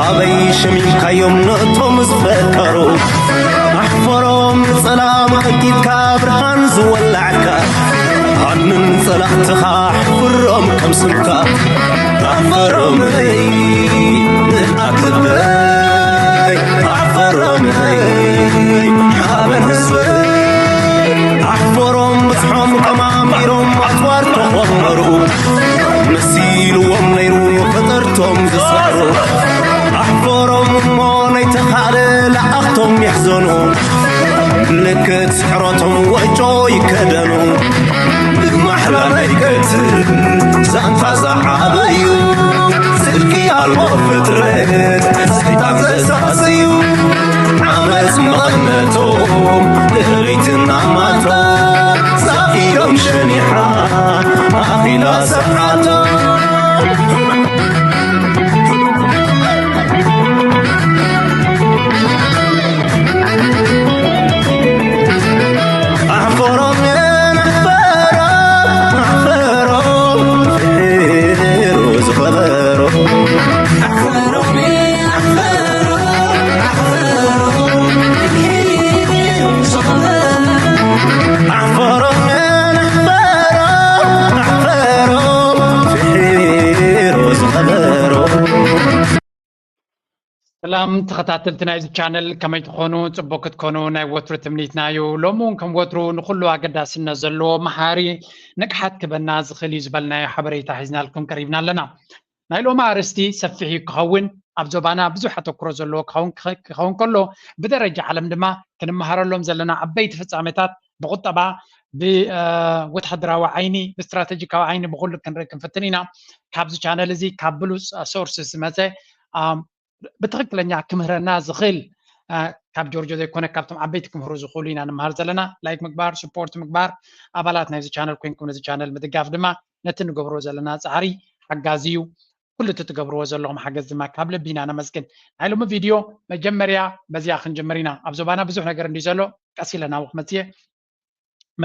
ኣበይ ሸሚምካዮም ነቶም ዝፈከሩ ኣሕፈሮም ንጸላም ኣእኪትካ ብርሃን ዝወላዕካ ኣድምን ጸላእትኻ ኣሕፍሮም ከም ስምካ ኣሕፈሮም ኣትበይ ኣሕፈሮም ሓበን ህዝበይ ኣሕፈሮም ብዝሖም ቀማሚሮም ኣጽዋር ተኾመሩ መሲልዎም ነይሩ ፈጠርቶም ዝሰሩ ኣሕፈሮም እሞ ናይ ተኻለ ለኣኽቶም ይሕዘኑ ምልክት ስሕረቶም ወጮ ይከደኑ ብማሕላ ናይ ቀትል ዛንታ ዝዓበዩ ስልኪ ኣልቦ ፍጥረት ሰይጣን ዘሳስዩ ዓመፅ መቐነቶም ንርኢትና ማታ ዛኢዶም ሸኒሓ ኣኺላ ሰዓታ ኣሕፈሮም ኣሕፈሮም ኣሕፈሮም ፍሒሩ ዝኸበሮ ኣሕፈሮም ኣሕፈሮም ኣሕፈሮም ፍሒሩ ዝኸበሮ ኣሕፈሮም ኣሕፈሮም ኣሕፈሮም ፍሒሩ ዝኸበሮ ሰላም ተኸታተልቲ ናይዚ ቻነል ከመይ ትኾኑ? ጽቡቅ ክትኮኑ ናይ ወትሩ ትምኒትና እዩ። ሎሚ እውን ከም ወትሩ ንኹሉ ኣገዳስነት ዘለዎ መሃሪ ንቅሓት ክበና ዝኽእል እዩ ዝበልናዮ ሓበሬታ ሒዝናልኩም ቀሪብና ኣለና። ናይ ሎሚ ኣርእስቲ ሰፊሕ እዩ ክኸውን ኣብ ዞባና ብዙሕ ኣተኩሮ ዘለዎ ክኸውን ክኸውን ከሎ ብደረጃ ዓለም ድማ ክንመሃረሎም ዘለና ዓበይቲ ፍጻሜታት ብቁጠባ ብወታደራዊ ዓይኒ ብስትራተጂካዊ ዓይኒ ብኩሉ ክንርኢ ክንፍትን ኢና። ካብዚ ቻነል እዚ ካብ ብሉፅ ሶርስ ዝመፀ ብትኽክለኛ ክምህረና ዝኽእል ካብ ጆርጆ ዘይኮነ ካብቶም ዓበይቲ ክምህሩ ዝኽእሉ ኢና ንምሃር ዘለና። ላይክ ምግባር፣ ስፖርት ምግባር፣ ኣባላት ናይዚ ቻነል ኮይንኩም ነዚ ቻነል ምድጋፍ ድማ ነቲ ንገብሮ ዘለና ፃዕሪ ሓጋዚ እዩ። ኩሉ እቲ ትገብርዎ ዘለኹም ሓገዝ ድማ ካብ ልቢ ኢና ነመስግን። ናይ ሎሚ ቪድዮ መጀመርያ በዚኣ ክንጅምር ኢና። ኣብ ዞባና ብዙሕ ነገር እንዲ ዘሎ ቀስ ኢለ ናብኡ ክመፅእ እየ።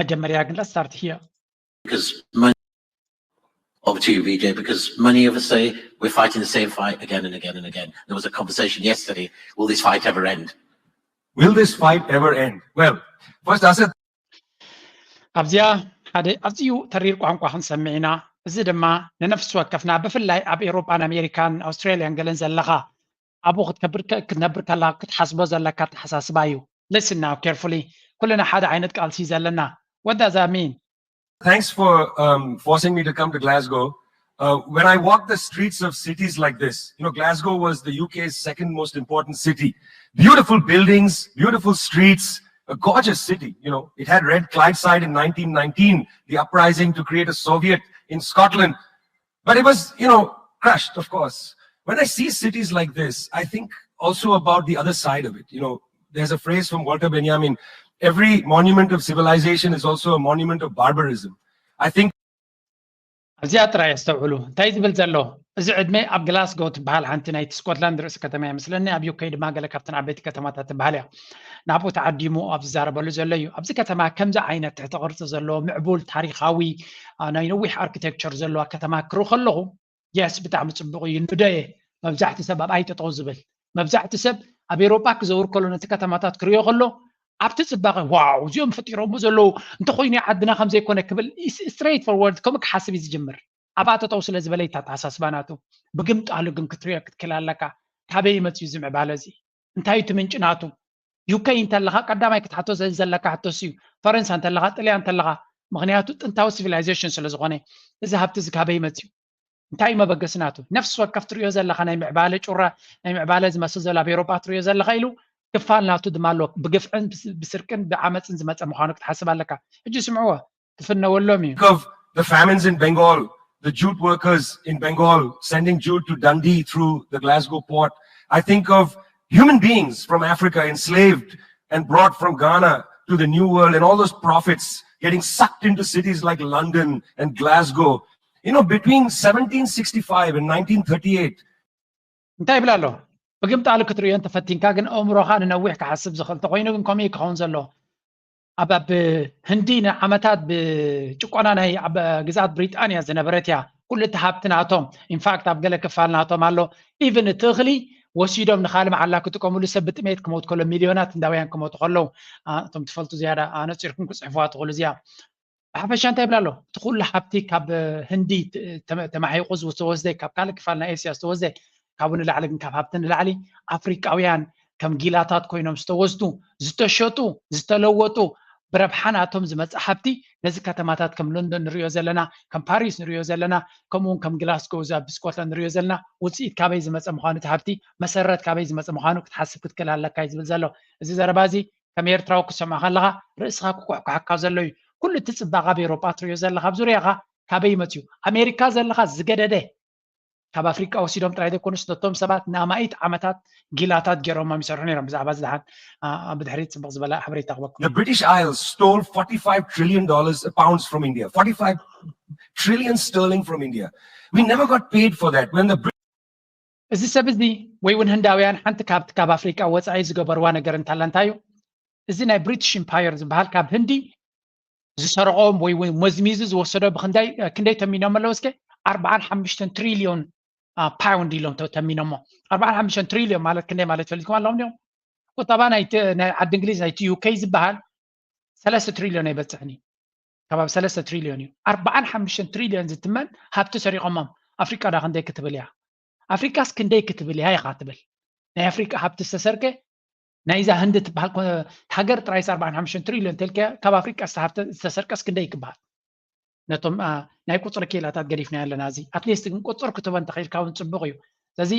መጀመርያ ግን let's start here. Because many, over to you, V J, because many of us say we're fighting the same fight again and again and again. There was a conversation yesterday, will this fight ever end? Will this fight ever end? Well, first, Asad, ኣብዚኣ ሓደ ኣዝዩ ተሪር ቋንቋ ክንሰምዕ ኢና። እዚ ድማ ንነፍሲ ወከፍና ብፍላይ ኣብ ኤውሮጳን ኣሜሪካን ኣውስትራልያን ገለን ዘለኻ ኣብኡ ክትከብር ክትነብር ከላ ክትሓስቦ ዘለካ ኣተሓሳስባ እዩ። Listen now carefully. ኩልና ሓደ ዓይነት ቃልሲ ዘለና። What does that mean? Thanks for um, forcing me to come to Glasgow. Uh, when I walk the streets of cities like this, you know, Glasgow was the U K's second most important city. Beautiful buildings, beautiful streets, a gorgeous city. You know, it had Red Clydeside in nineteen nineteen, the uprising to create a Soviet in Scotland. But it was, you know, crushed, of course. When I see cities like this, I think also about the other side of it. You know, there's a phrase from Walter Benjamin, every monument of civilization is also a monument of barbarism. I think ኣብዚኣ ጥራይ ኣስተውዕሉ እንታይ ዝብል ዘሎ። እዚ ዕድመ ኣብ ግላስጎ ትበሃል ሓንቲ ናይቲ ስኮትላንድ ርእሲ ከተማ እያ መስለኒ፣ ኣብ ዩከይ ድማ ገለ ካብተን ዓበይቲ ከተማታት ትበሃል እያ። ናብኡ ተዓዲሙ ኣብ ዝዛረበሉ ዘሎ እዩ። ኣብዚ ከተማ ከምዚ ዓይነት ትሕቲ ቅርፂ ዘለዎ ምዕቡል ታሪኻዊ ናይ ነዊሕ ኣርኪቴክቸር ዘለዋ ከተማ ክርኢ ከለኹ የስ ብጣዕሚ ፅቡቕ እዩ ንደየ መብዛሕቲ ሰብ ኣብኣይ ጠጠው ዝብል መብዛሕቲ ሰብ ኣብ ኤሮጳ ክዘውር ከሎ ነቲ ከተማታት ክሪኦ ከሎ ኣብቲ ፅባቐ ዋው እዚኦም ፈጢሮሞ ዘለዉ እንተኮይኑ ዓድና ከምዘይኮነ ክብል straight forward ከምኡ ክሓስብ እዩ ዝጅምር ኣብኣ ጠጠው ስለ ዝበለ ይታተሓሳስባ ናቱ ብግምጣሉ ግን ክትሪኦ ክትክል ኣለካ ካበይ ይመፅዩ እዚ ምዕባለ እዚ እንታይ እቲ ምንጭ ናቱ ዩከይ እንተለኻ ቀዳማይ ክትሓቶ ዘለካ ሕቶስ እዩ ፈረንሳ እንተለኻ ጥልያ እንተለኻ ምክንያቱ ጥንታዊ civilization ስለ ዝኾነ እዚ ሃብቲ እዚ ካበይ ይመፅዩ እንታይ እዩ መበገሲ ናቱ ነፍሲ ወከፍ ትሪኦ ዘለካ ናይ ምዕባለ ጩራ ናይ ምዕባለ ዝመስል ዘሎ ኣብ ኤሮጳ ትሪኦ ዘለካ ኢሉ ክፋል ናቱ ድማ ኣሎ ብግፍዕን ብስርቅን ብዓመፅን ዝመፀ ምኳኑ ክትሓስብ ኣለካ ሕጂ ስምዕዎ ክፍነወሎም እዩ of the famines in Bengal, the jute workers in Bengal sending jute to Dundee through the Glasgow port. I think of human beings from Africa enslaved and brought from Ghana to the New World and all those prophets getting sucked into cities like London and Glasgow. You know, between seventeen sixty-five and nineteen thirty-eight, እንታይ ይብል ኣሎ ብግምጣሉ ክትርእዮ እንተፈቲንካ ግን ኣእምሮኻ ንነዊሕ ክሓስብ ዝኽእል እንተኮይኑ ግን ከምኡ ክኸውን ዘለዎ ኣብ ኣብ ህንዲ ንዓመታት ብጭቆና ናይ ኣብ ግዝኣት ብሪጣንያ ዝነበረት እያ ኩሉ እቲ ሃብቲ ናቶም ኢንፋክት ኣብ ገለ ክፋል ናቶም ኣሎ ኢቭን እቲ እኽሊ ወሲዶም ንካልእ መዓላ ክጥቀምሉ ሰብ ብጥሜት ክመውት ከሎ ሚልዮናት ህንዳውያን ክመውቱ ከለዉ እቶም ትፈልጡ ዝያዳ ኣነፂርኩም ክፅሕፍዋ ትኽእሉ እዚኣ። ብሓፈሻ እንታይ ይብል ኣሎ? እቲ ኩሉ ሃብቲ ካብ ህንዲ ተማሒቑ ዝተወስደ፣ ካብ ካልእ ክፋል ናይ ኤስያ ዝተወስደ፣ ካብኡ ንላዕሊ ግን ካብ ሃብቲ ንላዕሊ ኣፍሪቃውያን ከም ጊላታት ኮይኖም ዝተወስዱ፣ ዝተሸጡ፣ ዝተለወጡ፣ ብረብሓ ናቶም ዝመፅእ ሃብቲ ነዚ ከተማታት ከም ሎንዶን ንሪኦ ዘለና፣ ከም ፓሪስ ንሪኦ ዘለና፣ ከምኡ እውን ከም ግላስጎ እዛ ብስኮትላንድ ንሪኦ ዘለና ውፅኢት ካበይ ዝመፀ ምዃኑ፣ እቲ ሃብቲ መሰረት ካበይ ዝመፀ ምዃኑ ክትሓስብ ክትክእል ኣለካ እዩ ዝብል ዘሎ። እዚ ዘረባ እዚ ከም ኤርትራዊ ክትሰምዖ ከለኻ ርእስኻ ክኩሕኩሓካ ዘሎ እዩ። ኩሉ እቲ ፅባቐ ኣብ ኤውሮጳ ትሪኦ ዘለኻ ኣብ ዙርያኻ ካበይ መፅዩ? ኣሜሪካ ዘለኻ ዝገደደ ካብ ኣፍሪቃ ወሲዶም ጥራይ ዘይኮኑስ ነቶም ሰባት ንኣማኢት ዓመታት ጊላታት ገይሮሞም ይሰርሑ ነይሮም። ብዛዕባ እዚ ደሓን ብድሕሪት ፅቡቕ ዝበለ ሓበሬታ ክበኩም። The British Isles stole forty-five trillion dollars, pounds from India. forty-five trillion sterling from India. We never got paid for that. When the እዚ ሰብ እዚ ወይ እውን ህንዳውያን ሓንቲ ካብቲ ካብ ኣፍሪቃ ወፃኢ ዝገበርዋ ነገር እንታላ እንታይ እዩ? እዚ ናይ ብሪቲሽ ኢምፓየር ዝበሃል ካብ ህንዲ ዝሰርቖም ወይ እውን መዝሚዙ ዝወሰዶ ብክንደይ ክንደይ ተሚኖም ኣለዉ? እስከ ኣርባዓን ሓሙሽተን ትሪልዮን ፓውንድ ኢሎም ተሚኖሞ። ኣርባዓን ሓሙሽተን ትሪልዮን ማለት ክንደይ ማለት ፈሊጥኩም ኣለኹም ዲኹም? ቁጠባ ናይ ዓዲ እንግሊዝ ናይቲ ዩኬ ዝበሃል ሰለስተ ትሪልዮን ኣይበፅሕን እዩ። ከባቢ ሰለስተ ትሪልዮን እዩ። ኣርባዓን ሓሙሽተን ትሪልዮን ዝትመን ሃብቲ ሰሪቖሞም። ኣፍሪቃ ዳ ክንደይ ክትብል እያ? ኣፍሪቃስ ክንደይ ክትብል እያ ኢኻ ትብል? ናይ ኣፍሪቃ ሃብቲ ዝተሰርቀ ናይዛ ህንዲ ትበሃል ሃገር ጥራይስ ኣርባዓን ሓሙሽተን ትሪልዮን ተልከ ካብ ኣፍሪቃ ዝተሰርቀስ ክንደይ ክበሃል? ነቶም ናይ ቁፅሪ ክኢላታት ገዲፍና ኣለና። እዚ ኣትሊስት ግን ቁፅር ክትቦ እንተኽኢልካ እውን ፅቡቕ እዩ። ስለዚ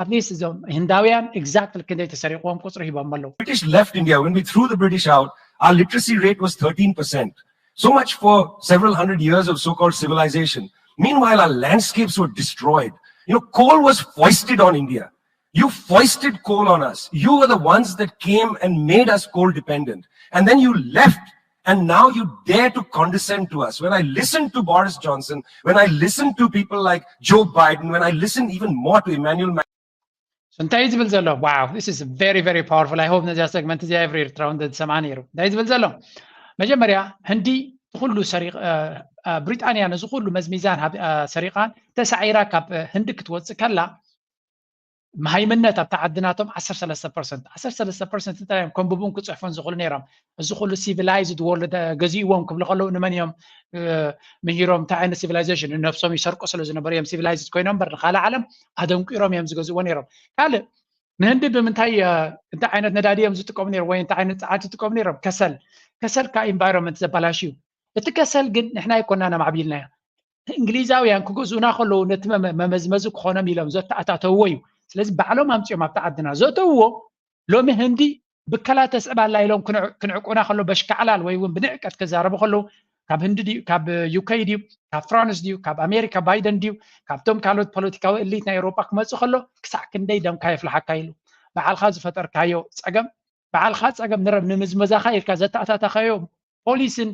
ኣትሊስት እዞም ህንዳውያን ኤግዛክትሊ ክንደይ ተሰሪቕዎም ቁፅሪ ሂቦም ኣለዉ። British left India, when we threw the British out, our literacy rate was thirteen percent. So much for several hundred years of so-called civilization. Meanwhile, our landscapes were destroyed. You know, coal was foisted on India. You foisted coal on us. You were the ones that came and made us coal dependent. And then you left, and now you dare to condescend to us. When I listen to Boris Johnson, when I listen to people like Joe Biden, when I listen even more to Emmanuel Macron, እንታይ ዝብል ዘሎ? Wow, this is very, very powerful. I hope ነዚኣ ሰግመንት እዚኣ ኤቭሪ ኤርትራዊ እንተዝሰምዓ ነይሩ። እንታይ ዝብል ዘሎ? መጀመርያ ህንዲ ኩሉ ሰሪቕ፣ ብሪጣንያ ነዚ ኩሉ መዝሚዛን ሰሪቓን ተሳዒራ ካብ ህንዲ ክትወፅእ ከላ መሃይምነት ኣብታ ዓዲ ናቶም ዓሰርተ ሰለስተ ፐርሰንት፣ ዓሰርተ ሰለስተ ፐርሰንት እንታይ እዮም ከንብቡን ክፅሕፉን ዝኽእሉ ነይሮም? እዚ ኩሉ ሲቪላይዝድ ወርልድ ገዚእዎም ክብሉ ከለዉ ንመን እዮም ምሂሮም? እንታይ ዓይነት ሲቪላይዜሽን? ንነብሶም ይሰርቁ ስለ ዝነበሩ እዮም ሲቪላይዝድ ኮይኖም እምበር ንካልእ ዓለም ኣደንቂሮም እዮም ዝገዝእዎ ነይሮም። ካልእ ንህንዲ ብምንታይ እንታይ ዓይነት ነዳዲ እዮም ዝጥቀሙ ነይሮም ወይ እንታይ ዓይነት ፀዓት ይጥቀሙ ነይሮም? ከሰል። ከሰል ካብ ኢንቫይሮንመንት ዘባላሽ እዩ። እቲ ከሰል ግን ንሕና ኣይኮናን ኣማዕቢልናዮ። እንግሊዛውያን ክገዝኡና ከለዉ ነቲ መመዝመዚ ክኾኖም ኢሎም ዘተኣታተውዎ እዩ። ስለዚ ባዕሎም ኣምፂኦም ኣብቲ ዓድና ዘእተውዎ ሎሚ ህንዲ ብከላ ተስዕብ ኣላ ኢሎም ክንዕቁና ከሎ በሽካዕላል ወይ እውን ብንዕቀት ክዛረቡ ከለዉ ካብ ህንዲ ድዩ ካብ ዩኬ ድዩ ካብ ፍራንስ ድዩ ካብ ኣሜሪካ ባይደን ድዩ ካብቶም ካልኦት ፖለቲካዊ እሊት ናይ ኤውሮጳ ክመፅእ ከሎ ክሳዕ ክንደይ ደምካ የፍልሓካ ኢሉ ባዕልካ ዝፈጠርካዮ ፀገም ባዕልካ ፀገም ንምዝመዛካ ኢልካ ዘተኣታታካዮ ፖሊስን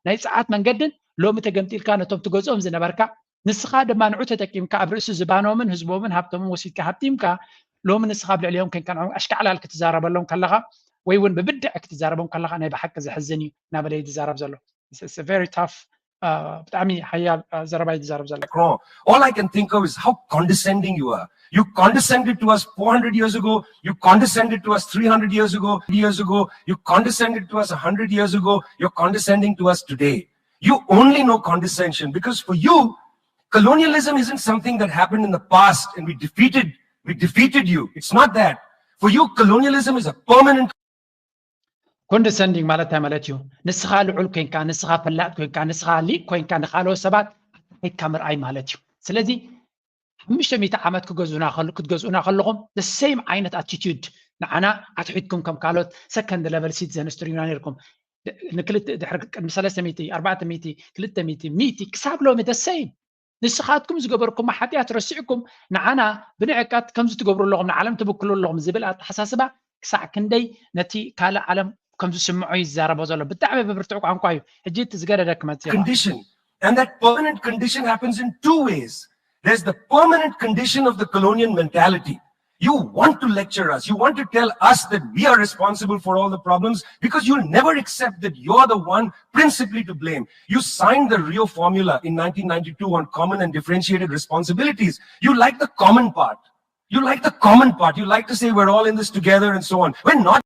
ናይ ፀዓት መንገድን ሎሚ ተገምጢልካ ነቶም ትገዝኦም ዝነበርካ ንስኻ ድማ ንዑ ተጠቂምካ ኣብ ርእሲ ዝባኖምን ህዝቦምን ሃብቶምን ወሲድካ ሃብቲምካ ሎሚ ንስኻ ኣብ ልዕሊኦም ኮንካ ንዖም ኣሽካዕላል ክትዛረበሎም ከለኻ ወይ እውን ብብድዕ ክትዛረቦም ከለኻ ናይ ብሓቂ ዘሕዝን እዩ እናበለ እዩ ዝዛረብ ዘሎ። It's a very tough ብጣዕሚ ሓያል ዘረባ እዩ ዝዛረብ ዘሎ። All I can think of is how condescending you are. You condescended to us four hundred years ago. You condescended to us three hundred years ago. Years ago, you condescended to us a hundred years ago. You're condescending to us today. You only know condescension because for you, colonialism isn't something that happened in the past and we defeated we defeated you. It's not that. For you, colonialism is a permanent ኮንደሰንዲንግ ማለት እንታይ ማለት እዩ? ንስኻ ልዑል ኮይንካ፣ ንስኻ ፈላጥ ኮይንካ፣ ንስኻ ሊቅ ኮይንካ ንካልኦት ሰባት ኣትሒትካ ምርኣይ ማለት እዩ። ስለዚ ሓሙሽተ ሚእቲ ዓመት ክገዙና ክትገዝኡና ከለኹም the same ዓይነት ኣቲቲዩድ ንዓና ኣትሒትኩም ከም ካልኦት ሰከንድ ለቨል ሲቲዘንስ ትሪኡና ነይርኩም። ንክልተ ድሕሪ ቅድሚ ሰለስተ ሚእቲ ኣርባዕተ ሚእቲ ክልተ ሚእቲ ሚእቲ ክሳብ ሎሚ the same ንስኻትኩም ዝገበርኩሞ ሓጢኣት ረሲዕኩም ንዓና ብንዕቀት ከምዚ ትገብሩ ኣለኹም ንዓለም ትብክሉ ኣለኹም ዝብል ኣተሓሳስባ ክሳዕ ክንደይ ነቲ ካልእ ዓለም ከም ዝስምዖ እዩ ዝዛረቦ ዘሎ። ብጣዕሚ ብብርቱዕ ቋንቋ እዩ። ሕጂ እቲ ዝገደደ ክመጽእ ይኽእል። Condition. And that permanent condition happens in two ways. There's the permanent condition of the colonial mentality. You want to lecture us. You want to tell us that we are responsible for all the problems because you'll never accept that you're the one principally to blame. You signed the Rio Formula in nineteen ninety-two on common and differentiated responsibilities. You like the common part. You like the common part. You like to say we're all in this together and so on. We're not.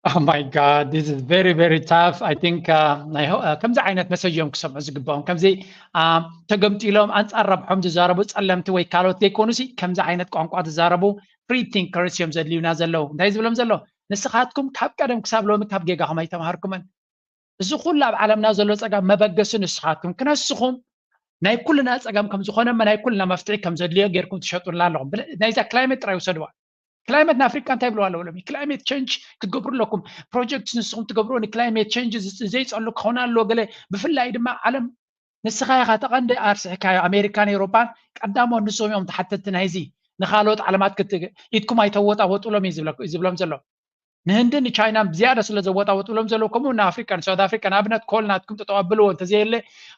Oh my God, this is very, very tough. I think uh, I ho- uh, ከምዚ ዓይነት መሰጅ እዮም ክሰምዑ ዝግባኦም። ከምዚ uh, ተገምጢሎም ኣንጻር ረብሖም ዝዛረቡ ጸለምቲ ወይ ካልኦት ዘይኮኑሲ ከምዚ ዓይነት ቋንቋ ዝዛረቡ free thinkers እዮም ዘድልዩና ዘለዉ። እንታይ ዝብሎም ዘሎ? ንስኻትኩም ካብ ቀደም ክሳብ ሎሚ ካብ ጌጋኹም ኣይተምሃርኩምን። እዚ ኩሉ ኣብ ዓለምና ዘሎ ጸገም መበገሲ ንስኻትኩም ክነስኹም ናይ ኩልና ጸገም ከም ዝኾነ ናይ ኩልና መፍትሒ ከም ዘድልዮ ጌርኩም ትሸጡልና ኣለኹም። ብለ- ናይዛ ክላይመት ጥራይ ውሰድዋ። ክላይመት ንኣፍሪቃ እንታይ ብለዋ ኣለዉ? ሎሚ ክላይመት ቸንጅ ክትገብሩ ኣለኩም። ፕሮጀክት ንስኹም ትገብርዎ ንክላይመት ቸንጅ ዘይጸሉ ክኸውን ኣለዎ። ገለ ብፍላይ ድማ ዓለም ንስኻ ኢኻ ተቐንዲ ኣርስሕካዮ። ኣሜሪካን ኤውሮፓን ቀዳሞት ንሶም እዮም ተሓተትቲ ናይዚ። ንኻልኦት ዓለማት ክት- ኢድኩም ኣይተወጣወጡሎም እዩ ዝብለ- ዝብሎም ዘሎ። ንህንድን ንቻይናን ብዝያዳ ስለ ዘወጣወጡሎም ዘለዉ ከምኡ ንኣፍሪቃ ንሳውት ኣፍሪቃ ንኣብነት ኮል ናትኩም ጠጠው ኣብልዎ እንተዘየለ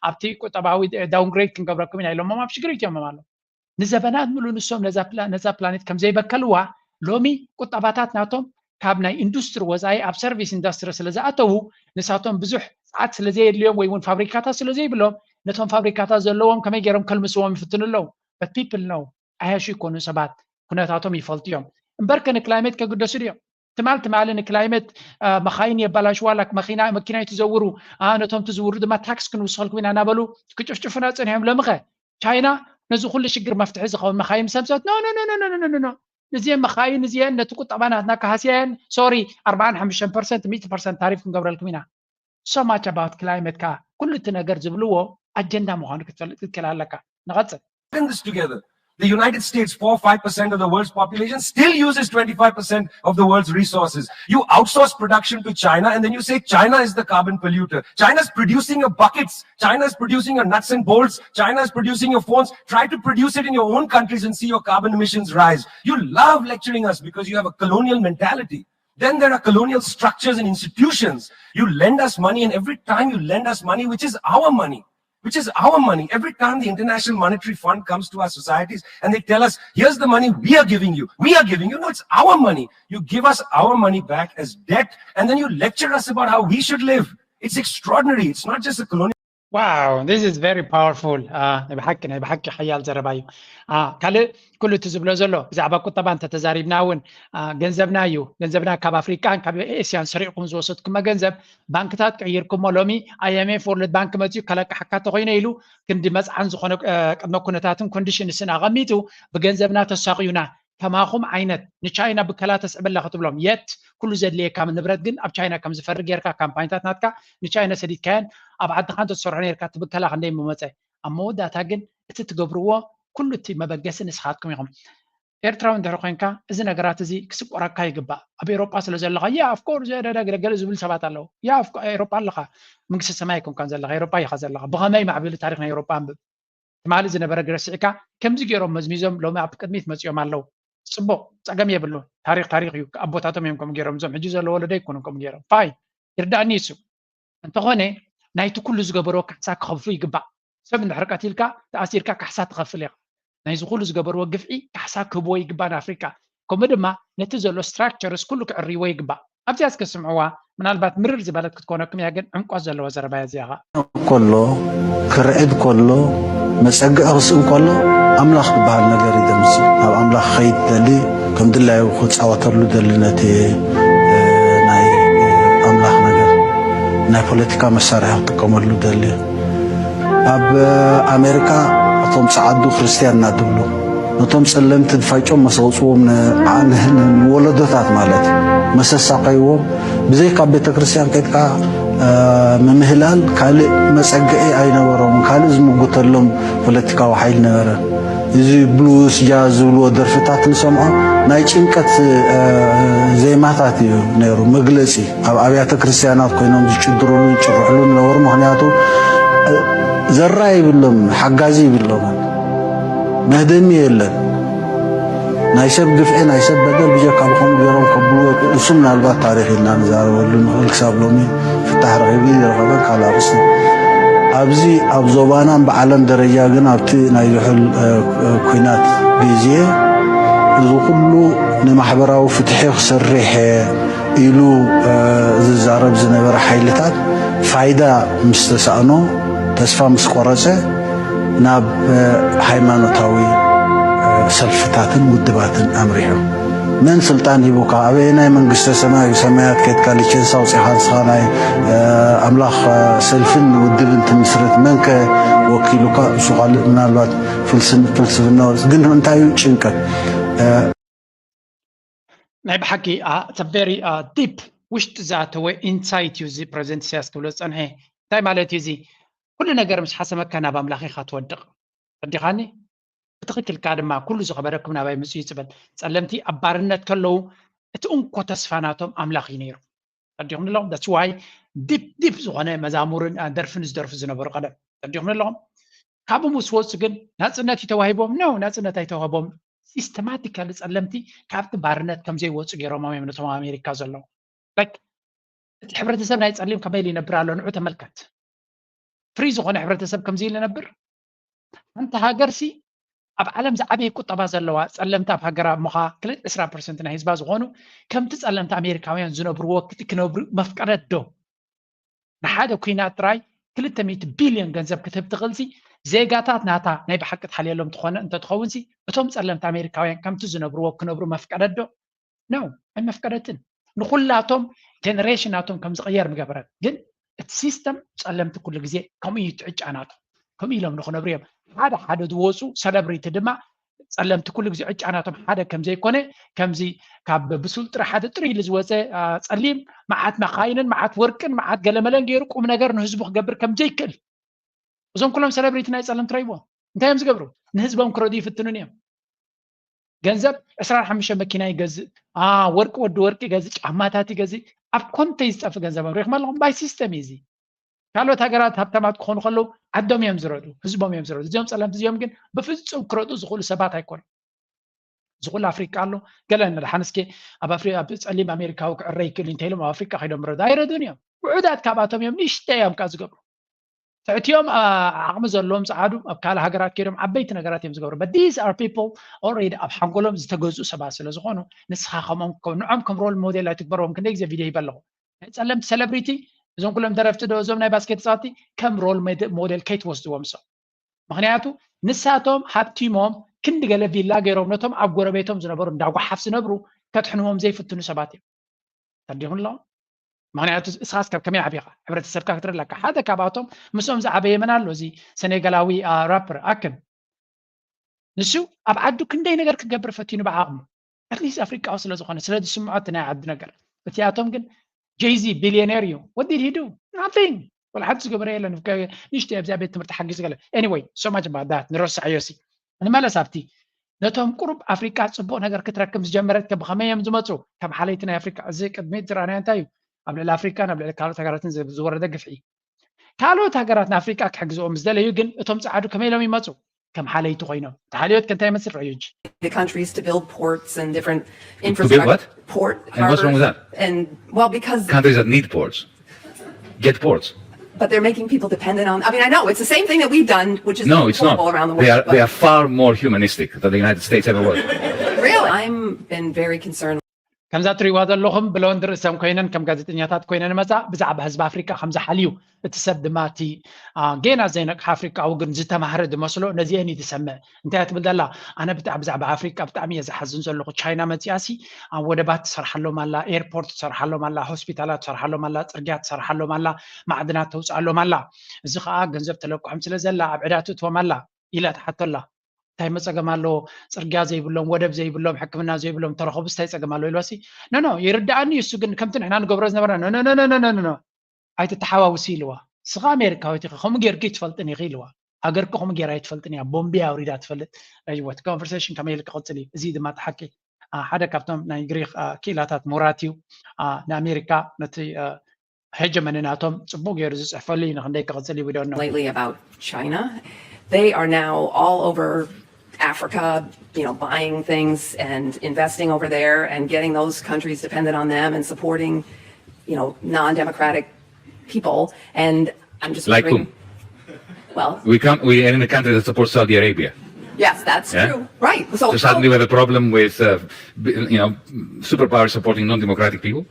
ኣብቲ ቁጠባዊ downgrade ክንገብረኩም ኢና ኢሎሞም ኣብ ሽግር ይእትዮሞም ኣሎ። ንዘበናት ምሉ ንሶም ነዛ ፕላ- ነዛ ፕላኔት ከም ዘይበከልዋ ሎሚ ቁጠባታት ናቶም ካብ ናይ ኢንዱስትሪ ወፃኢ ኣብ ሰርቪስ ኢንዱስትሪ ስለ ዝኣተዉ ንሳቶም ብዙሕ ፀዓት ስለ ዘየድልዮም ወይ እውን ፋብሪካታት ስለ ዘይብሎም ነቶም ፋብሪካታት ዘለዎም ከመይ ገይሮም ከልምስዎም ይፍትኑ ኣለዉ። But people know፣ ኣያሹ ይኮኑ ሰባት ኩነታቶም ይፈልጡ እዮም። እምበርከ ንክላይሜት ከግደሱ ድዮም? ትማል ትማሊ ንክላይመት መኻይን የባላሽዋ ላክ መኪና መኪና ትዘውሩ ነቶም ትዝውሩ ድማ ታክስ ክንውስኸልኩም ኢና እናበሉ ክጭፍጭፉና ፀኒሖም። ሎምኸ ቻይና ነዚ ኩሉ ሽግር መፍትሒ ዝኸውን መኻይን ሰምሰት ኖ ኖ ኖ ኖ ኖ ኖ እዚአን መኻይን እዚአን ነቲ ቁጠባ ናትና ካሃስያየን ሶሪ ኣርባዓን ሓሙሽተን ፐርሰንት ሚእቲ ፐርሰንት ታሪፍ ክንገብረልኩም ኢና። So much about climate ከዓ ኩሉ እቲ ነገር ዝብልዎ ኣጀንዳ ምዃኑ ክትፈልጥ ክትክእል ኣለካ። ንቐፅል። Put this together. The United States, four five percent of the world's population, still uses twenty-five percent of the world's resources. You outsource production to China and then you say China is the carbon polluter. China's producing your buckets. China's producing your nuts and bolts. China's producing your phones. Try to produce it in your own countries and see your carbon emissions rise. You love lecturing us because you have a colonial mentality. Then there are colonial structures and institutions. You lend us money, and every time you lend us money, which is our money, which is our money. Every time the International Monetary Fund comes to our societies and they tell us, here's the money we are giving you, we are giving you, no, it's our money. You give us our money back as debt, and then you lecture us about how we should live. It's extraordinary. It's not just a colonial. Wow, this is very powerful. Uh, ናይ ብሓቂ ናይ ብሓቂ ሓያል ዘረባ እዩ። Uh, ካልእ ኩሉ እቲ ዝብሎ ዘሎ ብዛዕባ ቁጠባ እንተተዛሪብና እውን uh, ገንዘብና እዩ። ገንዘብና ካብ ኣፍሪቃን ካብ ኤስያን ሰሪቕኩም ዝወሰድኩሞ ገንዘብ ባንክታት ቀይርኩሞ ሎሚ ኣይኤምኤፍ ወርልድ ባንክ መፅኡ ከለቅሓካ ተኮይነ ኢሉ ክንዲ መፅዓን ዝኾነ ቅድመ ኩነታትን ኮንዲሽንስን ኣቐሚጡ ብገንዘብና ተሳቕዩና። ከማኹም ዓይነት ንቻይና ብከላ ተስዕበላ ክትብሎም የት ኩሉ ዘድልየካ ንብረት ግን ኣብ ቻይና ከም ዝፈሪ ጌርካ ካምፓኒታት ናትካ ንቻይና ሰዲድካየን ኣብ ዓድኻ እንተትሰርሖ ኔርካ ትብከላ ክንደይ ምመፀ። ኣብ መወዳእታ ግን እቲ ትገብርዎ ኩሉ እቲ መበገሲ ንስኻትኩም ኢኹም። ኤርትራዊ እንድሕር ኮይንካ እዚ ነገራት እዚ ክስቆረካ ይግባእ። ኣብ ኤሮጳ ስለ ዘለኻ ያ ኦፍኮርስ ገለገለ ዝብል ሰባት ኣለዉ። ያ ኤሮጳ ኣለኻ መንግስቲ ሰማይ ኣይኮንካን ዘለኻ ኤሮጳ ኢኻ ዘለኻ። ብኸመይ ማዕቢሉ ታሪኽ ናይ ኤሮጳ ኣንብብ። ትማሊ ዝነበረ ረሲዕካ ከምዚ ገይሮም መዝሚዞም ሎሚ ኣብ ቅድሚት መፂኦም ኣለዉ። ፅቡቕ ፀገም የብሉ። ታሪኽ ታሪኽ እዩ። ኣቦታቶም እዮም ከምኡ ገይሮም እዞም ሕጂ ዘሎ ወለዶ ኣይኮኑን ከምኡ ገይሮም። ፋይ ይርዳእኒ እሱ። እንተኾነ ናይቲ ኩሉ ዝገበርዎ ካሕሳ ክኸፍሉ ይግባእ። ሰብ እንድሕር ቀቲልካ ተኣሲርካ ካሕሳ ትኸፍል ኢኻ። ናይዚ ኩሉ ዝገበርዎ ግፍዒ ካሕሳ ክህብዎ ይግባእ ንኣፍሪቃ። ከምኡ ድማ ነቲ ዘሎ ስትራክቸርስ ኩሉ ክዕርይዎ ይግባእ። ኣብዚኣ እስከ ስምዕዋ፣ ምናልባት ምርር ዝበለት ክትኮነኩም እያ፣ ግን ዕምቆት ዘለዋ ዘረባ እያ እዚኣ ኸኣ። ከሎ ክርዕድ ከሎ መጸግዒ ክስእን ከሎ ኣምላኽ ዝበሃል ነገር ይደምስ። ናብ ኣምላኽ ክኸይድ ደሊ ከም ድላዩ ክጻወተሉ ደሊ ነቲ ናይ ኣምላኽ ነገር ናይ ፖለቲካ መሳርሒ ክጥቀመሉ ደሊ። ኣብ ኣሜሪካ እቶም ጸዓዱ ክርስትያን እናድብሉ ነቶም ጸለምቲ ድፋይጮም መሰውፅዎም ንወለዶታት ማለት እዩ መሰሳቀይዎም ብዘይካ ቤተ ክርስቲያን ከድካ ምምህላል ካልእ መጸግዒ ኣይነበሮም። ካልእ ዝምጉተሎም ፖለቲካዊ ሓይል ነበረ። እዚ ብሉስ ጃዝ ዝብልዎ ደርፍታት ንሰምዖ ናይ ጭንቀት ዜማታት እዩ ነይሩ መግለጺ። ኣብ ኣብያተ ክርስትያናት ኮይኖም ዝጭድሩሉ ዝጭርሕሉ ነበሩ። ምክንያቱ ዘራ ይብሎም ሓጋዚ ይብሎምን መህደሚ የለን። ናይ ሰብ ግፍዒ ናይ ሰብ በደል ብጀካ ብከምኡ ገይሮም ከብልዎ እሱ ምናልባት ታሪክ ኢልና ንዛረበሉ ንክእል ክሳብ ሎሚ ፍታሕ ረኪቡ ይረከበን ካልእ ኣርእስቲ ኣብዚ ኣብ ዞባናን ብዓለም ደረጃ ግን ኣብቲ ናይ ዝሑል ኩናት ግዜ እዚ ኩሉ ንማሕበራዊ ፍትሒ ክሰርሕ ኢሉ ዝዛረብ ዝነበረ ሓይልታት ፋይዳ ምስ ተሳእኖ ተስፋ ምስ ቆረፀ ናብ ሃይማኖታዊ ሰልፍታትን ውድባትን ኣምሪሑ። መን ስልጣን ሂቡካ? ኣበየናይ መንግስተ ሰማይ እዩ? ሰማያት ከድካ ሊቸንሳ ኣውፂኻ ንስኻ ናይ ኣምላኽ ሰልፍን ውድብን ትምስርት? መንከ ወኪሉካ? እሱ ካልእ ምናልባት ፍልስፍና፣ ግን እንታይ እዩ ጭንቀት? ናይ ብሓቂ ቨሪ ዲፕ ውሽጢ ዝኣተወ ኢንሳይት እዩ እዚ ፕረዚደንት ኢሳያስ ክብሎ ዝፀንሐ። እንታይ ማለት እዩ እዚ? ኩሉ ነገር ምስ ሓሰመካ ናብ ኣምላኽ ኢኻ ትወድቕ። ተረዲኻኒ? ብትኽክል ከኣ ድማ ኩሉ ዝኸበረኩም ናባይ ምጽኡ እዩ ዝብል። ጸለምቲ ኣብ ባርነት ከለዉ እቲ እንኮ ተስፋ ናቶም ኣምላኽ እዩ ነይሩ። ተረዲኹም ኣለኹም? That's why ዲፕ ዲፕ ዝኾነ መዛሙርን ደርፍን ዝደርፉ ዝነበሩ ቀደም። ተረዲኹም ኣለኹም? ካብኡ ምስ ወጹ ግን ናጽነት እዩ ተዋሂቦም? No፣ ናጽነት ኣይተዋህቦም። ሲስተማቲካሊ ጸለምቲ ካብቲ ባርነት ከም ዘይወጹ ገይሮሞም እዮም ነቶም ኣብ ኣሜሪካ ዘለዉ። ላይክ እቲ ሕብረተሰብ ናይ ጸሊም ከመይ ኢሉ ይነብር ኣሎ ንዑ ተመልከት። ፍሪ ዝኾነ ሕብረተሰብ ከምዚ ኢሉ ነብር። ሓንቲ ሃገርሲ ኣብ ዓለም ዝዓበየ ቁጠባ ዘለዋ ጸለምቲ ኣብ ሃገራ ምዃ ክልተ ዕስራ ፐርሰንት ናይ ህዝባ ዝኾኑ ከምቲ ጸለምቲ ኣሜሪካውያን ዝነብርዎ ክነብሩ መፍቀደት ዶ? ንሓደ ኲናት ጥራይ ክልተ ሚእቲ ቢልዮን ገንዘብ ክትህብ ትኽእልሲ ዜጋታት ናታ ናይ ብሓቂ ትሓልየሎም ትኾነ እንተትኸውንሲ እቶም ጸለምቲ ኣሜሪካውያን ከምቲ ዝነብርዎ ክነብሩ መፍቀደት ዶ? No፣ ኣይመፍቀደትን። ንኹላቶም ጀነሬሽን ናቶም ከም ዝቕየር ምገበረት። ግን እቲ ሲስተም ጸለምቲ ኩሉ ግዜ ከምኡ እዩ ትዕጫ ናቶም። ከምኡ ኢሎም ንኽነብሩ እዮም። ሓደ ሓደ ዝወፁ ሰለብሪቲ ድማ ጸለምቲ ኩሉ ግዜ ዕጫ ናቶም ሓደ ከም ዘይኮነ ከምዚ ካብ ብሱል ጥረ ሓደ ጥሪ ኢሉ ዝወፀ ጸሊም መዓት መኻይንን መዓት ወርቅን መዓት ገለመለን ገይሩ ቁም ነገር ንህዝቡ ክገብር ከም ዘይክእል እዞም ኩሎም ሰለብሪቲ ናይ ጸለምቲ ረይቦ እንታይ እዮም ዝገብሩ? ንህዝቦም ክረዱ ይፍትኑን እዮም። ገንዘብ ዕስራን ሓሙሽተ መኪና ይገዝእ፣ ወርቂ ወዲ ወርቂ ይገዝእ፣ ጫማታት ይገዝእ። ኣብ ኮንተይ ዝጠፍ ገንዘብ ሪኢኹም ኣለኹም። ባይ ሲስተም እዩ እዚ። ካልኦት ሃገራት ሃብታማት ክኾኑ ከለዉ ዓዶም እዮም ዝረዱ፣ ህዝቦም እዮም ዝረዱ። እዚኦም ጸለምቲ እዚኦም ግን ብፍጹም ክረዱ ዝኽእሉ ሰባት ኣይኮኑን። እዚ ኩሉ ኣፍሪቃ ኣሎ ገለ ንድሓን እስኪ ኣብ ኣፍሪ ኣብ ጸሊም ኣሜሪካዊ ክዕረ ይክእል እንተ ኢሎም ኣብ ኣፍሪቃ ከይዶም ረዱ ኣይረዱን እዮም። ውዑዳት ካብኣቶም እዮም ንእሽተይ እዮም ከዓ ዝገብሩ። ትሕቲኦም ዓቕሚ ዘለዎም ጸዓዱ ኣብ ካልእ ሃገራት ከይዶም ዓበይቲ ነገራት እዮም ዝገብሩ። But these are people already ኣብ ሓንጎሎም ዝተገዝኡ ሰባት ስለ ዝኾኑ ንስኻ ከምኦም ንዖም ከም ሮል ሞዴል ኣይትግበርዎም። ክንደይ ግዜ ቪድዮ ይበለኹ ናይ ጸለምቲ ሰለብሪቲ እዞም ኩሎም ደረፍቲ ዶ እዞም ናይ ባስኬት ተጻወቲ ከም ሮል ሞዴል ከይትወስድዎም ሰው ምኽንያቱ ንሳቶም ሃብቲሞም ክንዲ ገለ ቪላ ገይሮም ነቶም ኣብ ጎረቤቶም ዝነበሩ እንዳጓሓፍ ዝነብሩ ከድሕንዎም ዘይፍትኑ ሰባት እዮም። ተረዲኹም ኣለኹም? ምኽንያቱ እስኻስ ካብ ከመይ ዓቢኻ ሕብረተሰብካ ክትርኢ ኣለካ። ሓደ ካብኣቶም ምስኦም ዝዓበየ መን ኣሎ? እዚ ሰኔጋላዊ ራፐር ኣክን ንሱ ኣብ ዓዱ ክንደይ ነገር ክገብር ፈቲኑ ብዓቕሙ ኣትሊስት ኣፍሪቃዊ ስለ ዝኾነ ስለ ዝስምዖ እቲ ናይ ዓዱ ነገር እቲኣቶም ግን ጄይዚ ቢልዮኔር እዩ። What did he do? Nothing። ወላ ሓንቲ ዝገበረ የለን። ንእሽተይ ኣብዚኣ ቤት ትምህርቲ ሓጊዙ ገለ anyway so much about that ንረስዓዮ ሲ ንመለስ ኣብቲ ነቶም ቁሩብ ኣፍሪቃ ጽቡቕ ነገር ክትረክብ ዝጀመረት ከ ብኸመይ እዮም ዝመጹ? ከም ሓለይቲ ናይ ኣፍሪቃ። እዚ ቅድሚት ዝረኣናዮ እንታይ እዩ? ኣብ ልዕሊ ኣፍሪቃን ኣብ ልዕሊ ካልኦት ሃገራትን ዝወረደ ግፍዒ። ካልኦት ሃገራት ንኣፍሪቃ ክሕግዝኦም ዝደለዩ ግን እቶም ጸዓዱ ከመይ ኢሎም ይመጹ? ከም ሓለይቲ ኮይኖም። እቲ ሓልዮት ከ እንታይ ይመስል? ረኣዩ እንጂ። the countries to build ports and different To build what? Port And what's wrong with that? And well, because Countries that need ports get ports. But they're making people dependent on. I mean, I know it's the same thing that we've done, which is No, it's not. Around the world. They are they are far more humanistic than the United States ever was. Really, I'm been very concerned. ከምዛ ትሪእዋ ዘለኹም ብለወንድ ርእሰን ኮይነን ከም ጋዜጠኛታት ኮይነን መፃ ብዛዕባ ህዝቢ ኣፍሪቃ ከም ዝሓልዩ እቲ ሰብ ድማ እቲ ጌና ዘይነቅሓ ኣፍሪቃዊ ግን ዝተማህረ ዝመስሎ ነዚአን እዩ ዝሰምዕ። እንታይ እያ ትብል ዘላ? ኣነ ብጣዕሚ ብዛዕባ ኣፍሪቃ ብጣዕሚ እየ ዝሓዝን ዘለኹ። ቻይና መፂኣሲ ወደባት ትሰርሓሎም ኣላ፣ ኤርፖርት ትሰርሓሎም ኣላ፣ ሆስፒታላት ትሰርሓሎም ኣላ፣ ፅርግያ ትሰርሓሎም ኣላ፣ ማዕድናት ተውፅኣሎም ኣላ። እዚ ከዓ ገንዘብ ተለቅሖም ስለ ዘላ ኣብ ዕዳ ትእትዎም ኣላ ኢላ ትሓቶ ኣላ። እንታይ መፀገም ኣለዎ? ፅርግያ ዘይብሎም፣ ወደብ ዘይብሎም፣ ሕክምና ዘይብሎም ተረኸቡስ እንታይ ፀገም ኣለዎ ኢልዋሲ? ኖ ኖ ይርድኣኒ እሱ ግን ከምቲ ንሕና ንገብሮ ዝነበርና ኖ ኖ ኖ ኖ ኖ ኖ ኣይትተሓዋውሲ ኢልዋ። ስኻ ኣሜሪካዊት ኢኺ ከምኡ ጌርኪ ኣይትፈልጥን ኢኺ ኢልዋ። ሃገርኪ ከምኡ ጌራ ኣይትፈልጥን እያ ቦምቢ ኣውሪዳ ትፈልጥ። ረጅወት ኮንቨርሴሽን ከመይ ኢሉ ክቕፅል እዩ። እዚ ድማ እቲ ሓቂ ሓደ ካብቶም ናይ ግሪክ ክኢላታት ምሁራት እዩ። ንኣሜሪካ ነቲ ሄጀመኒ ናቶም ጽቡቅ ገይሩ ዝጽሕፈሉ እዩ ንክንደይ ክቕጽል እዩ we don't know lately about China. They are now all over Africa, you know, buying things and investing over there and getting those countries dependent on them and supporting, you know, non-democratic people. And I'm just Like wondering- whom? Well, We come. We are in a country that supports Saudi Arabia. Yes, that's Yeah? True. Right. So, So suddenly we have a problem with, uh, b- you know, superpowers supporting non-democratic people.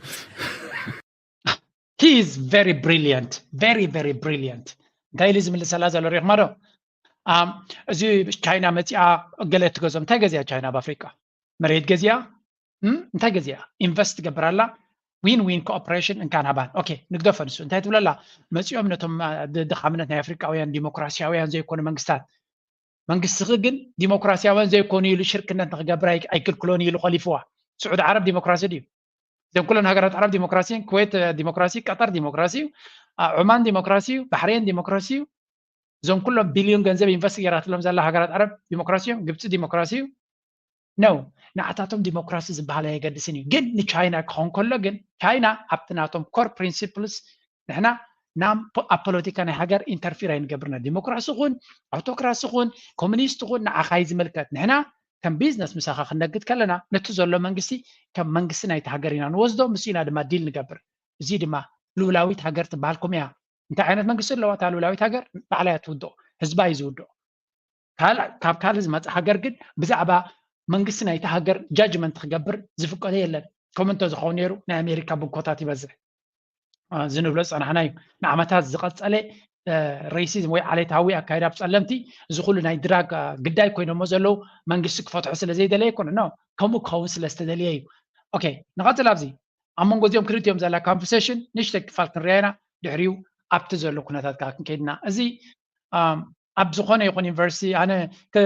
He is very brilliant, very very brilliant. እንታይ ኢሉ ዝምልሰላ ዘሎ ሪኽማ ዶ? ኣም፣ እዚ ቻይና መፂኣ ገለ ትገዞም። እንታይ ገዚኣ ቻይና ኣብ ኣፍሪቃ? መሬት ገዚኣ? እም፣ እንታይ ገዚኣ? ኢንቨስት ትገብር ኣላ። ዊን ዊን ኮኦፕሬሽን እንካን ሃባን። ኦኬ፣ ንግደፎ ንሱ። እንታይ ትብለላ? መፂኦም ነቶም፣ አ፣ ድ-፣ ድኻምነት ናይ ኣፍሪቃውያን ዲሞክራሲያውያን ዘይኮኑ መንግስታት፣ መንግስትኺ ግን ዲሞክራሲያውያን ዘይኮኑ ኢሉ ሽርክነት ንክገብር ኣይ-፣ ኣይክልክሎን ኢሉ ከሊፍዋ። ስዑድ ዓረብ ዲሞክራሲ ድዩ? እዘን ኩለን ሃገራት ዓረብ ዲሞክራሲ፣ ኩዌት፣ እ፣ ዲሞክራሲ፣ ቀጠር ዲሞክራሲ እዩ፣ አ፣ ዑማን ዲሞክራሲ እዩ፣ ባሕሬን ዲሞክራሲ እዩ። እዞም ኩሎም ቢልዮን ገንዘብ ኢንቨስት ገይራትሎም ዘላ ሃገራት ዓረብ ዲሞክራሲ እዮም። ግብፂ ዲሞክራሲ እዩ። ነው፣ ንዓታቶም ዲሞክራሲ ዝበሃል ኣየገድስን እዩ። ግን ንቻይና ክኸውን ከሎ ግን ቻይና ኣብቲ ናቶም ኮር ፕሪንሲፕልስ ንሕና ናብ ፖ-፣ ኣብ ፖለቲካ ናይ ሃገር ኢንተርፊር ኣይንገብርና። ዲሞክራሲ ኹን፣ ኣውቶክራሲ ኹን፣ ኮሙኒስት ኹን ንዓኻ እዩ ዝምልከት። ንሕና ከም ቢዝነስ ምሳኻ ክንነግድ ከለና ነቲ ዘሎ መንግስቲ ከም መንግስቲ ናይቲ ሃገር ኢና ንወስዶ፣ ምስ ኢና ድማ ዲል ንገብር። እዚ ድማ ልኡላዊት ሃገር ትበሃልኩም እያ። እንታይ ዓይነት መንግስቲ ኣለዋ እታ ልኡላዊት ሃገር? ባዕላ እያ ትውድኦ፣ ህዝባ እዩ ዝውድኦ። ካልእ፣ ካብ ካልእ ዝመጽእ ሃገር ግን ብዛዕባ መንግስቲ ናይቲ ሃገር ጃጅመንት ክገብር ዝፍቀዶ የለን። ከምኡ እንተዝኸውን ነይሩ ናይ ኣሜሪካ ብንኮታት ይበዝሕ። አ፣ እዚ ንብሎ ዝጸናሕና እዩ። ንዓመታት ዝቐጸለ፣ እ፣ ሬሲዝም ወይ ዓሌታዊ ኣካይዳ ብጸለምቲ፣ እዚ ኩሉ ናይ ድራግ፣ አ፣ ግዳይ ኮይኖሞ ዘለዉ መንግስቲ ክፈትሖ ስለ ዘይደለየ ኣይኮነን። ኖ፣ ከምኡ ክኸውን ስለ ዝተደልየ እዩ። ኦኬ፣ ንቐጽል ኣብዚ። ኣብ መንጎ እዚኦም ክልቲኦም ዘላ ኮንቨርሴሽን ንእሽተይ ክፋል ክንሪኣ ኢና። ድሕሪኡ ኣብቲ ዘሎ ኩነታት ከዓ ክንከይድና። እዚ፣ ኣም፣ ኣብ ዝኾነ ይኹን ዩኒቨርሲቲ ኣነ ከ-፣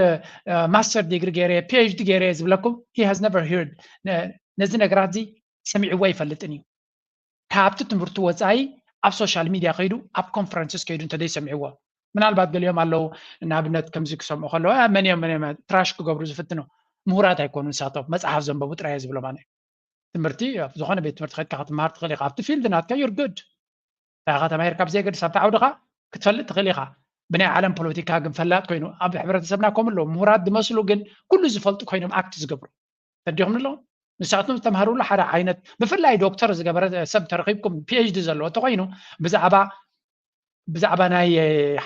እ፣ ማስተር ዲግሪ ገይረ፣ ፒ ኤች ዲ ገይረ ዝብለኩም፣ he has never heard፣ ነ-፣ ነዚ ነገራት እዚ ሰሚዕዎ ኣይፈልጥን እዩ። ካብቲ ትምህርቲ ወፃኢ ኣብ ሶሻል ሚድያ ከይዱ፣ ኣብ ኮንፈረንስስ ከይዱ እንተዘይሰሚዕዎ፣ ምናልባት ገሊኦም ኣለዉ፣ ንኣብነት ከምዚ ክሰምዑ ከለዉ፣ "እ፣ መን እዮም፣ መን እዮም?" ትራሽ ክገብሩ ዝፍትኑ ምሁራት ኣይኮኑን፣ ንሳቶም መፅሓፍ ዘንበቡ ጥራይ እየ ዝብሎም ኣነ። ትምህርቲ፣ ኣብ ዝኾነ ቤት ትምህርቲ ከድካ ክትመሃር ትኽእል ኢኻ። ኣብቲ ፊልድ ናትካ you're good። እንታይ ኢኻ ተማሂርካ ብዘየገድስ ኣብቲ ዓውድኻ ክትፈልጥ ትኽእል ኢኻ። ብናይ ዓለም ፖለቲካ ግን ፈላጥ ኮይኑ፣ ኣብ ሕብረተሰብና ከምኡ ኣለዉ። ምሁራት ዝመስሉ ግን ኩሉ ዝፈልጡ ኮይኖም ኣክት ዝገብሩ። ተረዲኹም ኣለዉ? ንሳቶም ዝተምሃሩሉ ሓደ ዓይነት፣ ብፍላይ ዶክተር ዝገበረ ሰብ ተረኺብኩም፣ ፒ ኤች ዲ ዘለዎ እንተኾይኑ፣ ብዛዕባ፣ ብዛዕባ ናይ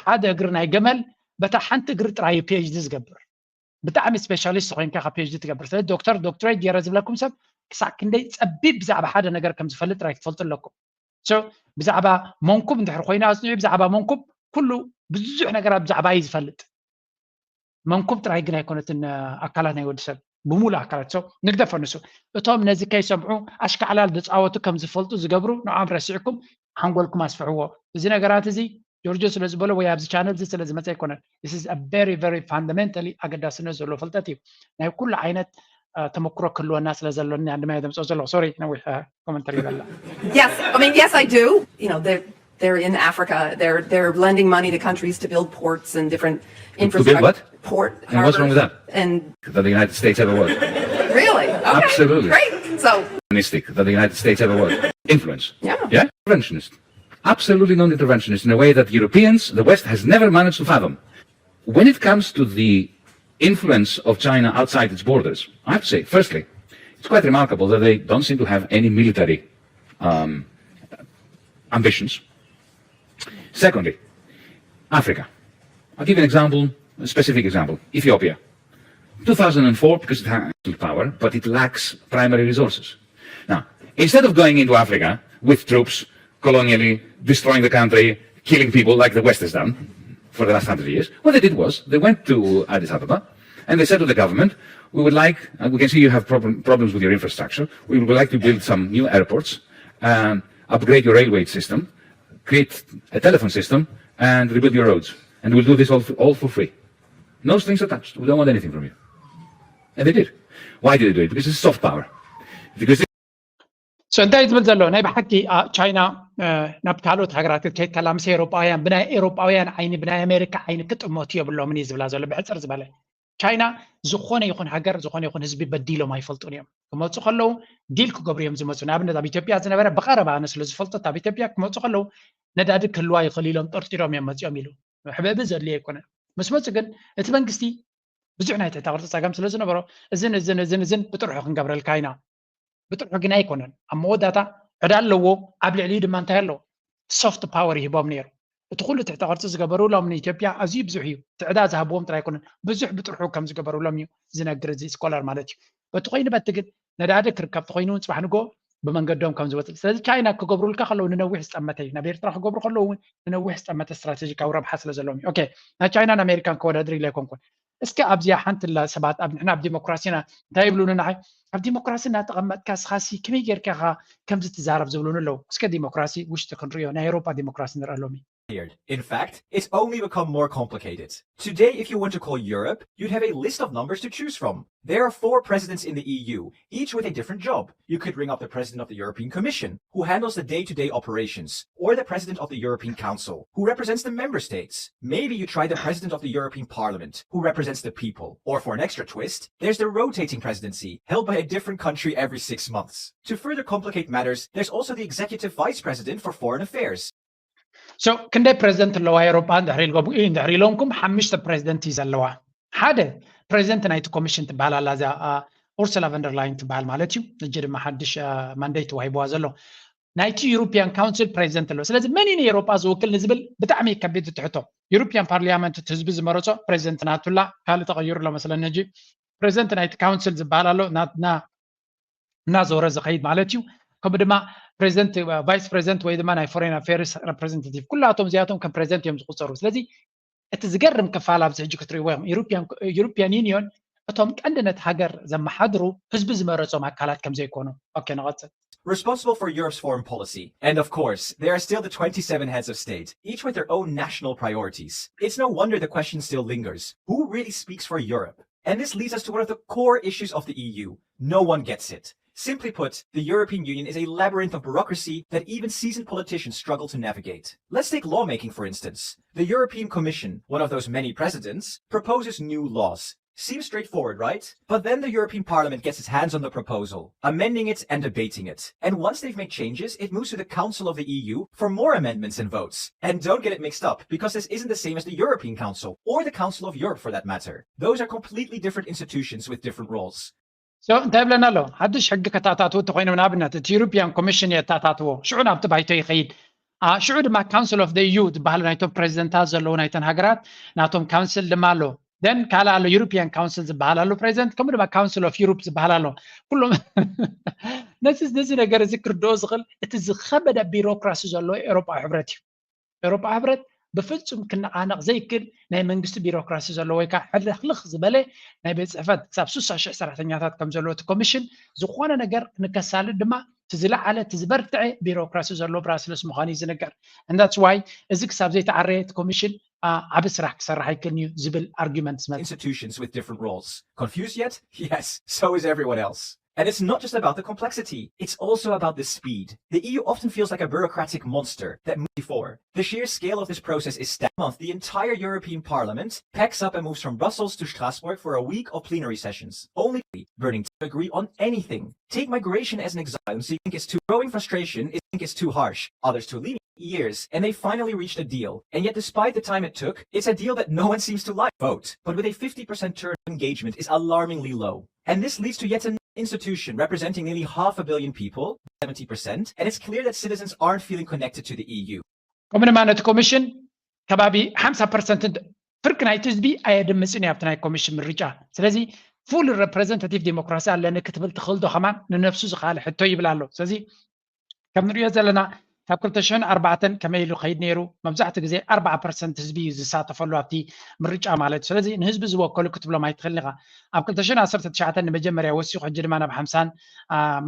ሓደ እግሪ ናይ ገመል፣ በታ ሓንቲ እግሪ ጥራይ እዩ ፒ ኤች ዲ ዝገብር። ብጣዕሚ ስፔሻሊስት ኮይንካ ካብ ፒ ኤች ዲ ትገብር። ስለዚ ዶክተር፣ ዶክትሬት ገይረ ዝብለኩም ሰብ ክሳዕ ክንደይ ጸቢብ ብዛዕባ ሓደ ነገር ከም ዝፈልጥ ጥራይ ክትፈልጡ ኣለኩም። ሶ፣ ብዛዕባ መንኩብ እንድሕር ኮይኑ ኣጽኒዑ፣ ብዛዕባ መንኩብ ኩሉ ብዙሕ ነገራት ብዛዕባ እዩ ዝፈልጥ። መንኩብ ጥራይ ግን ኣይኮነትን፣ እ፣ ኣካላት ናይ ወዲ ሰብ፣ ብምሉእ ኣካላት። ሶ፣ ንግደፎ ንሱ። እቶም ነዚ ከይሰምዑ ኣሽካዕላል ዝጻወቱ ከም ዝፈልጡ ዝገብሩ፣ ንዖም ረሲዕኩም ሓንጎልኩም ኣስፍሕዎ። እዚ ነገራት እዚ ጆርጆ ስለ ዝበሎ ወይ ኣብዚ ቻነል እዚ ስለ ዝመጸ ኣይኮነን። This is a very, very fundamentally ኣገዳስነት ዘለዎ ፍልጠት እዩ። ናይ ኩሉ ዓይነት፣ እ፣ ተመክሮ ክህልወና ስለ ዘሎኒ ኣንድማ እየ ዘምጽኦ ዘለኹ። ሶሪ፣ ነዊሕ፣ እ፣ ኮመንተሪ ይበላ። Yes, I mean, yes, I do. You know, they're, they're in Africa. They're, they're lending money to countries to build ports and different To build infrastructure. What? Port. And what's wrong with that? And That the United States ever was. Really? Okay. Absolutely. Great. So, That the United States ever was. Influence. Yeah. Yeah? Interventionist. Absolutely non-interventionist in a way that Europeans, the West, has never managed to fathom. When it comes to the influence of China outside its borders, I have to say, firstly, it's quite remarkable that they don't seem to have any military, um, ambitions. Secondly, Africa. I'll give you an example, a specific example. Ethiopia. Two thousand and four, because it has power, but it lacks primary resources. Now, instead of going into Africa with troops, colonially destroying the country, killing people like the West has done for the last hundred years, what they did was they went to Addis Ababa and they said to the government, "We would like, uh, we can see you have problem, problems with your infrastructure. We would like to build some new airports, um, upgrade your railway system, create a telephone system, and rebuild your roads. And we'll do this all for, all for free. No strings attached. We don't want anything from you." And they did. Why did they do it? Because it's soft power. Because ሶ እንታይ ዝብል ዘሎ ናይ ብሓቂ፣ አ፣ ቻይና፣ እ፣ ናብ ካልኦት ሃገራት ክትከይድ ከላ ምስ ኤሮጳውያን፣ ብናይ ኤሮጳውያን ዓይኒ፣ ብናይ ኣሜሪካ ዓይኒ ክጥመቱ የብሎምን እዩ ዝብላ ዘሎ። ብሕፅር ዝበለ፣ ቻይና ዝኾነ ይኹን ሃገር፣ ዝኾነ ይኹን ህዝቢ በዲሎም ኣይፈልጡን እዮም። ክመፁ ከለዉ ዲል ክገብሩ እዮም ዝመፁ። ንኣብነት ኣብ ኢትዮጵያ ዝነበረ ብቐረባ ኣነ ስለ ዝፈልጦ፣ ኣብ ኢትዮጵያ ክመፁ ከለዉ ነዳዲ ክህልዋ ይኽእል ኢሎም ጠርጢሮም እዮም መፂኦም ኢሉ። ሕብእብእ ዘድልዮ ኣይኮነን። ምስ መፁ ግን እቲ መንግስቲ ብዙሕ ናይ ትሕተ ቅርፂ ፀገም ስለ ዝነበሮ፣ እዝን እዝን እዝን እዝን ብጥርሑ ክንገብረልካ ኢና። ብጥርሑ ግን ኣይኮነን። ኣብ መወዳእታ ዕዳ ኣለዎ፣ ኣብ ልዕሊኡ ድማ እንታይ ኣለዎ? ሶፍት ፓወር ይህቦም ነይሩ። እቲ ኩሉ ትሕተ ቅርፂ ዝገበሩሎም ንኢትዮጵያ ኣዝዩ ብዙሕ እዩ። እቲ ዕዳ ዝሃብዎም ጥራይ ኣይኮነን፣ ብዙሕ ብጥርሑ ከም ዝገበሩሎም እዩ ዝነግር እዚ ስኮላር ማለት እዩ። በቲ ኮይኑ በቲ ግን ነዳዲ ክርከብ ተኾይኑ እውን ፅባሕ ንግሆ ብመንገዶም ከም ዝወፅእ። ስለዚ ቻይና ክገብሩልካ ከለዉ ንነዊሕ ዝጠመተ እዩ። ናብ ኤርትራ ክገብሩ ከለዉ እውን ንነዊሕ ዝጠመተ ስትራቴጂካዊ ረብሓ ስለ ዘለዎም እዩ። ኦኬ፣ ናይ ቻይናን ኣሜሪካን ከወዳድር ኢለ ኣይኮንኩን። እስኪ ኣብዚኣ ሓንቲ ላ ሰባት ኣብ ንሕና ኣብ ዲሞክራሲና እንታይ ይብሉኒ ንዓይ? ኣብ ዲሞክራሲ እናተቐመጥካ ስኻሲ ከመይ ጌርካ ኢኻ ከምዚ ትዛረብ ዝብሉኒ ኣለዉ። እስከ ዲሞክራሲ ውሽጢ ክንሪኦ፣ ናይ ኤውሮጳ ዲሞክራሲ ንርአ ሎሚ። In fact, it's only become more complicated. Today, if you want to call Europe, you'd have a list of numbers to choose from. There are four presidents in the E U, each with a different job. You could ring up the president of the European Commission, who handles the day to day operations, or the president of the European Council, who represents the member states. Maybe you try the president of the European Parliament, who represents the people. Or for an extra twist, there's the rotating presidency, held by a different country every six months. To further complicate matters, there's also the executive vice president for foreign affairs. So ክንደይ ፕሬዚደንት ኣለዋ ኤውሮጳ? እንድሕሪ ኢልኩም ሓምሽተ ፕሬዚደንት እዩ ዘለዋ። ሓደ ፕሬዚደንት ናይቲ ኮሚሽን ትበሃል ኣላ፣ እዛ ኡርሱላ ቨንደርላይን ትበሃል ማለት እዩ። ሕጂ ድማ ሓድሽ ማንዴት ተዋሂብዋ ዘሎ ናይቲ ዩሮፒያን ካውንስል ፕሬዚደንት ኣለዎ። ስለዚ መን እዩ ንኤውሮጳ ዝውክል ንዝብል ብጣዕሚ ከቢድ ትሕቶ። ዩሮፒያን ፓርሊያመንት እቲ ህዝቢ ዝመረጾ ፕሬዚደንት ናቱላ፣ ካልእ ተቐይሩ ኣሎ መስለኒ። ሕጂ ፕሬዚደንት ናይቲ ካውንስል ዝበሃል ኣሎ፣ እናዞረ ዝኸይድ ማለት እዩ። ከምኡ ድማ ፕሬዚደንት፣ ቫይስ ፕሬዚደንት ወይ ድማ ናይ ፎሬን ኣፌርስ ሬፕሬዘንታቲቭ፣ ኩላቶም እዚኣቶም ከም ፕሬዚደንት እዮም ዝቁፀሩ። ስለዚ እቲ ዝገርም ክፋል ኣብዚ ሕጂ ክትርእይዎ ኢኹም፣ ዩሮፒያን ዩኒዮን እቶም ቀንዲ ነቲ ሃገር ዘመሓድሩ ህዝቢ ዝመረፆም ኣካላት ከም ዘይኮኑ። ኦኬ፣ ንቐፅል። Responsible for Europe's foreign policy. And of course, there are still the twenty-seven heads of state, each with their own national priorities. It's no wonder the question still lingers. Who really speaks for Europe? And this leads us to one of the core issues of the E U. No one gets it. Simply put, the European Union is a labyrinth of bureaucracy that even seasoned politicians struggle to navigate. Let's take lawmaking, for instance. The European Commission, one of those many presidents, proposes new laws. Seems straightforward, right? But then the European Parliament gets its hands on the proposal, amending it and debating it. And once they've made changes, it moves to the Council of the E U for more amendments and votes. And don't get it mixed up, because this isn't the same as the European Council, or the Council of Europe for that matter. Those are completely different institutions with different roles. So እንታይ ይብለና ኣሎ? ሓድሽ ሕጊ ከተኣታትዉ እንተኮይኖም፣ ንኣብነት እቲ ዩሮፒያን ኮሚሽን የተኣታትዎ፣ ሽዑ ናብቲ ባይቶ ይኸይድ። ሽዑ ድማ ካውንስል ኦፍ ደ ዩ ዝበሃሉ ናይቶም ፕሬዚደንታት ዘለዉ ናይተን ሃገራት ናቶም ካውንስል ድማ ኣሎ። ደን ካልእ ኣሎ፣ ዩሮፒያን ካውንስል ዝበሃል ኣሎ ፕሬዚደንት፣ ከምኡ ድማ ካውንስል ኦፍ ዩሮፕ ዝበሃል ኣሎ። ኩሎም ነዚ ነዚ ነገር እዚ ክርድኦ ዝኽእል እቲ ዝኸበደ ቢሮክራሲ ዘለዎ ኤውሮጳዊ ሕብረት እዩ። ኤውሮጳ ሕብረት ብፍጹም ክነቓነቕ ዘይክል ናይ መንግስቲ ቢሮክራሲ ዘለዎ ወይ ከዓ ሕልኽልኽ ዝበለ ናይ ቤት ጽሕፈት ክሳብ ስሳ ሽሕ ሰራሕተኛታት ከም ዘለዎ እቲ ኮሚሽን ዝኾነ ነገር ንከሳልጥ ድማ እቲ ዝለዓለ እቲ ዝበርትዐ ቢሮክራሲ ዘለዎ ብራስለስ ምዃኑ እዩ ዝንገር። And that's why እዚ ክሳብ ዘይተዓረየ እቲ ኮሚሽን ዓቢ ስራሕ ክሰርሕ ኣይክእልን እዩ ዝብል ኣርጊመንት ዝመጽእ። Institutions with different roles. Confused yet? Yes, so is everyone else. And it's not just about the complexity, it's also about the speed. The E U often feels like a bureaucratic monster that moves before. The sheer scale of this process is staggering. The entire European Parliament packs up and moves from Brussels to Strasbourg for a week of plenary sessions, only burning to agree on anything. Take migration as an example. Some think it's too growing frustration, think it's too harsh. Others too lenient. Years, and they finally reached a deal. And yet, despite the time it took, it's a deal that no one seems to like. Vote, but with a fifty percent turn, engagement is alarmingly low. And this leads to yet an institution representing nearly half a billion people, seventy percent, and it's clear that citizens aren't feeling connected to the E U. ከምኡ ድማ ነቲ ኮሚሽን ከባቢ ሓምሳ ፐርሰንት ፍርቂ ናይቲ ህዝቢ ኣየድምፅን እዩ ኣብቲ ናይ ኮሚሽን ምርጫ። ስለዚ ፉል ሬፕሬዘንታቲቭ ዲሞክራሲ ኣለኒ ክትብል ትኽእል ዶ ከማን ንነብሱ ዝኸኣለ ሕቶ ይብል ኣሎ። ስለዚ ከም ንሪኦ ዘለና ካብ ክልተ ሽሕን ኣርባዕተን ከመይ ኢሉ ከይድ ነይሩ? መብዛሕትኡ ግዜ ኣርባዓ ፐርሰንት ህዝቢ እዩ ዝሳተፈሉ ኣብቲ ምርጫ ማለት እዩ። ስለዚ ንህዝቢ ዝወከሉ ክትብሎም ኣይትኽእልን ኢኻ። ኣብ ክልተ ሽሕን ዓሰርተ ትሽዓተን ንመጀመርያ ወሲኹ፣ ሕጂ ድማ ናብ ሓምሳን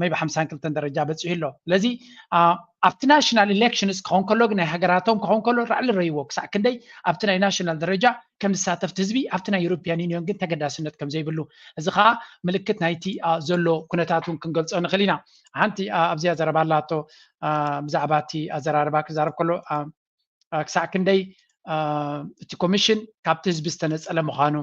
ሜይቢ ሓምሳን ክልተን ደረጃ በፂሑ ኣሎ። ስለዚ ኣብቲ ናሽናል ኢሌክሽንስ ክኸውን ከሎ ግን ናይ ሃገራቶም ክኸውን ከሎ ራዕሊ ረይዎ ክሳዕ ክንደይ ኣብቲ ናይ ናሽናል ደረጃ ከም ዝሳተፍቲ ህዝቢ ኣብቲ ናይ ዩሮፒያን ዩኒዮን ግን ተገዳስነት ከም ዘይብሉ፣ እዚ ከዓ ምልክት ናይቲ ዘሎ ኩነታት እውን ክንገልፆ ንኽእል ኢና። ሓንቲ ኣብዚኣ ዘረባ ኣላቶ ብዛዕባ እቲ ኣዘራርባ ክዛረብ ከሎ ክሳዕ ክንደይ እቲ ኮሚሽን ካብቲ ህዝቢ ዝተነፀለ ምዃኑ።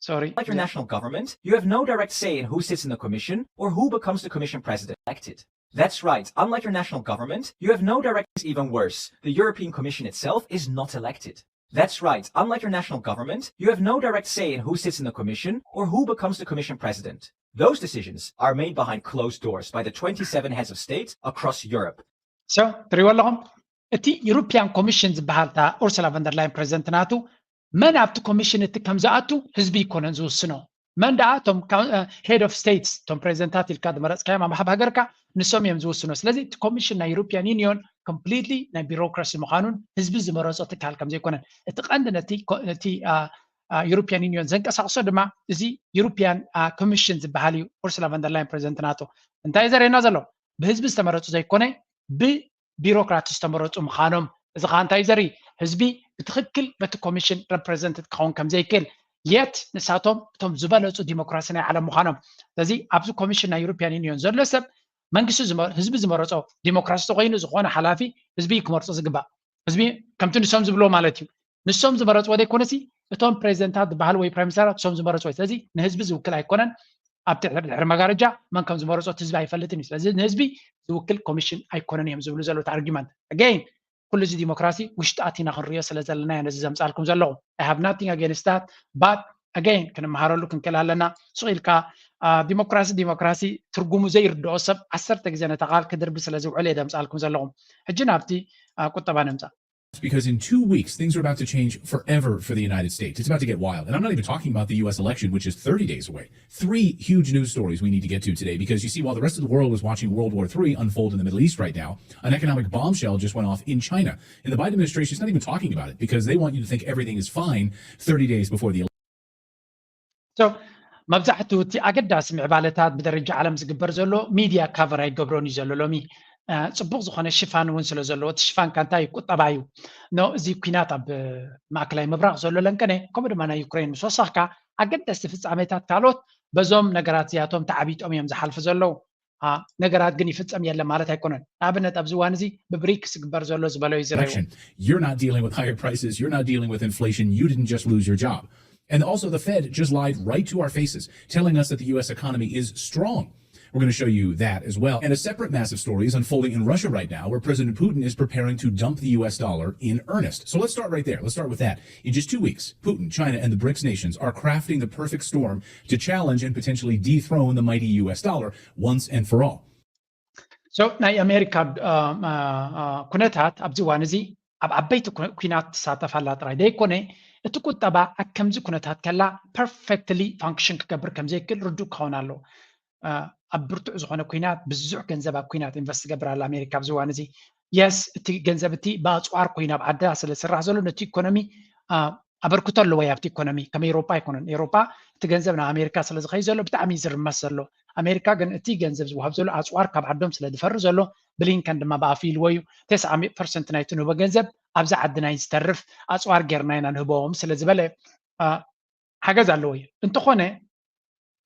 Sorry. Like your national government, you have no direct say in who sits in the commission or who becomes the commission president elected. That's right, unlike your national government, you have no direct, even worse, the European Commission itself is not elected. That's right, unlike your national government, you have no direct say in who sits in the commission or who becomes the commission president. Those decisions are made behind closed doors by the twenty-seven heads of state across Europe. So, ትሪእዎ ኣለኹም? እቲ ዩሮፒያን ኮሚሽን ዝበሃል እታ ኡርሱላ ቨንደርላይን ፕሬዚደንት ናቱ መን ኣብቲ ኮሚሽን እቲ ከም ዝኣቱ ህዝቢ ይኮነን ዝውስኖ። መን ደኣ እቶም head of states እቶም ፕሬዚደንታት ኢልካ ዝመረፅካዮም ኣብ ሃገርካ ንሶም እዮም ዝውስኑ። ስለዚ እቲ ኮሚሽን ናይ European Union completely ናይ ቢሮክራሲ ምዃኑን ህዝቢ ዝመረፆ ትካል ከም ዘይኮነን እቲ ቀንዲ ነቲ European Union ዘንቀሳቕሶ ድማ እዚ European ኮሚሽን ዝበሃል እዩ። ኡርሱላ ቨንደርላይን ፕሬዚደንት ናቶ እንታይ ዘርእየና ዘሎ? ብህዝቢ ዝተመረፁ ዘይኮነ ብቢሮክራት ዝተመረፁ ምዃኖም። እዚ ከዓ እንታይ ዘርኢ? ህዝቢ ብትኽክል በቲ ኮሚሽን represented ክኸውን ከም ዘይክእል የት ንሳቶም እቶም ዝበለፁ ዲሞክራሲ ናይ ዓለም ምዃኖም። ስለዚ ኣብዚ ኮሚሽን ናይ European Union ዘሎ ሰብ መንግስቲ ህዝቢ ዝመረፆ ዲሞክራሲ ተኮይኑ ዝኾነ ሓላፊ ህዝቢ ክመርፆ ዝግባእ ህዝቢ ከምቲ ንሶም ዝብሎ ማለት እዩ። ንሶም ዝመረፅዎ ዘይኮነሲ እቶም ፕሬዚደንታት ዝበሃል ወይ ፕራይም ሚኒስተራት ንሶም ዝመረፅዎ። ስለዚ ንህዝቢ ዝውክል ኣይኮነን። ኣብ ትሕቲ ድሕሪ መጋረጃ መን ከም ዝመረፆ እቲ ህዝቢ ኣይፈልጥን እዩ። ስለዚ ንህዝቢ ዝውክል ኮሚሽን ኣይኮነን እዮም ዝብሉ ዘለዉ argument። Again ኩሉ እዚ ዲሞክራሲ ውሽጢ ኣቲና ክንሪኦ ስለ ዘለና እየ ነዚ ዘምፃልኩም ዘለኹ። I have nothing against that, but again ክንመሃረሉ ክንክእል ኣለና። ስቕ ኢልካ ዲሞክራሲ ዲሞክራሲ ትርጉሙ ዘይርድኦ ሰብ ዓሰርተ ግዜ ነታ ቃል ክድርቢ ስለ ዝውዕል እየ ዘምፃልኩም ዘለኹም። ሕጂ ናብቲ ቁጠባ ንምፃእ። Because in two weeks, things are about to change forever for the United States. It's about to get wild. And I'm not even talking about the U S election, which is thirty days away. Three huge news stories we need to get to today because you see, while the rest of the world was watching World War three unfold in the Middle East right now, an economic bombshell just went off in China. And the Biden administration is not even talking about it because they want you to think everything is fine thirty days before the election. So መብዛሕትኡ እቲ ኣገዳሲ ምዕባለታት ብደረጃ ዓለም ዝግበር ዘሎ ሚድያ ካቨር ኣይገብሮን እዩ ዘሎ። ሎሚ ፅቡቅ ዝኾነ ሽፋን እውን ስለ ዘለዎ እቲ ሽፋን ካንታ እዩ ቁጠባ እዩ። ኖ እዚ ኩናት ኣብ ማእከላይ ምብራቅ ዘሎ ለንቀነ ከምኡ ድማ ናይ ዩክሬን ምስ ወሰኽካ ኣገደስቲ ፍፃሜታት ካልኦት በዞም ነገራት እዚኣቶም ተዓቢጦም እዮም ዝሓልፉ ዘለዉ። ነገራት ግን ይፍፀም የለን ማለት ኣይኮነን። ንኣብነት ኣብዚ እዋን እዚ ብብሪክስ ዝግበር ዘሎ ዝበሎ እዩ ዝረዩ። You're not dealing with higher prices. You're not dealing with inflation. You didn't just lose your job. And also, the Fed just lied right to our faces, telling us that the U S economy is strong. We're going to show you that as well. And a separate massive story is unfolding in Russia right now, where President Putin is preparing to dump the U S dollar in earnest. So let's start right there. Let's start with that. In just two weeks, Putin, China, and the BRICS nations are crafting the perfect storm to challenge and potentially dethrone the mighty U S dollar once and for all. So ናይ ኣሜሪካ ኩነታት ኣብዚ እዋን እዚ ኣብ ዓበይቲ ኩናት ትሳተፍ ኣላ ጥራይ ዘይኮነ እቲ ቁጠባ ኣብ ከምዚ ኩነታት ከላ perfectly function ክገብር ከም ዘይክእል ርዱእ ክኸውን ኣለዎ። ኣብ ብርቱዕ ዝኾነ ኩናት ብዙሕ ገንዘብ ኣብ ኩናት ኢንቨስት ትገብር ኣላ ኣሜሪካ ኣብዚ እዋን እዚ። የስ እቲ ገንዘብ እቲ ብኣፅዋር ኮይኑ ኣብ ዓዳ ስለ ዝስራሕ ዘሎ ነቲ ኢኮኖሚ ኣበርክቶ ኣለዎ ኣብቲ ኢኮኖሚ። ከም ኤሮፓ ኣይኮነን። ኤሮፓ እቲ ገንዘብ ናብ ኣሜሪካ ስለ ዝኸይ ዘሎ ብጣዕሚ እዩ ዝርመስ ዘሎ። ኣሜሪካ ግን እቲ ገንዘብ ዝወሃብ ዘሎ ኣፅዋር ካብ ዓዶም ስለ ዝፈሪ ዘሎ ብሊንከን ድማ ብኣፉ ኢልዎ እዩ። ተስዓ ፐርሰንት ናይቲ ንህቦ ገንዘብ ኣብዚ ዓድና እዩ ዝተርፍ፣ ኣፅዋር ጌርና ኢና ንህቦም ስለ ዝበለ ሓገዝ ኣለዎ እዩ። እንተኾነ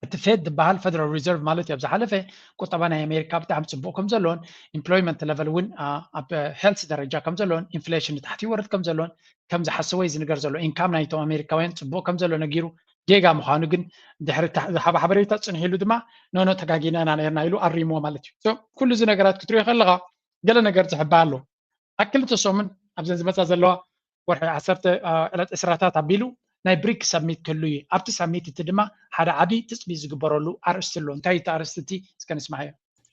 እቲ ፌድ ዝበሃል ፌደራል ሪዘርቭ ማለት እዩ ኣብ ዝሓለፈ ቁጠባ ናይ ኣሜሪካ ብጣዕሚ ፅቡቅ ከም ዘለዎን ኢምፕሎይመንት ለቨል እውን ኣብ ሄልት ደረጃ ከም ዘለዎን ኢንፍሌሽን ንታሕቲ ይወርድ ከም ዘለዎን ከም ዝሓሰቦ እዩ ዝንገር ዘሎ። ኢንካም ናይቶም ኣሜሪካውያን ፅቡቅ ከም ዘሎ ነጊሩ ጌጋ ምዃኑ ግን ድሕሪ ዝሃበ ሓበሬታ ፅንሕ ኢሉ ድማ ኖኖ ተጋጊና ኢና ነርና ኢሉ ኣሪምዎ ማለት እዩ። ኩሉ እዚ ነገራት ክትሪኦ ከለካ ገለ ነገር ዝሕባ ኣሎ። ኣብ ክልተ ሰሙን ኣብዘን ዝመፃ ዘለዋ ወርሒ ዓሰርተ ዕለት ዕስራታት ኣቢሉ ናይ ብሪክ ሰሚት ክህሉ እዩ። ኣብቲ ሰሚት እቲ ድማ ሓደ ዓብዪ ትፅቢት ዝግበረሉ ኣርእስቲ ኣሎ። እንታይ እቲ ኣርእስቲ እቲ እስከ ንስማዓዮ።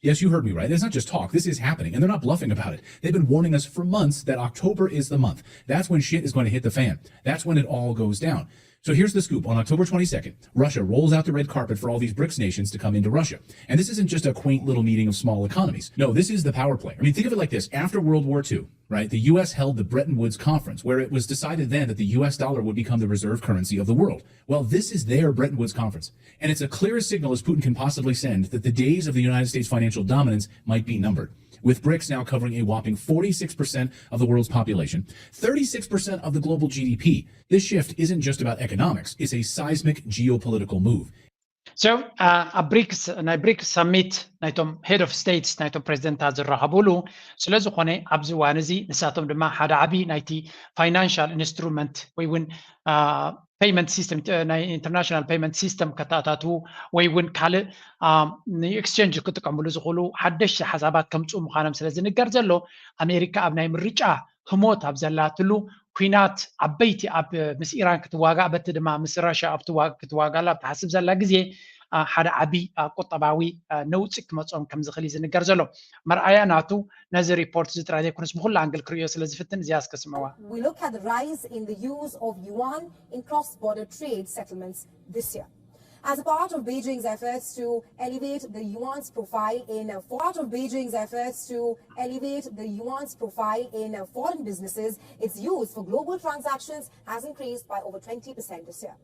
Yes, you heard me right. It's not just talk. This is happening, and they're not bluffing about it. They've been warning us for months that October is the month. That's when shit is going to hit the fan. That's when it all goes down. So here's the scoop. On October twenty-second, Russia rolls out the red carpet for all these BRICS nations to come into Russia. And this isn't just a quaint little meeting of small economies. No, this is the power play. I mean, think of it like this. After World War Two, right, the U S held the Bretton Woods Conference, where it was decided then that the U S dollar would become the reserve currency of the world. Well, this is their Bretton Woods Conference. And it's a clear signal as Putin can possibly send that the days of the United States financial dominance might be numbered. With BRICS now covering a whopping forty-six percent of the world's population, thirty-six percent of the global G D P. This shift isn't just about economics, it's a seismic geopolitical move. So ኣብ ብሪክስ ናይ ብሪክስ ሰሚት ናይቶም ሄድ ኦፍ ስቴትስ ናይቶም ፕሬዚደንታት ዝራኸብሉ ስለ ዝኾነ ኣብዚ እዋን እዚ ንሳቶም ድማ ሓደ ዓብዪ ናይቲ ፋይናንሻል ኢንስትሩመንት ወይ እውን ፔይመንት ሲስተም ናይ ኢንተርናሽናል ፔይመንት ሲስተም ከተኣታትዉ ወይ እውን ካልእ ንኤክስቸንጅ ክጥቀምሉ ዝኽእሉ ሓደሽቲ ሓሳባት ከምፅኡ ምዃኖም ስለ ዝንገር ዘሎ ኣሜሪካ ኣብ ናይ ምርጫ ህሞት ኣብ ዘላትሉ ኩናት ዓበይቲ ኣብ ምስ ኢራን ክትዋጋእ በቲ ድማ ምስ ራሽያ ኣብ ክትዋጋላ ኣብ ትሓስብ ዘላ ግዜ ሓደ ዓቢ ቁጠባዊ ነውፂ ክመፅኦም ከም ዝኽእል እዩ ዝንገር ዘሎ። መርኣያ ናቱ ነዚ ሪፖርት እዚ ጥራይ ዘይኮነስ ብኩሉ ኣንግል ክርእዮ ስለ ዝፍትን እዚኣ እስከ ስምዕዋ። We look at the rise in the use of yuan in cross-border trade settlements this year. As a part of Beijing's efforts to elevate the yuan's profile in uh, part of Beijing's efforts to elevate the yuan's profile in uh, foreign businesses, its use for global transactions has increased by over twenty percent this year.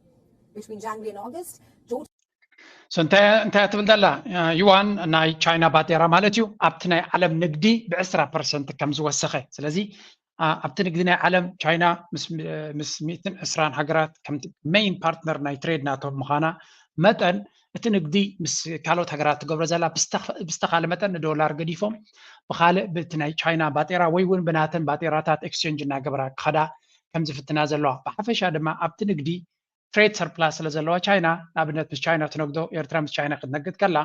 Between January and August, total So እንታይ እንታይ ትብል ዘላ? ዩዋን ናይ ቻይና ባጤራ ማለት እዩ። ኣብቲ ናይ ዓለም ንግዲ ብ ዕስራ ፐርሰንት ከም ዝወሰኸ። ስለዚ ኣብቲ ንግዲ ናይ ዓለም ቻይና ምስ ሚእትን ዕስራን ሃገራት ከምቲ ሜይን ፓርትነር ናይ ትሬድ ናቶም ምዃና መጠን፣ እቲ ንግዲ ምስ ካልኦት ሃገራት ትገብሮ ዘላ ብዝተኻለ መጠን ንዶላር ገዲፎም ብካልእ ብቲ ናይ ቻይና ባጤራ ወይ እውን ብናተን ባጤራታት ኤክስቼንጅ እናገበራ ክኸዳ ከም ዝፍትና ዘለዋ። ብሓፈሻ ድማ ኣብቲ ንግዲ ትሬድ ሰርፕላስ ስለ ዘለዋ ቻይና፣ ንኣብነት ምስ ቻይና ትነግዶ ኤርትራ ምስ ቻይና ክትነግድ ከላ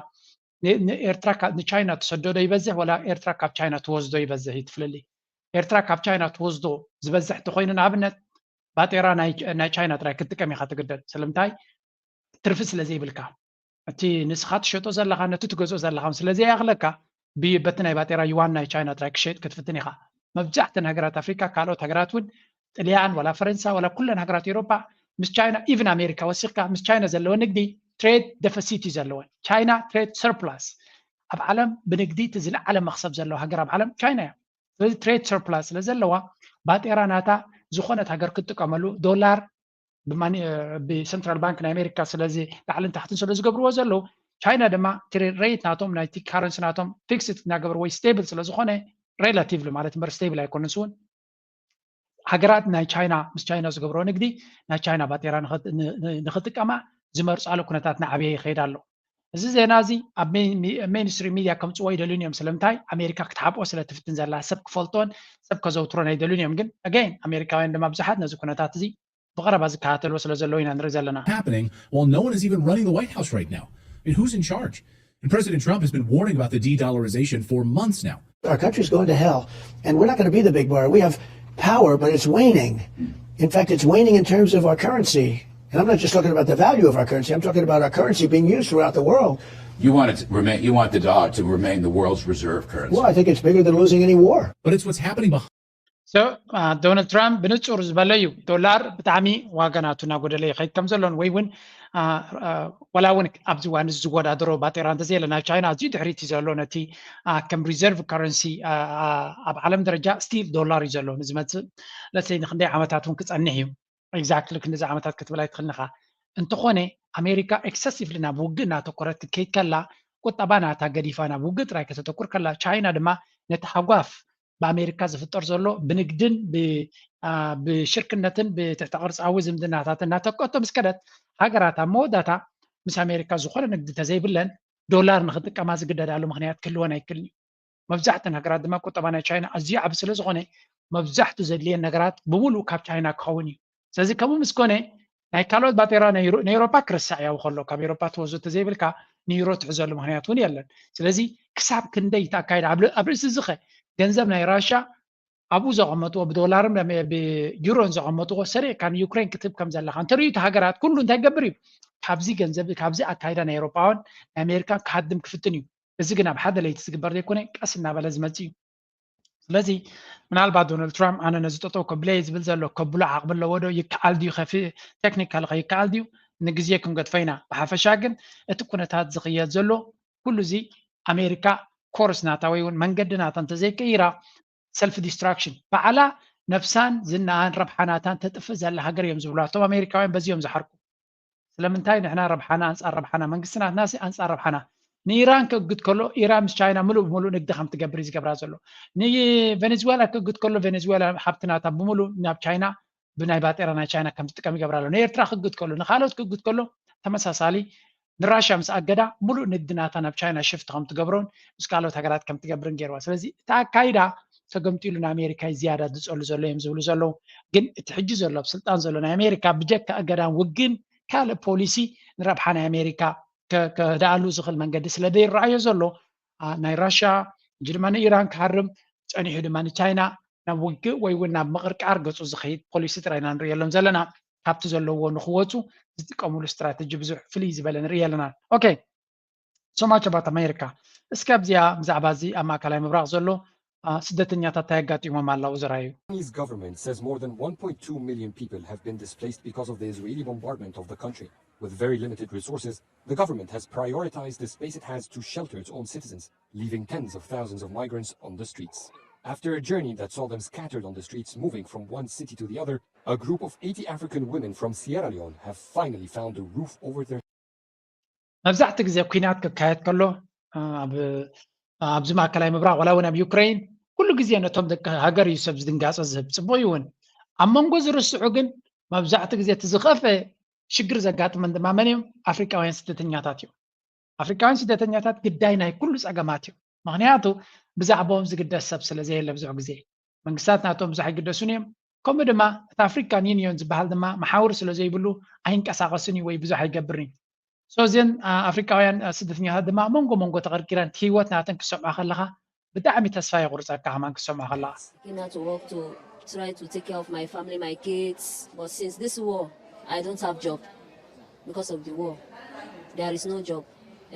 ንኤርትራ ንቻይና ትሰደዶ ይበዝሕ ወላ ኤርትራ ካብ ቻይና ትወስዶ ይበዝሕ እዩ ትፍልልይ። ኤርትራ ካብ ቻይና ትወስዶ ዝበዝሕ ተኮይኑ ንኣብነት ባጤራ ናይ ቻይና ጥራይ ክትጥቀም ኢካ ትግደድ። ስለምንታይ? ትርፊ ስለ ዘይብልካ። እቲ ንስኻ ትሸጦ ዘለኻ ነቲ ትገዝኦ ዘለኻ ስለ ዘይኣኽለካ በቲ ናይ ባጤራ ዩዋን ናይ ቻይና ጥራይ ክሸጥ ክትፍትን ኢኻ። መብዛሕተን ሃገራት ኣፍሪካ ካልኦት ሃገራት እውን ጥልያን ዋላ ፈረንሳ ዋላ ኩለን ሃገራት ኤሮፓ ምስ ቻይና ኢቭን ኣሜሪካ ወሲኽካ ምስ ቻይና ዘለዎ ንግዲ ትሬድ ደፈሲት እዩ ዘለወን። ቻይና ትሬድ ሰርፕላስ ኣብ ዓለም ብንግዲ እቲ ዝለዓለ መኽሰብ ዘለዎ ሃገር ኣብ ዓለም ቻይና እያ። ስለዚ ትሬድ ሰርፕላስ ስለ ዘለዋ ባጤራ ናታ ዝኾነት ሃገር ክትጥቀመሉ ዶላር ብሰንትራል ባንክ ናይ ኣሜሪካ ስለዚ ላዕልን ታሕትን ስለ ዝገብርዎ ዘለዉ ቻይና ድማ ሬት ናቶም ናይቲ ካረንሲ ናቶም ፊክስድ እናገበሩ ወይ ስቴብል ስለ ዝኾነ ሬላቲቭሊ ማለት እምበር ስቴብል ኣይኮነስ እውን ሃገራት ናይ ቻይና ምስ ቻይና ዝገብሮ ንግዲ ናይ ቻይና ባጤራ ንክጥቀማ ዝመርፃሉ ኩነታት ናዕብየ ይኸይድ ኣሎ። እዚ ዜና እዚ ኣብ ሜይንስትሪም ሚድያ ከምፅዎ ይደልዩን እዮም። ስለምንታይ? ኣሜሪካ ክትሓብኦ ስለ ትፍትን ዘላ ሰብ ክፈልጦን ሰብ ከዘውትሮን ኣይደልዩን እዮም። ግን ኣገይን ኣሜሪካውያን ድማ ብዙሓት ነዚ ኩነታት እዚ ብቐረባ ዝከታተልዎ ስለ ዘለዉ ኢና ንርኢ ዘለና። happening while no one is even running the White House right now. I mean, who's in charge? And President Trump has been warning about the de-dollarization for months now. Our country's going to hell, and we're not going to be the big brother. We have power, but it's waning. In fact, it's waning in terms of our currency. And I'm not just talking about the value of our currency. I'm talking about our currency being used throughout the world. You want it to remain. You want the dollar to remain the world's reserve currency. Well, I think it's bigger than losing any war. But it's what's happening behind. So ዶናልድ ትራምፕ ብንጹር ዝበለ እዩ ዶላር ብጣዕሚ ዋጋ ናቱ እናጎደለ ይኸይድ ከም ዘሎን ወይ እውን ወላ እውን ኣብዚ እዋን እዚ ዝወዳደሮ ባጤራ እንተዘየለ ናብ ቻይና ኣዝዩ ድሕሪት እዩ ዘሎ። ነቲ ከም ሪዘርቭ ካረንሲ ኣብ ዓለም ደረጃ ስቲል ዶላር እዩ ዘሎ ንዝመፅእ ለሰይ ንክንደይ ዓመታት እውን ክፀንሕ እዩ። ኤግዛክትሊ ክንደዚ ዓመታት ክትብል ኣይትኽእልን ኢኻ። እንተኾነ ኣሜሪካ ኤክሰሲቭሊ ናብ ውግእ እናተኮረት ክትከይድ ከላ ቁጠባ ናታ ገዲፋ ናብ ውግእ ጥራይ ከተተኩር ከላ ቻይና ድማ ነቲ ሃጓፍ ብኣሜሪካ ዝፍጠር ዘሎ ብንግድን ብሽርክነትን ብትሕተ ቅርፃዊ ዝምድናታት እናተከቶ ምስ ከደት ሃገራት ኣብ መወዳእታ ምስ ኣሜሪካ ዝኾነ ንግዲ ተዘይብለን ዶላር ንክጥቀማ ዝግደዳሉ ምክንያት ክህልወን ኣይክልን እዩ። መብዛሕተን ሃገራት ድማ ቁጠባ ናይ ቻይና ኣዝዩ ዓቢ ስለ ዝኾነ መብዛሕቱ ዘድልየን ነገራት ብምሉእ ካብ ቻይና ክኸውን እዩ። ስለዚ ከምኡ ምስ ኮነ ናይ ካልኦት ባጤራ ናይ ኤውሮፓ ክርሳዕ ያው ከሎ ካብ ኤውሮፓ ትወስዶ ተዘይብልካ ንዩሮ ትሕዘሉ ምክንያት እውን የለን። ስለዚ ክሳብ ክንደይ ተኣካይድ ኣብ ርእሲ ዝኸ ገንዘብ ናይ ራሻ ኣብኡ ዘቐመጥዎ ብዶላርን ብዩሮን ዘቐመጥዎ ሰሪዕካ ንዩክሬን ክትህብ ከም ዘለካ እንተርእዩ እቲ ሃገራት ኩሉ እንታይ ገብር እዩ ካብዚ ገንዘብ ካብዚ ኣካይዳ ናይ ኤውሮፓውን ናይ ኣሜሪካን ክሃድም ክፍትን እዩ። እዚ ግን ኣብ ሓደ ለይቲ ዝግበር ዘይኮነ ቀስ እናበለ ዝመፅእ እዩ። ስለዚ ምናልባት ዶናልድ ትራምፕ ኣነ ነዚ ጠጠው ከብለ ዝብል ዘሎ ከብሎ ዓቕሚ ኣለዎ ዶ ይከኣል ድዩ ከፊ ቴክኒካል ከይከኣል ድዩ ንግዜ ክንገድፎ ኢና። ብሓፈሻ ግን እቲ ኩነታት ዝኽየድ ዘሎ ኩሉ እዚ ኣሜሪካ ኮርስ ናታ ወይ እውን መንገዲ ናታ እንተዘይቀይራ ሰልፍ ዲስትራክሽን ባዕላ ነፍሳን ዝናኣን ረብሓ ናታን ተጥፍእ ዘላ ሃገር እዮም ዝብሉ ኣቶም ኣሜሪካውያን በዚ እዮም ዝሓርቁ። ስለምንታይ ንሕና ረብሓና ኣንፃር ረብሓና መንግስቲ ናትና ኣንፃር ረብሓና ንኢራን ክእግድ ከሎ ኢራን ምስ ቻይና ምሉእ ብምሉእ ንግዲ ከም ትገብር እዩ ዝገብራ ዘሎ። ንቬኔዝዌላ ክእግድ ከሎ ቬኔዝዌላ ሃብቲ ናታ ብምሉእ ናብ ቻይና ብናይ ባጤራ ናይ ቻይና ከም ትጥቀም ይገብራ ኣሎ። ንኤርትራ ክእግድ ከሎ ንካልኦት ክእግድ ከሎ ተመሳሳሊ ንራሽያ ምስ ኣገዳ ሙሉእ ንግዲ ናታ ናብ ቻይና ሽፍት ከም ትገብሮን ምስ ካልኦት ሃገራት ከም ትገብርን ገይርዋ። ስለዚ እቲ ኣካይዳ ተገምጢሉ ንኣሜሪካ እዩ ዝያዳ ዝፀሉ ዘሎ እዮም ዝብሉ ዘለዉ። ግን እቲ ሕጂ ዘሎ ኣብ ስልጣን ዘሎ ናይ ኣሜሪካ ብጀካ እገዳን ውግን ካልእ ፖሊሲ ንረብሓ ናይ ኣሜሪካ ከህድኣሉ ዝኽእል መንገዲ ስለ ዘይረኣዮ ዘሎ ናይ ራሽያ ሕጂ ድማ ንኢራን ክሃርም ፀኒሑ ድማ ንቻይና ናብ ውግእ ወይ እውን ናብ ምቕርቃር ገፁ ዝኸይድ ፖሊሲ ጥራይ ኢና ንርእየሎም ዘለና። ካብቲ ዘለዎ ንክወፁ ዝጥቀምሉ ስትራተጂ ብዙሕ ፍልይ ዝበለ ንርኢ ኣለና። Okay, so much about America። እስኪ ኣብዚኣ ብዛዕባ እዚ ኣብ ማእከላይ ምብራቕ ዘሎ ስደተኛታት እንታይ ኣጋጢሞም ኣለዉ ዝረኣዩ። Lebanese government says more than one point two million people have been displaced because of the Israeli bombardment of the country. With very limited resources, the government has prioritized the space it has to shelter its own citizens, leaving tens of thousands of migrants on the streets. After a journey that saw them scattered on the streets, moving from one city to the other, a group of eighty African women from Sierra Leone have finally found a roof over their መብዛሕቲ ግዜ ኲናት ክካየድ ከሎ ኣብ ኣብዚ ማእከላይ ምብራቕ ዋላ እውን ኣብ ዩክሬን ኩሉ ግዜ ነቶም ደቂ ሃገር እዩ ሰብ ዝድንጋጸ ዝህብ ጽቡቕ እዩ እውን ኣብ መንጎ ዝርስዑ ግን መብዛሕቲ ግዜ እቲ ዝኸፍአ ሽግር ዘጋጥመን ድማ መን እዮም ኣፍሪቃውያን ስደተኛታት እዮም ኣፍሪቃውያን ስደተኛታት ግዳይ ናይ ኩሉ ጸገማት እዮም ምክንያቱ ብዛዕባኦም ዝግደስ ሰብ ስለ ዘየለ ብዙሕ ግዜ መንግስታት ናቶም ብዙሕ ኣይግደሱን እዮም ከምኡ ድማ እቲ ኣፍሪካን ዩኒዮን ዝበሃል ድማ መሓውር ስለ ዘይብሉ ኣይንቀሳቀስን እዩ ወይ ብዙሕ ኣይገብርን እዩ so እዘን ኣፍሪካውያን ስደተኛታት ድማ መንጎ መንጎ ተቐርቂረን ህይወት ናተን ክሰምዖ ከለካ ብጣዕሚ ተስፋ የቁርፀካ ከማን ክሰምዖ ከለካ Came here to work to try to take care of my family, my kids. But since this war, I don't have job because of the war. There is no job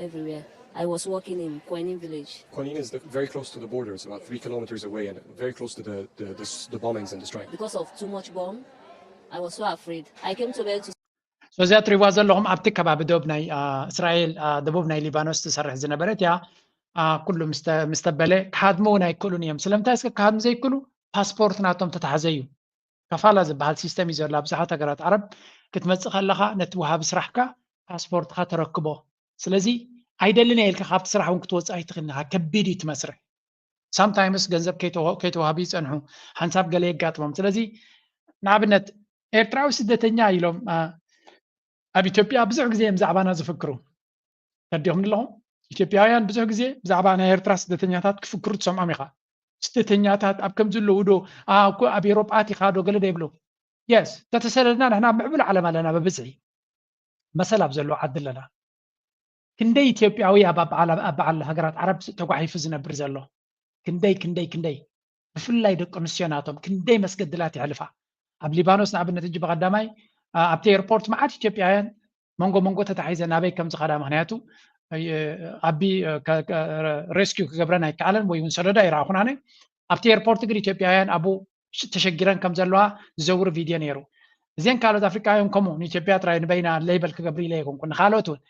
everywhere. I was working in Kwenin village. Kwenin is the, very close to the border. It's about three kilometers away and very close to the, the, the, the bombings and the strike. Because of too much bomb, I was so afraid. I came to Beirut to so እዚኣ ትሪዋ ዘለኹም ኣብቲ ከባቢ ደቡብ ናይ እስራኤል ደቡብ ናይ ሊባኖስ ትሰርሕ ዝነበረት እያ ኩሉ ምስ ተበለ ክሃድሙ እውን ኣይክእሉን እዮም ስለምንታይ እስከ ክሃድሙ ዘይክእሉ ፓስፖርት ናቶም ተታሕዘ እዩ ከፋላ ዝበሃል ሲስተም እዩ ዘሎ ኣብ ብዙሓት ሃገራት ዓረብ ክትመፅእ ከለካ ነቲ ወሃቢ ስራሕካ ፓስፖርትካ ተረክቦ ስለዚ ኣይደልን እየ ኢልካ ካብቲ ስራሕ እውን ክትወፅእ ኣይትኽእልን ኢኻ ከቢድ እዩ እቲ መስርሕ sometimes ገንዘብ ከይተዋህቡ ይፀንሑ ሓንሳብ ገለ የጋጥሞም ስለዚ ንኣብነት ኤርትራዊ ስደተኛ ኢሎም ኣብ ኢትዮጵያ ብዙሕ ግዜ እዮም ብዛዕባና ዝፍክሩ ተዲኹም ኣለኹም ኢትዮጵያውያን ብዙሕ ግዜ ብዛዕባ ናይ ኤርትራ ስደተኛታት ክፍክሩ ትሰምዖም ኢኻ ስደተኛታት ኣብ ከም ዘለዉ ዶ እኮ ኣብ ኤሮጳ ኣቲኻ ዶ ገለ ዶ ይብሉ የስ ተተሰደድና ንሕና ምዕቡል ዓለም ኣለና ብብዝሒ መሰል ኣብ ዘለዎ ዓዲ ኣለና ክንደይ ኢትዮጵያዊ ኣብ በዓል ሃገራት ዓረብ ተጓሒፉ ዝነብር ዘሎ ክንደይ ክንደይ ክንደይ ብፍላይ ደቂ ኣንስትዮ ናቶም ክንደይ መስገድላት የሕልፋ ኣብ ሊባኖስ ንኣብነት እጂ ብቀዳማይ ኣብቲ ኤርፖርት መዓት ኢትዮጵያውያን መንጎ መንጎ ተታሒዘ ናበይ ከም ዝኸዳ ምክንያቱ ኣቢ ሬስኪው ክገብረን ኣይከኣለን ወይ እውን ሰደዶ ኣይረኣኹን ኣነ ኣብቲ ኤርፖርት ግን ኢትዮጵያውያን ኣብኡ ተሸጊረን ከም ዘለዋ ዝዘውር ቪድዮ ነይሩ እዚን ካልኦት ኣፍሪቃውያን ከምኡ ንኢትዮጵያ ጥራይ ንበይና ሌበል ክገብር ኢለ ኣይኮንኩ ንካልኦት እውን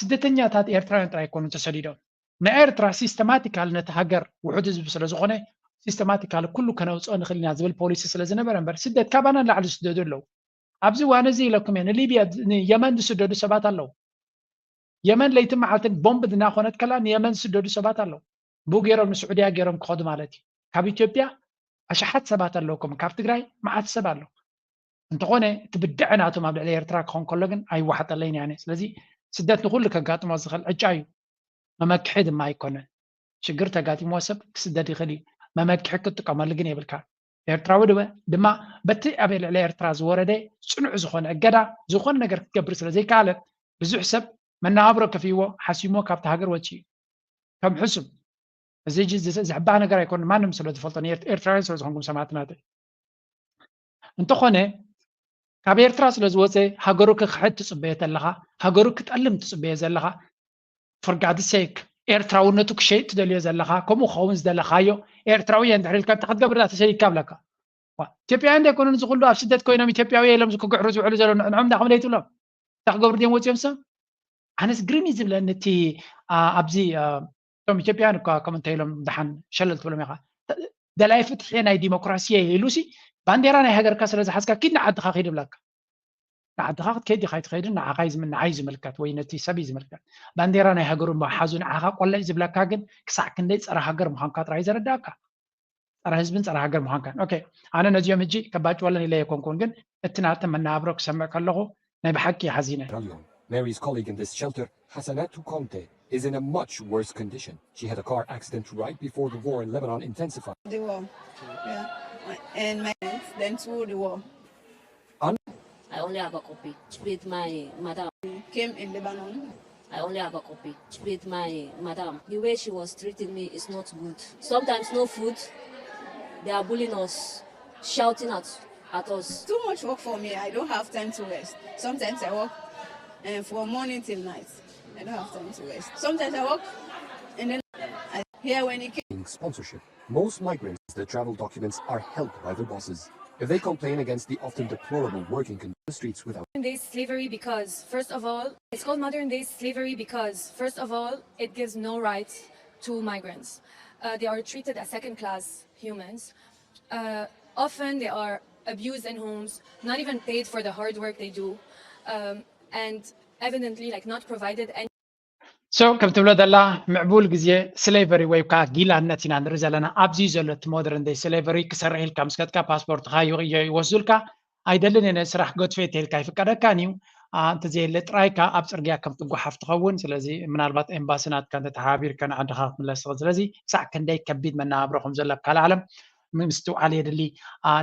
ስደተኛታት ኤርትራውያን ጥራይ ኣይኮኑን ተሰዲዶም ናይ ኤርትራ ሲስተማቲካል ነቲ ሃገር ውሑድ ህዝቢ ስለ ዝኾነ ሲስተማቲካል ኩሉ ከነውፅኦ ንኽእል ኢና ዝብል ፖሊሲ ስለ ዝነበረ እምበር ስደት ካባና ንላዕሊ ዝስደዱ ኣለዉ ኣብዚ እዋን እዚ ኢለኩም እየ ንሊብያ ንየመን ዝስደዱ ሰባት ኣለዉ የመን ለይትን መዓልትን ቦምብ እናኾነት ከላ ንየመን ዝስደዱ ሰባት ኣለዉ ብኡ ገይሮም ንስዑድያ ገይሮም ክኸዱ ማለት እዩ ካብ ኢትዮጵያ ኣሽሓት ሰባት ኣለውኩም ካብ ትግራይ መዓት ሰብ ኣሎ እንተኾነ እቲ ብድዐ ናቶም ኣብ ልዕሊ ኤርትራ ክኾን ከሎ ግን ኣይዋሓጠለይን ያነ ስለዚ ስደት ንኩሉ ከጋጥሞ ዝኽእል ዕጫ እዩ መመክሒ ድማ ኣይኮነን ሽግር ተጋጢሞ ሰብ ክስደድ ይኽእል እዩ መመክሒ ክትጥቀመሉ ግን የብልካ ኤርትራዊ ድማ በቲ ኣብ ልዕሊ ኤርትራ ዝወረደ ፅኑዕ ዝኾነ እገዳ ዝኾነ ነገር ክትገብር ስለ ዘይከኣለ ብዙሕ ሰብ መነባብሮ ከፍይዎ ሓሲሞ ካብቲ ሃገር ወፂኡ እዩ ከም ሕሱም እዚ ሕጂ ዝሕባእ ነገር ኣይኮነ ማንም ስለ ዝፈልጦ ኤርትራውያን ስለ ዝኾንኩም ሰማዕትናተ እንተኾነ ካብ ኤርትራ ስለ ዝወፀ ሃገሩ ክክሕድ ትፅበዮ ተለኻ ሃገሩ ክጠልም ትፅበዮ ዘለኻ for God's sake ኤርትራውነቱ ክሸይጥ ትደልዮ ዘለኻ ከምኡ ክኸውን ዝደለኻዮ ኤርትራዊ እየ እንድሕር ኢልካ እንታይ ክትገብር ዳ ተሰዲድካ ብለካ ኢትዮጵያውያን እንታይ ኮኑን እዚ ኩሉ ኣብ ስደት ኮይኖም ኢትዮጵያዊ እዮም ክግዕሩ ዝውዕሉ ዘለዉ ንዕንዖም እንዳኸም ደይትብሎም እንታይ ክገብሩ ድዮም ወፂኦም ሰብ ኣነስ ግርም እዩ ዝብለኒ እቲ ኣብዚ እቶም ኢትዮጵያውያን እኳ ከም እንታይ ኢሎም ደሓን ሸለል ትብሎም ኢኻ ደላይ ፍትሒ ናይ ዲሞክራሲ ኢሉሲ ባንዴራ ናይ ሃገርካ ስለ ዝሓዝካ ኪድ ንዓድኻ ኪድ ይብለካ ንዓድኻ ክትከይድ ዲኻ ኣይትኸይድን ንዓኻ ንዓይ ዝምልከት ወይ ነቲ ሰብ እዩ ዝምልከት ባንዴራ ናይ ሃገሩ እሞ ሓዙ ንዓኻ ቆለጭ ዝብለካ ግን ክሳዕ ክንደይ ፀረ ሃገር ምዃንካ ጥራይ ዘረዳእካ ፀረ ህዝብን ፀረ ሃገር ምዃንካን ኦኬ ኣነ ነዚኦም ሕጂ ከባጭወለን ኢለ የኮንኩን ግን እቲ ናተ መነባብሮ ክሰምዕ ከለኹ ናይ ብሓቂ ሓዚነ Mary's colleague in this shelter, Hassanatu Conte, is in a much worse condition. She had a car accident right before the war in Lebanon intensified. The war. Yeah. And my then through the war. I only have a copy with my madam. Came in Lebanon. I only have a copy with my madam. The way she was treating me is not good. Sometimes no food. They are bullying us, shouting at, at us. Too much work for me. I don't have time to rest. Sometimes I work uh, from morning till night. I don't have time to rest. Sometimes I work and then Here when he came. Sponsorship. Most migrants, their travel documents are held by their bosses. If they complain against the often deplorable working conditions in the streets without. Days slavery because, first of all, it's called modern day slavery because, first of all, it gives no rights to migrants. Uh, they are treated as second class humans. Uh, often they are abused in homes, not even paid for the hard work they do, um, and evidently, like, not provided any. So ከም ትብሎ ዘላ ምዕቡል ግዜ ስሌቨሪ ወይ ከዓ ጊላነት ኢና ንርኢ ዘለና። ኣብዚ ዘሎ እቲ ሞደርን ደይ ስሌቨሪ ክሰርሕ ኢልካ ምስ ከድካ ፓስፖርትካ ይወስዱልካ። ኣይደልን እየ ስራሕ ገድፈ እየ ተልካ ይፍቀደካን እዩ። እንተዘየለ ጥራይካ ኣብ ፅርግያ ከም ትጓሓፍ ትኸውን። ስለዚ ምናልባት ኤምባሲ ናትካ እንተተሓባቢርካ ንዓድኻ ክትምለስ ትኽእል። ስለዚ ክሳዕ ክንደይ ከቢድ መነባብሮ ከም ዘሎ ኣብ ካልእ ዓለም ምስትውዓል የድሊ።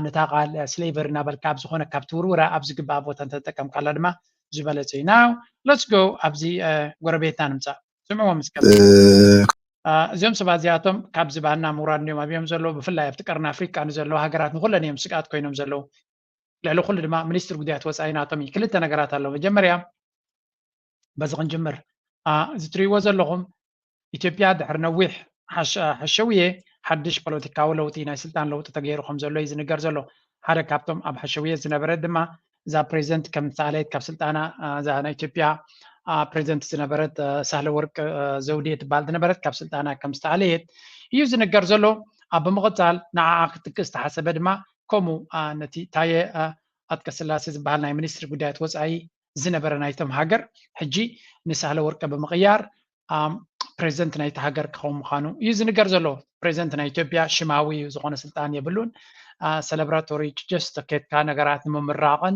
ነታ ቃል ስሌቨሪ እናበልካ ኣብ ዝኾነ ካብ ትውርውራ ኣብ ዝግባእ ቦታ እንተተጠቀምካላ ድማ ዝበለጸ እዩ። Now let's go ኣብዚ ጎረቤትና ንምጻእ። ስምዕዎም እስከ። እዚኦም ሰባት እዚኣቶም ካብ ዝባና ምውራድ እንዲዮም ኣብዮም ዘለዉ። ብፍላይ ኣብቲ ቀርኒ ኣፍሪቃ ንዘለዉ ሃገራት ንኩለን እዮም ስግኣት ኮይኖም ዘለዉ። ልዕሊ ኩሉ ድማ ሚኒስትሪ ጉዳያት ወፃኢ ናቶም እዩ። ክልተ ነገራት ኣለዉ። መጀመርያ በዚ ክንጅምር። እዚ ትሪእዎ ዘለኹም ኢትዮጵያ ድሕሪ ነዊሕ ሓሸውየ ሓድሽ ፖለቲካዊ ለውጢ ናይ ስልጣን ለውጢ ተገይሩ ከም ዘሎ እዩ ዝንገር ዘሎ። ሓደ ካብቶም ኣብ ሓሸውየ ዝነበረት ድማ እዛ ፕሬዚደንት ከም ዝተኣለየት ካብ ስልጣና እዛ ናይ ኢትዮጵያ ፕሬዚደንት ዝነበረት ሳህለ ወርቅ ዘውዴ ትበሃል ዝነበረት ካብ ስልጣና ከም ዝተኣለየት እዩ ዝንገር ዘሎ። ኣብ ብምቕፃል ንዓኣ ክትክእ ዝተሓሰበ ድማ ከምኡ ነቲ ታየ ኣትቀስላሴ ዝበሃል ናይ ሚኒስትሪ ጉዳያት ወፃኢ ዝነበረ ናይቶም ሃገር ሕጂ ንሳህለ ወርቀ ብምቕያር ፕሬዚደንት ናይቲ ሃገር ክኸውን ምዃኑ እዩ ዝንገር ዘሎ። ፕሬዚደንት ናይ ኢትዮጵያ ሽማዊ እዩ፣ ዝኾነ ስልጣን የብሉን። ሰለብራቶሪ ጀስት ኬትካ ነገራት ንምምራቕን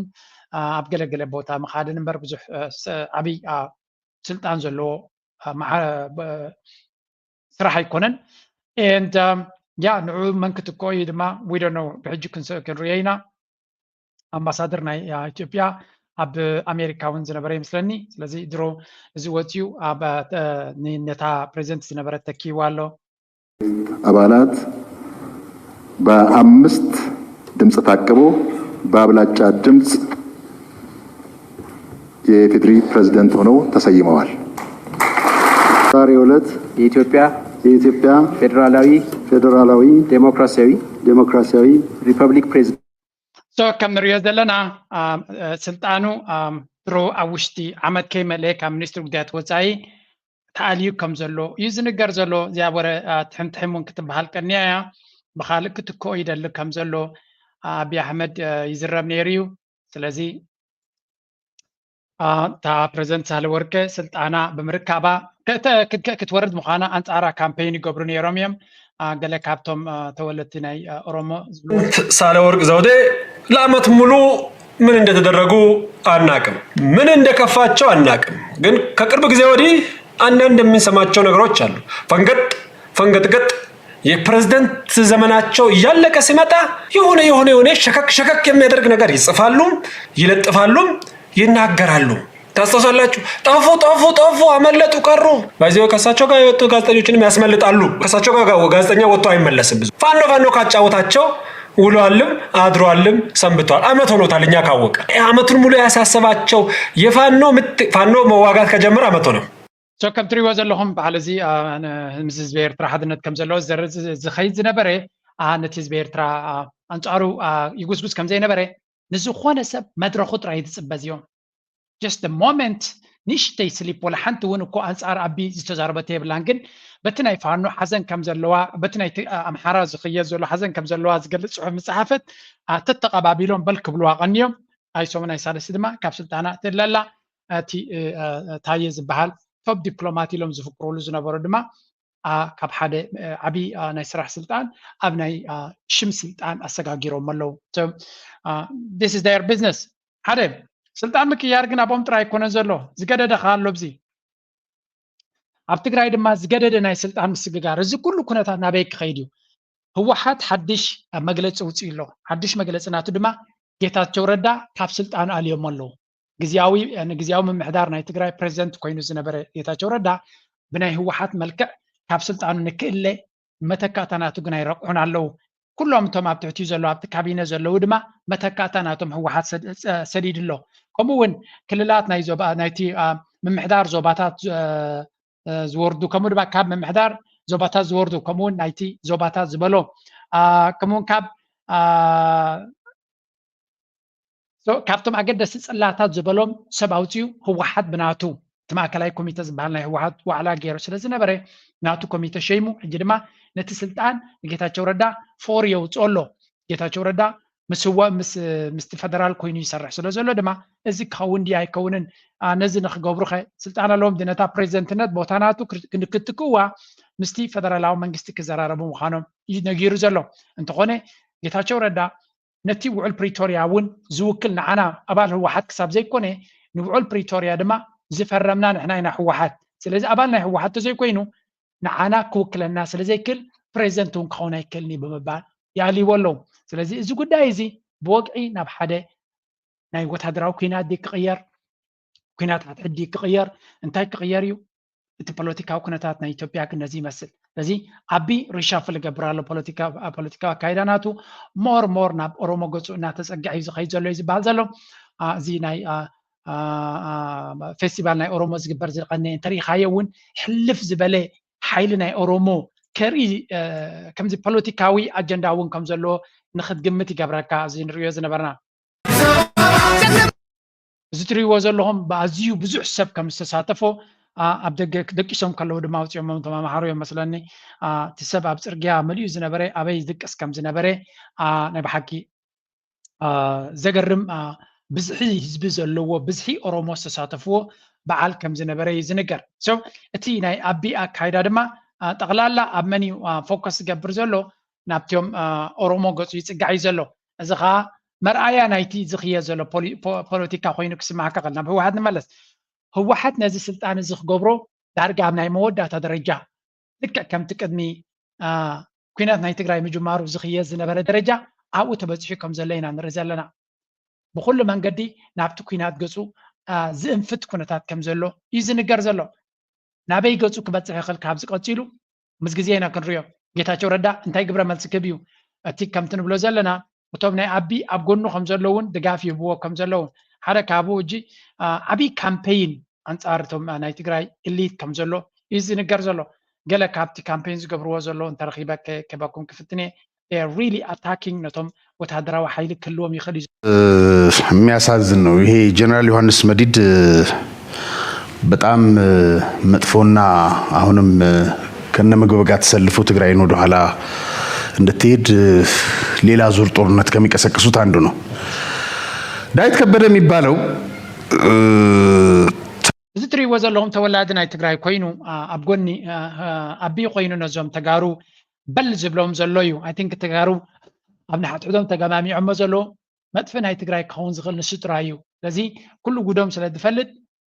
ኣብ ገለገለ ቦታ ምኻድን እምበር ብዙሕ ዓብይ ስልጣን ዘለዎ ስራሕ ኣይኮነን። And ያ ንዑ መን ክትክኦ እዩ ድማ we don't know፣ ብሕጂ ክንርእዮ ኢና። ኣምባሳደር ናይ ኢትዮጵያ ኣብ ኣሜሪካ እውን ዝነበረ ይመስለኒ። ስለዚ ድሮ እዚ ወፂኡ ነታ ፕሬዚደንት ዝነበረት ተኪዋ ኣሎ። አባላት በአምስት ድምፅ ታቅቦ በአብላጫ ድምፅ የኢፌዴሪ ፕሬዝዳንት ሆነው ተሰይመዋል። ዛሬው ዕለት የኢትዮጵያ የኢትዮጵያ ፌዴራላዊ ፌዴራላዊ ዴሞክራሲያዊ ዴሞክራሲያዊ ሪፐብሊክ ፕሬዝዳንት So ከም ንሪኦ ዘለና ስልጣኑ ድሮ ኣብ ውሽጢ ዓመት ከይመልአ ካብ ሚኒስትሪ ጉዳያት ወፃኢ ተኣልዩ ከም ዘሎ እዩ ዝንገር ዘሎ። እዚኣ ወረ ትሕምትሕም እውን ክትበሃል ቀንያ እያ። ብካልእ ክትክኦ ይደሊ ከም ዘሎ ኣብይ ኣሕመድ ይዝረብ ነይሩ እዩ። ስለዚ እታ ፕሬዚደንት ሳህለ ወርቀ ስልጣና ብምርካባ ክትወርድ ምዃና ኣንፃራ ካምፔይን ይገብሩ ነይሮም እዮም። ገለ ካብቶም ተወለድቲ ናይ ኦሮሞ ዝብሉ ሳህለ ወርቅ ዘውዴ ለአመት ሙሉ ምን እንደተደረጉ አናቅም፣ ምን እንደከፋቸው አናቅም። ግን ከቅርብ ጊዜ ወዲህ አንዳንድ የምንሰማቸው ነገሮች አሉ። ፈንገጥ ፈንገጥገጥ የፕሬዝደንት ዘመናቸው እያለቀ ሲመጣ የሆነ የሆነ የሆነ ሸከክ ሸከክ የሚያደርግ ነገር ይጽፋሉም ይለጥፋሉም ይናገራሉ። ታስታውሳላችሁ? ጠፉ ጠፉ ጠፉ፣ አመለጡ፣ ቀሩ። ባይዘው ከሳቸው ጋር የወጡ ጋዜጠኞችንም ያስመልጣሉ። ከሳቸው ጋር ጋዜጠኛ ወጥቶ አይመለስም። ብዙ ፋኖ ፋኖ ካጫወታቸው ውሏልም አድሯልም ሰንብቷል። አመት ሆኖታል። እኛ ካወቀ አመቱን ሙሉ ያሳሰባቸው የፋኖ ምት ፋኖ መዋጋት ከጀመረ አመት ሆነው። So ከም ትሪእዎ ዘለኹም በዓል እዚ ምስ ህዝቢ ኤርትራ ሓድነት ከም ዘለዎ ዝኸይድ ዝነበረ ነቲ ህዝቢ ኤርትራ ኣንጻሩ ይጉስጉስ ከም ዘይነበረ ንዝኾነ ሰብ መድረኹ ጥራይ ዝጽበ እዚኦም just moment ንእሽተይ ስሊፕ ወላ ሓንቲ እውን እኮ ኣንጻር ኣቢ ዝተዛረበት የብላን። ግን በቲ ናይ ፋኖ ሓዘን ከም ዘለዋ በቲ ናይ ኣምሓራ ዝኽየድ ዘሎ ሓዘን ከም ዘለዋ ዝገልጽ ጽሑፍ ምጽሓፈት ተተቐባቢሎም በል ክብልዋ ቀንዮም። ኣይሶም ናይ ሳልስቲ ድማ ካብ ስልጣና ትለላ እቲ ታየ ዝበሃል ቶፕ ዲፕሎማት ኢሎም ዝፍቅሩሉ ዝነበሩ ድማ ካብ ሓደ ዓብዪ ናይ ስራሕ ስልጣን ኣብ ናይ ሽም ስልጣን ኣሰጋጊሮም ኣለዉ። This is their business። ሓደ ስልጣን ምቅያር ግን ኣብኦም ጥራይ ኣይኮነን ዘሎ፣ ዝገደደ ከ ኣሎ ኣብዚ ኣብ ትግራይ ድማ ዝገደደ ናይ ስልጣን ምስግጋር። እዚ ኩሉ ኩነታት ናበይ ክኸይድ እዩ? ህወሓት ሓድሽ መግለፂ ውፅኡ ኣሎ። ሓድሽ መግለፂ ናቱ ድማ ጌታቸው ረዳ ካብ ስልጣኑ ኣልዮሞ ኣለዉ። ግዝያዊ ንግዝያዊ ምምሕዳር ናይ ትግራይ ፕሬዚደንት ኮይኑ ዝነበረ ጌታቸው ረዳ ብናይ ህወሓት መልክዕ ካብ ስልጣኑ ንክእለ መተካእታ ናቱ ግን ኣይረቑሑን ኣለዉ። ኩሎም እቶም ኣብ ትሕቲኡ ዘለዉ ኣብቲ ካቢነ ዘለዉ ድማ መተካእታ ናቶም ህወሓት ሰዲዱ ኣሎ። ከምኡ እውን ክልላት ናይ ዞባ ናይቲ ምምሕዳር ዞባታት ዝወርዱ ከምኡ ድማ ካብ ምምሕዳር ዞባታት ዝወርዱ፣ ከምኡውን ናይቲ ዞባታት ዝበሎ፣ አ፣ ከምኡውን ካብ፣ አ፣ ሶ፣ ካብቶም ኣገደስቲ ጽላታት ዝበሎም ሰብ ኣውጺኡ፣ ህወሓት ብናቱ፣ እቲ ማእከላይ ኮሚተ ዝበሃል ናይ ህወሓት ዋዕላ ገይሩ ስለ ዝነበረ፣ ናቱ ኮሚተ ሸይሙ። ሕጂ ድማ ነቲ ስልጣን ንጌታቸው ረዳ ፎር የውጽኦ ኣሎ። ጌታቸው ረዳ ምስ ህወ-፣ ምስ፣ ምስቲ ፈደራል ኮይኑ ይሰርሕ ስለ ዘሎ ድማ፣ እዚ ክኸውን ድዩ ኣይከውንን፣ አ፣ ነዚ ንክገብሩ ኸ ስልጣን ኣለዎም ድዩ? ነታ ፕሬዚደንትነት ቦታ ናቱ ክር-፣ ክን-፣ ክትክእዋ ምስቲ ፈደራላዊ መንግስቲ ክዘራረቡ ምዃኖም እዩ ነጊሩ ዘሎ። እንተኾነ ጌታቸው ረዳ ነቲ ውዕል ፕሪቶርያ እውን ዝውክል ንዓና ኣባል ህወሓት ክሳብ ዘይኮነ፣ ንውዕል ፕሪቶርያ ድማ ዝፈረምና ንሕና ኢና ህወሓት። ስለዚ ኣባል ናይ ህወሓት ተዘይኮይኑ ንዓና ክውክለና ስለ ዘይክል ፕሬዚደንት እውን ክኸውን ኣይክእልን እዩ ብምባል ይኣልይዎ ኣለዉ። ስለዚ እዚ ጉዳይ እዚ ብወግዒ ናብ ሓደ ናይ ወታደራዊ ኲናት ድዩ ክቕየር፣ ኲናት ሓድሕድ ድዩ ክቕየር፣ እንታይ ክቕየር እዩ? እቲ ፖለቲካዊ ኩነታት ናይ ኢትዮጵያ ግን ነዚ ይመስል። ስለዚ ዓቢ ሪሻፍል ይገብር ኣሎ ፖለቲካ፣ ፖለቲካዊ ኣካይዳ ናቱ። ሞር ሞር ናብ ኦሮሞ ገጹ እናተጸግዐ እዩ ዝኸይድ ዘሎ እዩ ዝበሃል ዘሎ። አ፣ እዚ ናይ፣ አ፣ አ፣ አ፣ ፌስቲቫል ናይ ኦሮሞ ዝግበር ዝቐነ እንተሪኢኻዮ እውን ሕልፍ ዝበለ ሓይሊ ናይ ኦሮሞ ከርኢ፣ እ፣ ከምዚ ፖለቲካዊ ኣጀንዳ እውን ከም ዘለዎ ንክትግምት ይገብረካ። እዚ ንርእዮ ዝነበርና፣ እዚ ትርእይዎ ዘለኹም ብኣዝዩ ብዙሕ ሰብ ከም ዝተሳተፎ፣ አ፣ ኣብ ደገ ደቂሶም ከለዉ ድማ ኣውፂኦሞም እቶም ኣምሓሩ እዮም መስለኒ። አ፣ እቲ ሰብ ኣብ ፅርግያ መሊኡ ዝነበረ ኣበይ ይድቅስ ከም ዝነበረ፣ አ፣ ናይ ብሓቂ፣ አ፣ ዘገርም፣ አ፣ ብዝሒ ህዝቢ ዘለዎ፣ ብዝሒ ኦሮሞ ዝተሳተፍዎ በዓል ከም ዝነበረ እዩ ዝንገር። So፣ እቲ ናይ ኣቢ ኣካይዳ ድማ፣ አ፣ ጠቕላላ ኣብ መን እዩ፣ አ፣ ፎከስ ዝገብር ዘሎ? ናብቲኦም፣ አ፣ ኦሮሞ ገፁ ይፅጋዕ እዩ ዘሎ። እዚ ኸዓ መርኣያ ናይቲ ዝኽየ ዘሎ ፖሊ-፣ ፖ-፣ ፖለቲካ ኮይኑ ክስማዓካ ከሎ፣ ናብ ህወሓት ንመለስ። ህወሓት ነዚ ስልጣን እዚ ክገብሮ ዳርጋ ኣብ ናይ መወዳእታ ደረጃ፣ ልክዕ ከምቲ ቅድሚ፣ አ፣ ኲናት ናይ ትግራይ ምጅማሩ ዝኽየ ዝነበረ ደረጃ ኣብኡ ተበፂሑ ከም ዘሎ ኢና ንርኢ ዘለና። ብኹሉ መንገዲ ናብቲ ኲናት ገፁ፣ አ፣ ዝእንፍት ኩነታት ከም ዘሎ እዩ ዝንገር ዘሎ። ናበይ ገፁ ክበፅሕ ይኽእል? ካብዚ ቀፂሉ ምስ ግዜ ኢና ክንሪኦ። ጌታቸው ረዳ እንታይ ግብረ መልሲ ክህብ እዩ? እቲ ከምቲ ንብሎ ዘለና፣ እቶም ናይ ኣቢ ኣብ ጎኑ ከም ዘለውን ድጋፍ ይህብዎ ከም ዘለውን፣ ሓደ ካብኡ ሕጂ፣ አ፣ ዓብዪ ካምፔይን ኣንፃር እቶም፣ አ፣ ናይ ትግራይ ኢሊት ከም ዘሎ እዩ ዝንገር ዘሎ። ገለ ካብቲ ካምፔይን ዝገብርዎ ዘለዉ እንተረኺበ ከ-፣ ክህበኩም ክፍትን እየ። They are really attacking ነቶም ወታደራዊ ሓይሊ ክህልዎም ይኽእል እዩ። እ፣ የሚያሳዝን ነው። ይሄ ጀነራል ዮሐንስ መዲድ፣ እ፣ በጣም፣ እ፣ መጥፎና አሁንም፣ እ፣ ከነ ምግብ ጋር ተሰልፎ ትግራይን ወደኋላ እንድትሄድ፣ እ፣ ሌላ ዙር ጦርነት ከሚቀሰቅሱት አንዱ ነው። ዳዊት ከበደ የሚባለው፣ እ፣ እዚ ትርእይዎ ዘለኹም ተወላዲ ናይ ትግራይ ኮይኑ፣ አ፣ ኣብ ጎኒ፣ አ፣ አ፣ ኣቢ ኮይኑ ነዞም ተጋሩ በል ዝብሎም ዘሎ እዩ። I think ተጋሩ ኣብ ንሓድሕዶም ተገማሚዖሞ ዘለዉ መጥፍኢ ናይ ትግራይ ክኸውን ዝኽእል ንሱ ጥራይ እዩ። ስለዚ ኩሉ ጉዶም ስለ ዝፈልጥ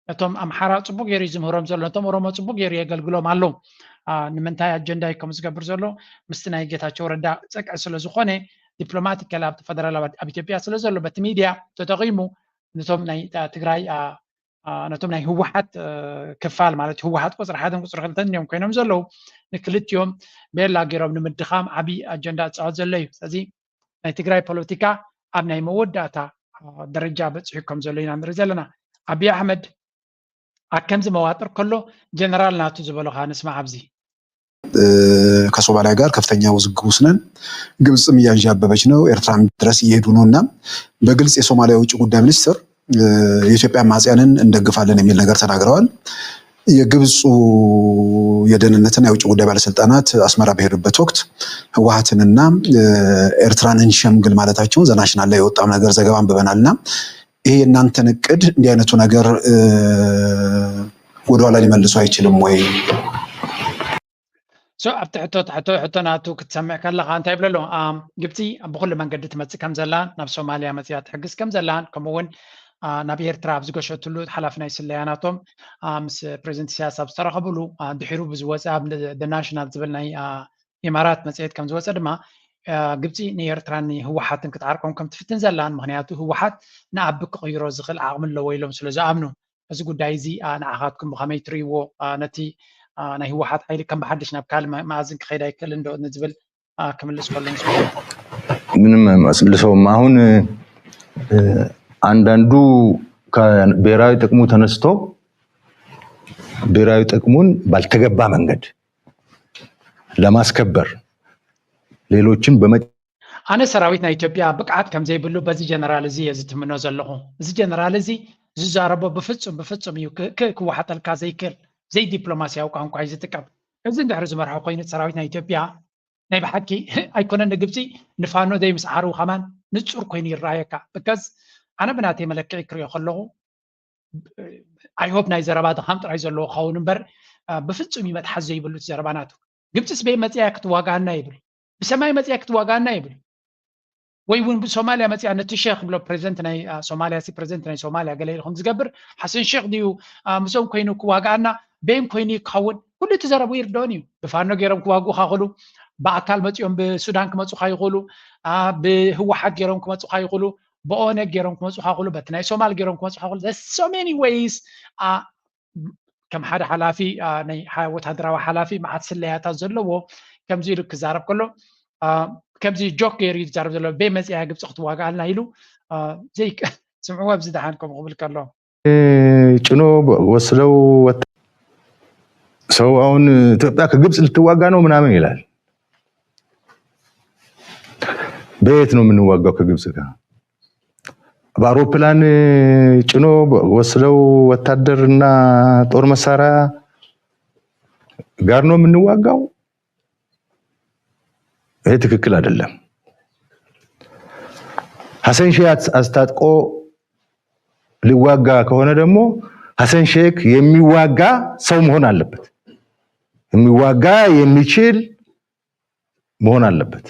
ነቶም ኣምሓራ ጽቡቅ ገይሩ እዩ ዝምህሮም ዘሎ፣ ነቶም ኦሮሞ ጽቡቅ ገይሩ የገልግሎም ኣሎ። አ፣ ንምንታይ ኣጀንዳ እዩ ከም ዝገብር ዘሎ? ምስቲ ናይ ጌታቸው ረዳ ጸቅዒ ስለ ዝኾነ ዲፕሎማቲካል ኣብቲ ፈደራል ኣብ፣ ኣብ ኢትዮጵያ ስለ ዘሎ በቲ ሚድያ ተጠቒሙ ነቶም ናይ፣ አ፣ ትግራይ፣ አ፣ አ፣ ነቶም ናይ ህወሓት፣ እ፣ ክፋል ማለት ህወሓት ቁፅሪ ሓደን ቁፅሪ ክልተን እዮም ኮይኖም ዘለዉ። ንክልቲኦም ቤላ ገይሮም ንምድኻም ዓብዪ ኣጀንዳ ዝፃወት ዘሎ እዩ። ስለዚ ናይ ትግራይ ፖለቲካ ኣብ ናይ መወዳእታ፣ አ፣ ደረጃ በፂሑ ከም ዘሎ ኢና ንርኢ ዘለና። ኣብዪ ኣሕመድ ኣብ ከምዚ መዋጥር ከሎ ጀነራል ናቱ ዝበሎ ከዓ ንስማዕ ኣብዚ። እ፣ ከሶማሊያ ጋር ከፍተኛ ውዝግብ ውስጥ ነን። ግብፅም እያንዣበበች ነው፣ ኤርትራም ድረስ እየሄዱ ነው። እና በግልጽ የሶማሊያ የውጭ ጉዳይ ሚኒስትር፣ እ፣ የኢትዮጵያ አማጽያንን እንደግፋለን የሚል ነገር ተናግረዋል። የግብፁ የደህንነትና የውጭ ጉዳይ ባለስልጣናት አስመራ በሄዱበት ወቅት ህወሓትንና፣ እ፣ ኤርትራን እንሸምግል ማለታቸውን ዘናሽናል ላይ የወጣው ነገር ዘገባ አንብበናል። እና ይሄ የእናንተን እቅድ እንዲህ አይነቱ ነገር፣ እ፣ ወደኋላ ሊመልሱ አይችልም ወይ? So፣ ኣብቲ ሕቶ፣ ሕቶ፣ ሕቶ ናቱ ክትሰምዕ ከለኻ እንታይ ይብለሉ? ኣም፣ ግብፂ ብኹሉ መንገዲ ትመፅእ ከም ዘላን፣ ናብ ሶማልያ መፅያ ትሕግዝ ከም ዘላን፣ ከምኡ እውን፣ አ፣ ናብ ኤርትራ ኣብ ዝገሸትሉ ሓላፊ ናይ ስለያ ናቶም፣ አ፣ ምስ ፕሬዚደንት ኢሳያስ ኣብ ዝተረኸብሉ፣ አ፣ ድሒሩ ብዝወፀ ኣብ ደ ናሽናል ዝብል ናይ፣ አ፣ ኢማራት መፅሄት ከም ዝወፀ ድማ፣ አ፣ ግብፂ ንኤርትራን ንህወሓትን ክትዓርቆም ከም ትፍትን ዘላን፣ ምኽንያቱ ህወሓት ንኣቢ ክቕይሮ ዝኽእል ዓቕሚ ኣለዎ ኢሎም ስለ ዝኣምኑ። እዚ ጉዳይ እዚ፣ አ፣ ንዓኻትኩም ብኸመይ ትርእይዎ? አ፣ ነቲ፣ አ፣ ናይ ህወሓት ሓይሊ ከም ብሓድሽ ናብ ካልእ መ-፣ መኣዝን ክኸይድ ኣይክእልን ዶ ንዝብል፣ አ፣ ክምልስ ከሎ ንስምዖ። ምንም አይመስልሰውም። አሁን፣ እ፣ አንዳንዱ ከብሔራዊ ጥቅሙ ተነስቶ ብሔራዊ ጥቅሙን ባልተገባ መንገድ ለማስከበር ሌሎችን በመ ኣነ ሰራዊት ናይ ኢትዮጵያ ብቅዓት ከም ዘይብሉ በዚ ጀነራል እዚ እየ ዝትምኖ ዘለኹ። እዚ ጀነራል እዚ ዝዛረቦ ብፍጹም ብፍጹም እዩ ክ- ክ- ክወሓጠልካ ዘይክእል ዘይዲፕሎማሲያዊ ቋንቋ እዩ ዝጥቀም። እዚ እንድሕሪ ዝመርሖ ኮይኑ ሰራዊት ናይ ኢትዮጵያ ናይ ብሓቂ ኣይኮነን ንግብፂ ንፋኖ ዘይምስዓሩ ከማን ንጹር ኮይኑ ይረኣየካ። ብከዝ ኣነ ብናተይ መለክዒ ክሪኦ ከለኹ I hope ናይ ዘረባ ድኻም ጥራይ ዘለዎ ክኸውን እምበር ብፍጹም እዩ መትሓዚ ዘይብሉ እቲ ዘረባ ናቱ። ግብፅስ በይ መፅያ ክትዋጋኣና ይብል፣ ብሰማይ መፅያ ክትዋጋኣና ይብል። ወይ እውን ብሶማልያ መፅያ ነቲ ሸክ ብሎ ፕሬዚደንት ናይ ሶማልያ ሲ ፕሬዚደንት ናይ ሶማልያ ገለ ኢልኩም ዝገብር ሓሰን ሸክ ድዩ ምስኦም ኮይኑ ክዋጋኣና በይም ኮይኑ ክኸውን? ኩሉ እቲ ዘረቡ ይርደኦን እዩ። ብፋኖ ገይሮም ክዋግኡካ ይኽእሉ፣ ብኣካል መፂኦም ብሱዳን ክመፁካ ይኽእሉ፣ ብህወሓት ገይሮም ክመፁካ ይኽእሉ፣ ብኦነግ ገይሮም ክመፁካ ይኽእሉ፣ በቲ ናይ ሶማል ገይሮም ክመፁካ ይኽእሉ። So many ways። ከም ሓደ ሓላፊ ናይ ወታደራዊ ሓላፊ መዓት ስለያታት ዘለዎ ከምዚ ኢሉ ክዛረብ ከሎ ከምዚ ጆክ ገይሩ እዩ ዝዛረብ ዘሎ። በይ መፅያ ግብፂ ክትዋጋኣልና ኢሉ ዘይ ስምዕዎ ኣብዚ ደሓን ከምኡ ክብል ከሎ ጭኖ ወስደው ሰው አሁን ኢትዮጵያ ከግብፅ ልትዋጋ ነው ምናምን ይላል። በየት ነው የምንዋጋው ከግብፅ ጋር? በአውሮፕላን ጭኖ ወስደው ወታደር እና ጦር መሳሪያ ጋር ነው የምንዋጋው? ይሄ ትክክል አይደለም። ሐሰን ሼህ አስታጥቆ ሊዋጋ ከሆነ ደግሞ ሐሰን ሼክ የሚዋጋ ሰው መሆን አለበት። የሚዋጋ የሚችል መሆን አለበት።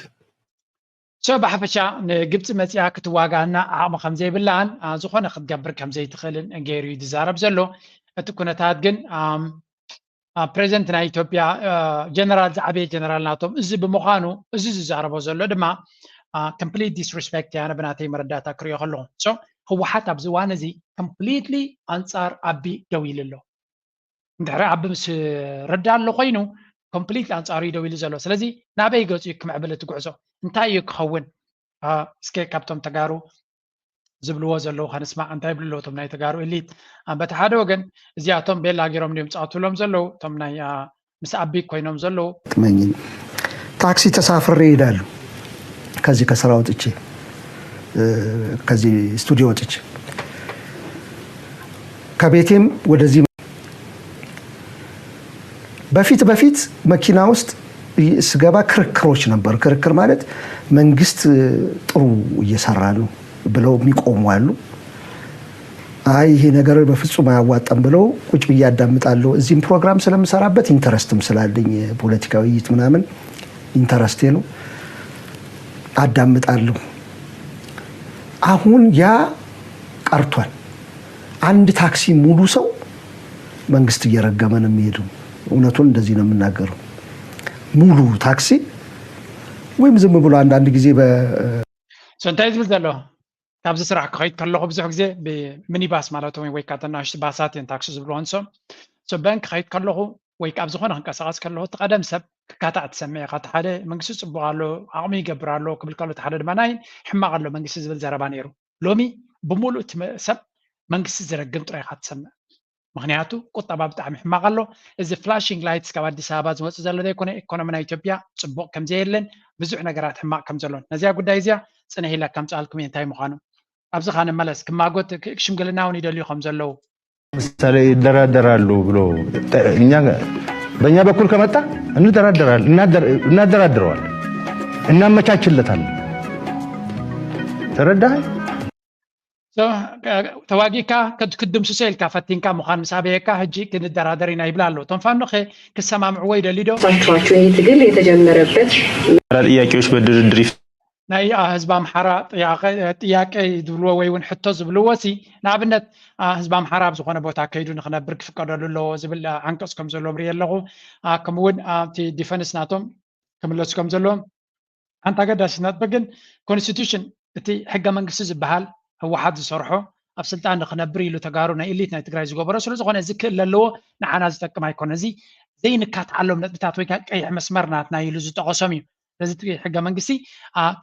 So ብሓፈሻ ንግብፂ መፅያ ክትዋጋኣና ዓቕሚ ከም ዘይብላን ዝኾነ ክትገብር ከም ዘይትኽእልን ገይሩ እዩ ዝዛረብ ዘሎ። እቲ ኩነታት ግን ፕሬዚደንት ናይ ኢትዮጵያ ጀነራል ዝዓበየ ጀነራል ናቶም እዚ ብምዃኑ እዚ ዝዛረቦ ዘሎ ድማ complete disrespect እያ ብናተይ መረዳእታ ክሪኦ ከለኹ። So ህወሓት ኣብዚ እዋን እዚ completely ኣንፃር ኣቢ ደው ኢሉ ኣሎ። እንድሕሪ ኣቢ ምስ ረዳ ኣሎ ኮይኑ complete ኣንፃሩ እዩ ደው ኢሉ ዘሎ። ስለዚ ናበይ ገፁ እዩ ክምዕብል እቲ ጉዕዞ እንታይ እዩ ክኸውን? እስከ ካብቶም ተጋሩ ዝብልዎ ዘለዉ ከንስማዕ እንታይ ይብሉ ኣለዉ እቶም ናይ ተጋሩ ኤሊት? በቲ ሓደ ወገን እዚኣቶም ቤላ ገይሮም ድዮም ፃወትሎም ዘለዉ እቶም ናይ ምስ ኣቢ ኮይኖም ዘለዉ ጥመኝ ታክሲ ተሳፍሬ ይሄዳሉ። ከዚህ ከስራ ወጥቼ ከዚህ ስቱዲዮ ወጥቼ ከቤቴም ወደዚህ በፊት በፊት መኪና ውስጥ ስገባ ክርክሮች ነበሩ። ክርክር ማለት መንግስት ጥሩ እየሰራ ነው ብለው የሚቆሙ አሉ። አይ ይሄ ነገር በፍጹም አያዋጣም ብለው ቁጭ ብዬ አዳምጣለሁ። እዚህም ፕሮግራም ስለምሰራበት ኢንተረስትም ስላለኝ ፖለቲካዊ ውይይት ምናምን ኢንተረስቴ ነው፣ አዳምጣለሁ። አሁን ያ ቀርቷል። አንድ ታክሲ ሙሉ ሰው መንግስት እየረገመ ነው የሚሄደው። እውነቱን እንደዚህ ነው የምናገረው። ሙሉ ታክሲ ወይም ዝም ብሎ አንዳንድ ጊዜ በ So እንታይ ዝብል ዘሎ ካብዚ ስራሕ ክኸይድ ከለኹ ብዙሕ ግዜ ብሚኒባስ ማለት ወይ ወይ ካተናሽቲ ባሳት እየን ታክሲ ዝብልዎ ንሶም። So በን ክኸይድ ከለኹ ወይ ካብ ዝኾነ ክንቀሳቐስ ከለኹ እቲ ቀደም ሰብ ክካታዕ ትሰምዕ ኢኻ። እቲ ሓደ መንግስቲ ፅቡቕ ኣሎ ዓቕሚ ይገብር ኣሎ ክብል ከሎ እቲ ሓደ ድማ ናይ ሕማቕ ኣሎ መንግስቲ ዝብል ዘረባ ነይሩ። ሎሚ ብምሉእ እቲ ሰብ መንግስቲ ዝረግም ጥራይ ኢኻ ትሰምዕ። ምክንያቱ ቁጠባ ብጣዕሚ ሕማቕ ኣሎ። እዚ flashing lights ካብ ኣዲስ ኣበባ ዝመፁ ዘሎ ዘይኮነ ኢኮኖሚ ናይ ኢትዮጵያ ፅቡቕ ከምዘየለን ብዙሕ ነገራት ሕማቕ ከም ዘሎን ነዚያ ጉዳይ እዚያ ፅንሕ ኢለ ከምፅኣልኩም እየ እንታይ ምዃኑ። ኣብዚ ካ ንመለስ ክማጎት ሽምግልና እውን ይደልዩ ከም ዘለዉ ምሳሌ ይደራደራሉ ብሎ እኛ በእኛ በኩል ከመጣ እንደራደራለን፣ እናደራድረዋለን፣ እናመቻችለታለን። ተረዳኸኝ? ተዋጊእካ ክትድምስሶ ኢልካ ፈቲንካ ምዃን ምስ ኣበየካ ሕጂ ክንደራደር ኢና ይብላ ኣለዉ። እቶም ፋኖ ከ ክሰማምዕዎ ይደልዩ ዶ? ቷቸዋቸው ይህ ትግል የተጀመረበት ጥያቄዎች በድርድር ናይ ህዝቢ ኣምሓራ ጥያቄ ዝብልዎ ወይ እውን ሕቶ ዝብልዎ ሲ ንኣብነት ህዝቢ ኣምሓራ ኣብ ዝኾነ ቦታ ከይዱ ንክነብር ክፍቀደሉ ኣለዎ ዝብል ዓንቀፅ ከም ዘሎ ርኢ ኣለኹ። ከምኡውን ኣብቲ ዲፈንስ ናቶም ክምለሱ ከም ዘለዎም ሓንቲ ኣገዳሲት ነጥቢ ግን ኮንስቲቱሽን እቲ ሕገ መንግስቲ ዝበሃል ህወሓት ዝሰርሖ ኣብ ስልጣን ንክነብር ኢሉ ተጋሩ ናይ ኢሊት ናይ ትግራይ ዝገበሮ ስለዝኾነ እዚ ክእል ኣለዎ ንዓና ዝጠቅም ኣይኮነ እዚ ዘይንካትዓሎም ነጥብታት ወይ ቀይሕ መስመር ናትና ኢሉ ዝጠቀሶም እዩ። ስለዚ እቲ ሕገ መንግስቲ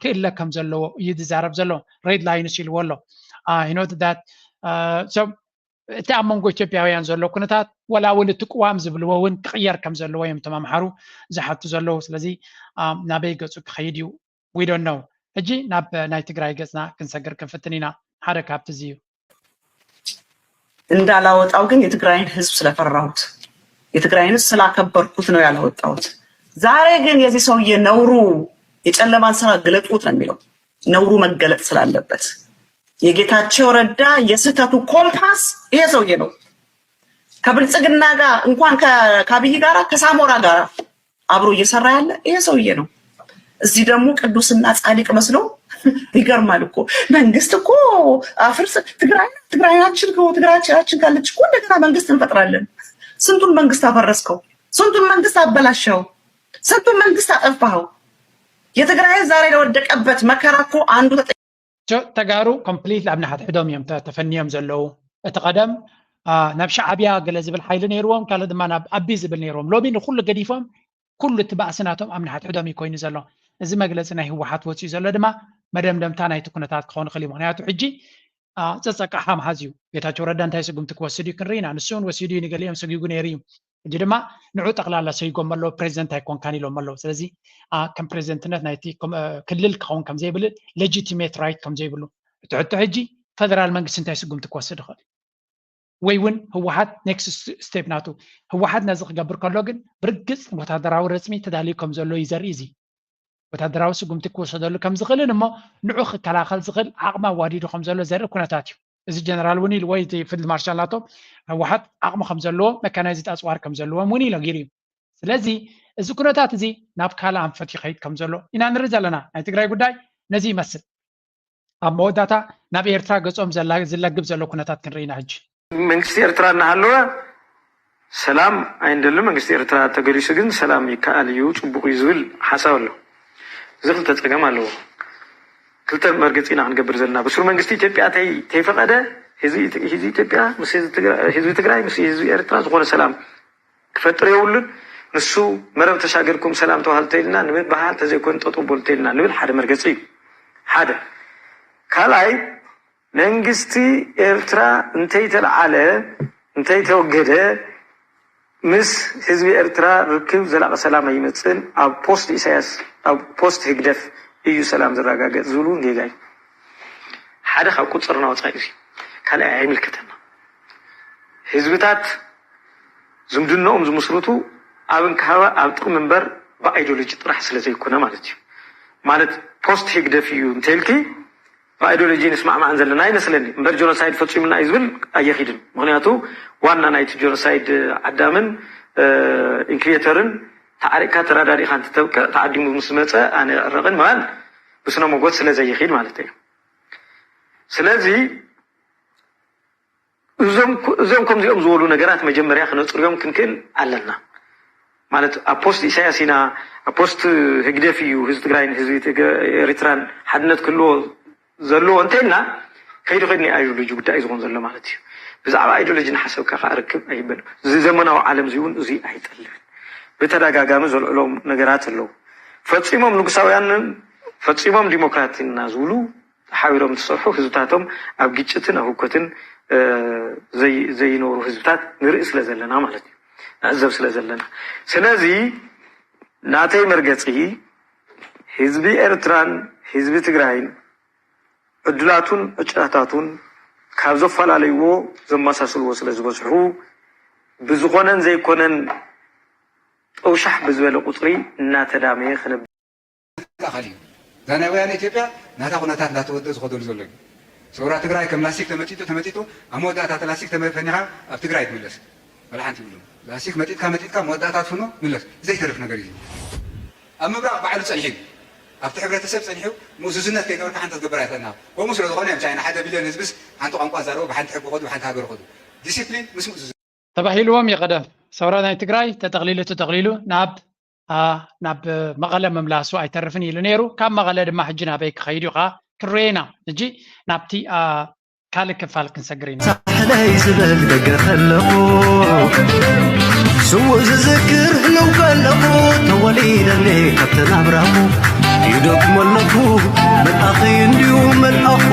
ክእለ ከም ዘለዎ እዩ ዝዛረብ ዘሎ። ሬድ ላይንስ ኢልዎ ኣሎ። እቲ ኣብ መንጎ ኢትዮጵያውያን ዘሎ ኩነታት፣ ወላ እውን እቲ ቅዋም ዝብልዎ እውን ክቕየር ከም ዘለዎ እዮም እቶም ኣምሓሩ ዝሓቱ ዘለዉ። ስለዚ፣ አ፣ ናበይ ገጹ ክኸይድ እዩ? We don't know። ሕጂ ናብ ናይ ትግራይ ገጽና ክንሰግር ክንፍትን ኢና። ሓደ ካብቲ እዚ እዩ። እንዳላወጣው ግን የትግራይን ህዝብ ስለፈራሁት፣ የትግራይን ህዝብ ስላከበርኩት ነው ያላወጣሁት። ዛሬ ግን የዚህ ሰውዬ ነውሩ፣ የጨለማን ስራ ግለጡት ነው የሚለው። ነውሩ መገለጥ ስላለበት የጌታቸው ረዳ የስህተቱ ኮምፓስ ይሄ ሰውዬ ነው። ከብልጽግና ጋር እንኳን ከ- ከአብይ ጋራ ከሳሞራ ጋር አብሮ እየሰራ ያለ ይሄ ሰውዬ ነው። እዚህ ደግሞ ቅዱስና ጻድቅ መስሎ ይገርማል እኮ። መንግስት እኮ አፍርስ ትግራይ ትግራያችን ከሆ ትግራያችን ካለች እኮ እንደገና መንግስት እንፈጥራለን። ስንቱን መንግስት አፈረስከው፣ ስንቱን መንግስት አበላሸው፣ ስንቱን መንግስት አጠፋኸው። የትግራይ ዛሬ ለወደቀበት መከራ እኮ አንዱ ተጠ- ጆ- ተጋሩ ኮምፕሊት ኣብ ንሓድሕዶም እዮም ተ- ተፈንዮም ዘለዉ። እቲ ቀደም፣ አ፣ ናብ ሻዕብያ ገለ ዝብል ሓይሊ ነይርዎም፣ ካልእ ድማ ናብ ኣቢ ዝብል ነይርዎም። ሎሚ ንኩሉ ገዲፎም ኩሉ እቲ ባእሲ ናቶም ኣብ ንሓድሕዶም እዩ ኮይኑ ዘሎ። እዚ መግለፂ ናይ ህወሓት ወፂኡ ዘሎ ድማ መደምደምታ ናይቲ ኩነታት ክኸውን ይኽእል እዩ። ምክንያቱ ሕጂ፣ አ፣ ፀፀቃ ሓምሓዝ እዩ። ጌታቸው ረዳ እንታይ ስጉምቲ ክወስድ እዩ ክንርኢ ኢና። ንሱ እውን ወሲዱ እዩ፣ ንገሊኦም ሰጊጉ ነይሩ እዩ። ሕጂ ድማ ንዑ ጠቕላላ ሰይጎም ኣለዉ፣ ፕሬዚደንት ኣይኮንካን ኢሎም ኣለዉ። ስለዚ፣ አ፣ ከም ፕሬዚደንትነት ናይቲ ኮም- አ፣ ክልል ክኸውን ከም ዘይብል፣ ሌጂቲሜት ራይት ከም ዘይብሉ። እቲ ሕቶ ሕጂ ፈደራል መንግስቲ እንታይ ስጉምቲ ክወስድ ይኽእል ወይ እውን ህወሓት ኔክስት ስቴፕ ናቱ። ህወሓት ነዚ ክገብር ከሎ ግን ብርግፅ ወታደራዊ ረፅሚ ተዳልዩ ከም ዘሎ እዩ ዘርኢ። እዚ ወታደራዊ ስጉምቲ ክወሰደሉ ከም ዝኽእልን እሞ ንዑ ክከላኸል ዝኽእል ዓቕሚ ኣዋዲዱ ከም ዘሎ ዘርኢ ኩነታት እዩ። እዚ ጀነራል እውን ኢሉ ወይ እቲ ፊልድ ማርሻል ናቶም ህወሓት ዓቕሚ ከም ዘለዎ፣ መካናይዝድ ኣፅዋር ከም ዘለዎም እውን ኢነጊሩ እዩ። ስለዚ እዚ ኩነታት እዚ ናብ ካልእ ኣንፈት ይኸይድ ከም ዘሎ ኢና ንርኢ ዘለና። ናይ ትግራይ ጉዳይ ነዚ ይመስል። ኣብ መወዳእታ ናብ ኤርትራ ገጾም ዘላ- ዝለግብ ዘሎ ኩነታት ክንርኢ ኢና ሕጂ። መንግስቲ ኤርትራ እናሃለወ ሰላም ኣይንደልን፣ መንግስቲ ኤርትራ ተገሊሱ ግን ሰላም ይከኣል እዩ፣ ጽቡቕ እዩ ዝብል ሓሳብ ኣሎ። እዚ ክልተ ጸገም ኣለዎ። ክልተ መርገጺ ኢና ክንገብር ዘለና። ብሱር መንግስቲ ኢትዮጵያ ተይ- ተይፈቐደ ህዝቢ ህዝቢ ኢትዮጵያ ምስ ህዝቢ ትግራ- ህዝቢ ትግራይ ምስ ህዝቢ ኤርትራ ዝኾነ ሰላም ክፈጥር የብሉን። ንሱ መረብ ተሻገርኩም ሰላም ተባሃሉ ተይልና ንምበሃል ተዘይኮን ጠጠው በሉ ተይልና ንብል ሓደ መርገፂ እዩ። ሓደ ካልኣይ መንግስቲ ኤርትራ እንተይተለዓለ እንተይተወገደ ምስ ህዝቢ ኤርትራ ርክብ ዘላቂ ሰላም ኣይመፅእን። ኣብ ፖስት ኢሳያስ ኣብ ፖስት ህግደፍ እዩ ሰላም ዝረጋገፅ ዝብሉ እውን ጌጋ እዩ። ሓደ ካብ ቁፅርና ወፃኢ እዩ። ካልኣይ ኣይምልከተና። ህዝብታት ዝምድንኦም ዝምስርቱ ኣብ እንክሃባ ኣብ ጥቕሚ እምበር ብኣይዲዮሎጂ ጥራሕ ስለ ዘይኮነ ማለት እዩ። ማለት ፖስት ህግደፍ እዩ እንተልኪ ብኣይዲዮሎጂ ንስማዕማዕን ዘለና ኣይመስለኒ እምበር ጀኖሳይድ ፈፂሙና እዩ ዝብል ኣየኺድን። ምክንያቱ ዋና ናይቲ ጀኖሳይድ ዓዳምን ኢንክሪኤተርን ተዓሪቕካ ተራዳዲእካ እንትተብቅዕ ተዓዲሙ ምስ መፀ ኣነ ይዕረቕን ምባል ብስነ መጎት ስለ ዘይኺድ ማለት እዩ። ስለዚ እዞም እዞም ከምዚኦም ዝበሉ ነገራት መጀመርያ ክነፅርዮም ክንክእል ኣለና። ማለት ኣብ ፖስት ኢሳያስ ኢና ኣብ ፖስት ህግደፍ እዩ ህዝቢ ትግራይን ህዝቢ ኤርትራን ሓድነት ክህልዎ ዘለዎ እንተልና ከይዱ ከይዱ ናይ ኣይዲዮሎጂ ጉዳይ እዩ ዝኾን ዘሎ ማለት እዩ። ብዛዕባ ኣይዲዮሎጂ ንሓሰብካ ከዓ ርክብ ኣይበል። እዚ ዘመናዊ ዓለም እዚ እውን እዚ ኣይጠልብን። ብተደጋጋሚ ዘልዕሎም ነገራት ኣለዉ። ፈፂሞም ንጉሳውያንን ፈፂሞም ዲሞክራት ኢና ዝብሉ ሓቢሮም እንትሰርሑ ህዝብታቶም ኣብ ግጭትን ኣብ ህውከትን ዘይነብሩ ህዝብታት ንርኢ ስለ ዘለና ማለት እዩ፣ ንዕዘብ ስለ ዘለና። ስለዚ ናተይ መርገፂ ህዝቢ ኤርትራን ህዝቢ ትግራይን ዕድላቱን ዕጫታቱን ካብ ዘፈላለይዎ ዘመሳስልዎ ስለ ዝበዝሑ ብዝኾነን ዘይኮነን ጠውሻሕ ብዝበለ ቁፅሪ እናተዳመየ ክነብ ኣካል እዩ። እዛ ናይ ወያነ ኢትዮጵያ ናታ ኩነታት እንዳተወደ ዝኸደሉ ዘሎ እዩ። ሰውራ ትግራይ ከም ላስቲክ ተመጢጡ ተመጢጡ ኣብ መወዳእታ እቲ ላስቲክ ተመ- ፈኒኻ ኣብ ትግራይ ትምለስ። ወላ ሓንቲ ይብሉ ላስቲክ መጢጥካ መጢጥካ መወዳእታ ትፍኖ ምለስ ዘይተርፍ ነገር እዩ። ኣብ ምብራቕ ባዕሉ ጸኒሑ እዩ። ኣብቲ ሕብረተሰብ ጸኒሑ ምእዙዝነት ከይገበርካ ሓንቲ ክትገብር ኣይኽእልና። ከምኡ ስለ ዝኾነ እዮም ቻይና ሓደ ቢልዮን ህዝብስ ሓንቲ ቋንቋ ዛረቡ ብሓንቲ ሕጊ ኸዱ ብሓንቲ ሃገር ኸዱ ዲሲፕሊን ምስ ምእዙዝነት ተባሂልዎም ይቐደም። ሰውራ ናይ ትግራይ ተጠቕሊሉ ተጠቕሊሉ ናብ አ፣ ናብ መቐለ ምምላሱ ኣይተርፍን ኢሉ ነይሩ። ካብ መቐለ ድማ ሕጂ ናበይ ክኸይድ እዩ ከዓ ክንሪኦ ኢና። ሕጂ ናብቲ አ፣ ካልእ ክፋል ክንሰግር ኢና። ሳሕለይ ዝበል ደገ ከለኹ ስዉእ ዝዝክር ህልው ከለኹ ተወሊደኒ ካብቲ ናብራኹ ይደግሞ ኣለኹ መልኣኸይ እንድዩ መልኣኹ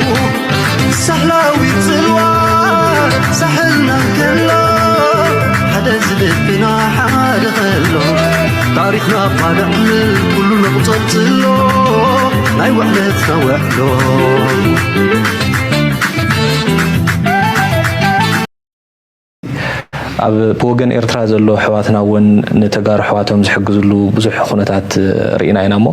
ሳሕላዊት ጽልዋ ሳሕልና ከሎ ሓደ ዝልብና ሓደ ከሎ ታሪኽና እኳ ደዕምል ኩሉ ነቑጸጽሎ ናይ ውዕለትና ውዕሎ። ኣብ ብወገን ኤርትራ ዘሎ ኣሕዋትና እውን ንተጋሩ ኣሕዋቶም ዝሕግዝሉ ብዙሕ ኩነታት ርኢና ኢና እሞ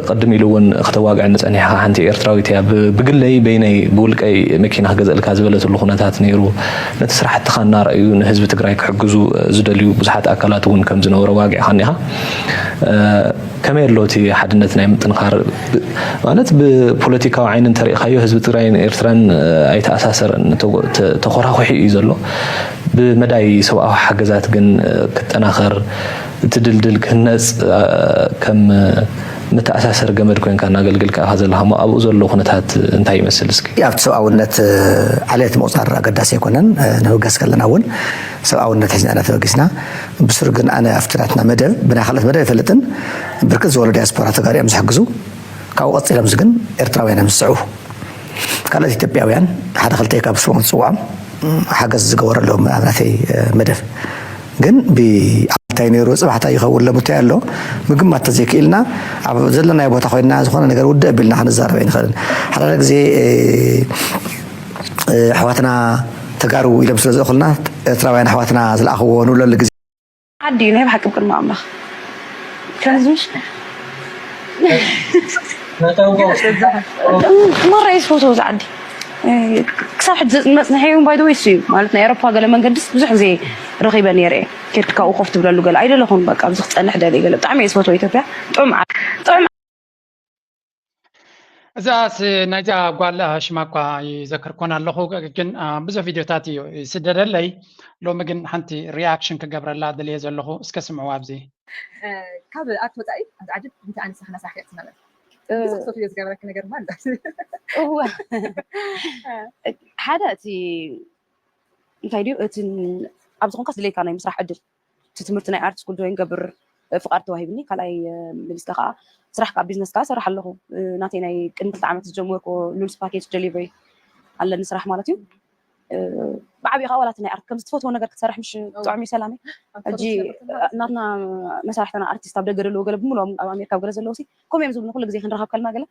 ቅድም ኢሉ እውን ክተዋግዐኒ ጸኒሕካ ሓንቲ ኤርትራዊት እያ ብግለይ በይነይ ብውልቀይ መኪና ክገዝእልካ ዝበለትሉ ኩነታት ነይሩ። ነቲ ስራሕትኻ እናረኣዩ ንህዝቢ ትግራይ ክሕግዙ ዝደልዩ ብዙሓት ኣካላት እውን ከም ዝነበሩ ኣዋጊዕካኒ ኢኻ። ከመይ ኣሎ እቲ ሓድነት ናይ ምጥንኻር ማለት ብፖለቲካዊ ዓይኒ እንተሪእካዮ ህዝቢ ትግራይን ኤርትራን ኣይተኣሳሰረን ተኮራኩሒ እዩ ዘሎ። ብመዳይ ሰብኣዊ ሓገዛት ግን ክጠናኸር እቲ ድልድል ክህነፅ ከም መተኣሳሰሪ ገመድ ኮይንካ እናገልገልካ ኢኻ ዘለኻ እሞ ኣብኡ ዘሎ ኩነታት እንታይ ይመስል እስኪ? ኣብቲ ሰብኣውነት ዓሌት ምቑፃር ኣገዳሲ ኣይኮነን። ንብገስ ከለና እውን ሰብኣውነት ሒዝና ኢና ተበጊስና። ብስሩ ግን ኣነ ኣብቲ ናትና መደብ ብናይ ካልኦት መደብ ኣይፈልጥን ብርክት ዝበሉ ዲያስፖራ ተጋሩ እዮም ዝሕግዙ። ካብኡ ቀፂሎም ግን ኤርትራውያን እዮም ዝስዕቡ። ካልኦት ኢትዮጵያውያን ሓደ ክልተ ካብ ስሞም ዝፅውዖም ሓገዝ ዝገበሩ ኣለዉ ኣብ ናተይ መደብ። ግን ብኣልታይ ነይሩ ፅባሕታ ይኸውን ለምታይ ኣሎ ምግማት ተዘይክኢልና ኣብ ዘለናዮ ቦታ ኮይና ዝኾነ ነገር ውድእ ኣቢልና ክንዛረብ ኣይንኽእልን። ሓደ ግዜ ኣሕዋትና ተጋሩ ኢሎም ስለ ዝእኹልና ኤርትራውያን ኣሕዋትና ዝለኣኽዎ ንብለሉ ግዜ ዓዲ እዩ ናይ ብሓቂ ቅድሚ ኣምላኽ ከምዚ ማራ እየ ዝፈትዎ እዚ ዓዲ ክሳብ ሕጂ መፅንሐ እውን ባይደወይ እሱ እዩ ማለት ናይ ኤሮፓ ገለ መንገድስ ብዙሕ ግዜ ረኺበ ነይረ እየ ከድካ ኮፍ ትብለሉ ገለ ኣይደለኹን በቃ ኣብዚ ክፀንሕ ደልየ ገለ ብጣዕሚ እየ ዝፈትዎ ኢትዮጵያ ጥዑም ጥዑም እዛስ ናይዛ ጓል ሽማ እኳ ይዘክር ኮን ኣለኹ ግን ብዙሕ ቪድዮታት እዩ ይስደደለይ ሎሚ ግን ሓንቲ ሪያክሽን ክገብረላ ደልየ ዘለኹ እስከ ስምዑ ኣብዚ ካብ ኣርት ወፃኢ ኣብዚ ዓዲ እንታይ ዓይነት ስራሕ ናስራሕ ክእትናለ ብዙሕ ሰው ዝገበረክ ነገር ማ ኣሎ እወ ሓደ እቲ እንታይ ድዩ እቲ ኣብዚ ኮንካ ዝድለየካ ናይ ምስራሕ ዕድል እቲ ትምህርቲ ናይ ኣርት ስኩል ጆይን ገብር ፍቃድ ተዋሂብኒ ካልኣይ መሊስካ ከዓ ስራሕ ከዓ ቢዝነስ ከዓ ሰራሕ ኣለኹ ናተይ ናይ ቅድሚ ክልተ ዓመት ዝጀመርኩ ሉልስ ፓኬጅ ደሊቨሪ ኣለኒ ስራሕ ማለት እዩ ብዓብዩ ከዓ ዋላ ናይ ኣርት ከምዚ ትፈትዎ ነገር ክትሰርሕ ምሽ ጥዑም እዩ ሰላመይ ሕጂ ናትና መሳርሕትና ኣርቲስት ኣብ ደገ ደለዎ ገለ ብምልኦም ኣብ ኣሜሪካ ኣብ ገለ ዘለዎ ሲ ከምኡ እዮም ዝብሉ ኩሉ ግዜ ክንረኸብ ከልና ገለ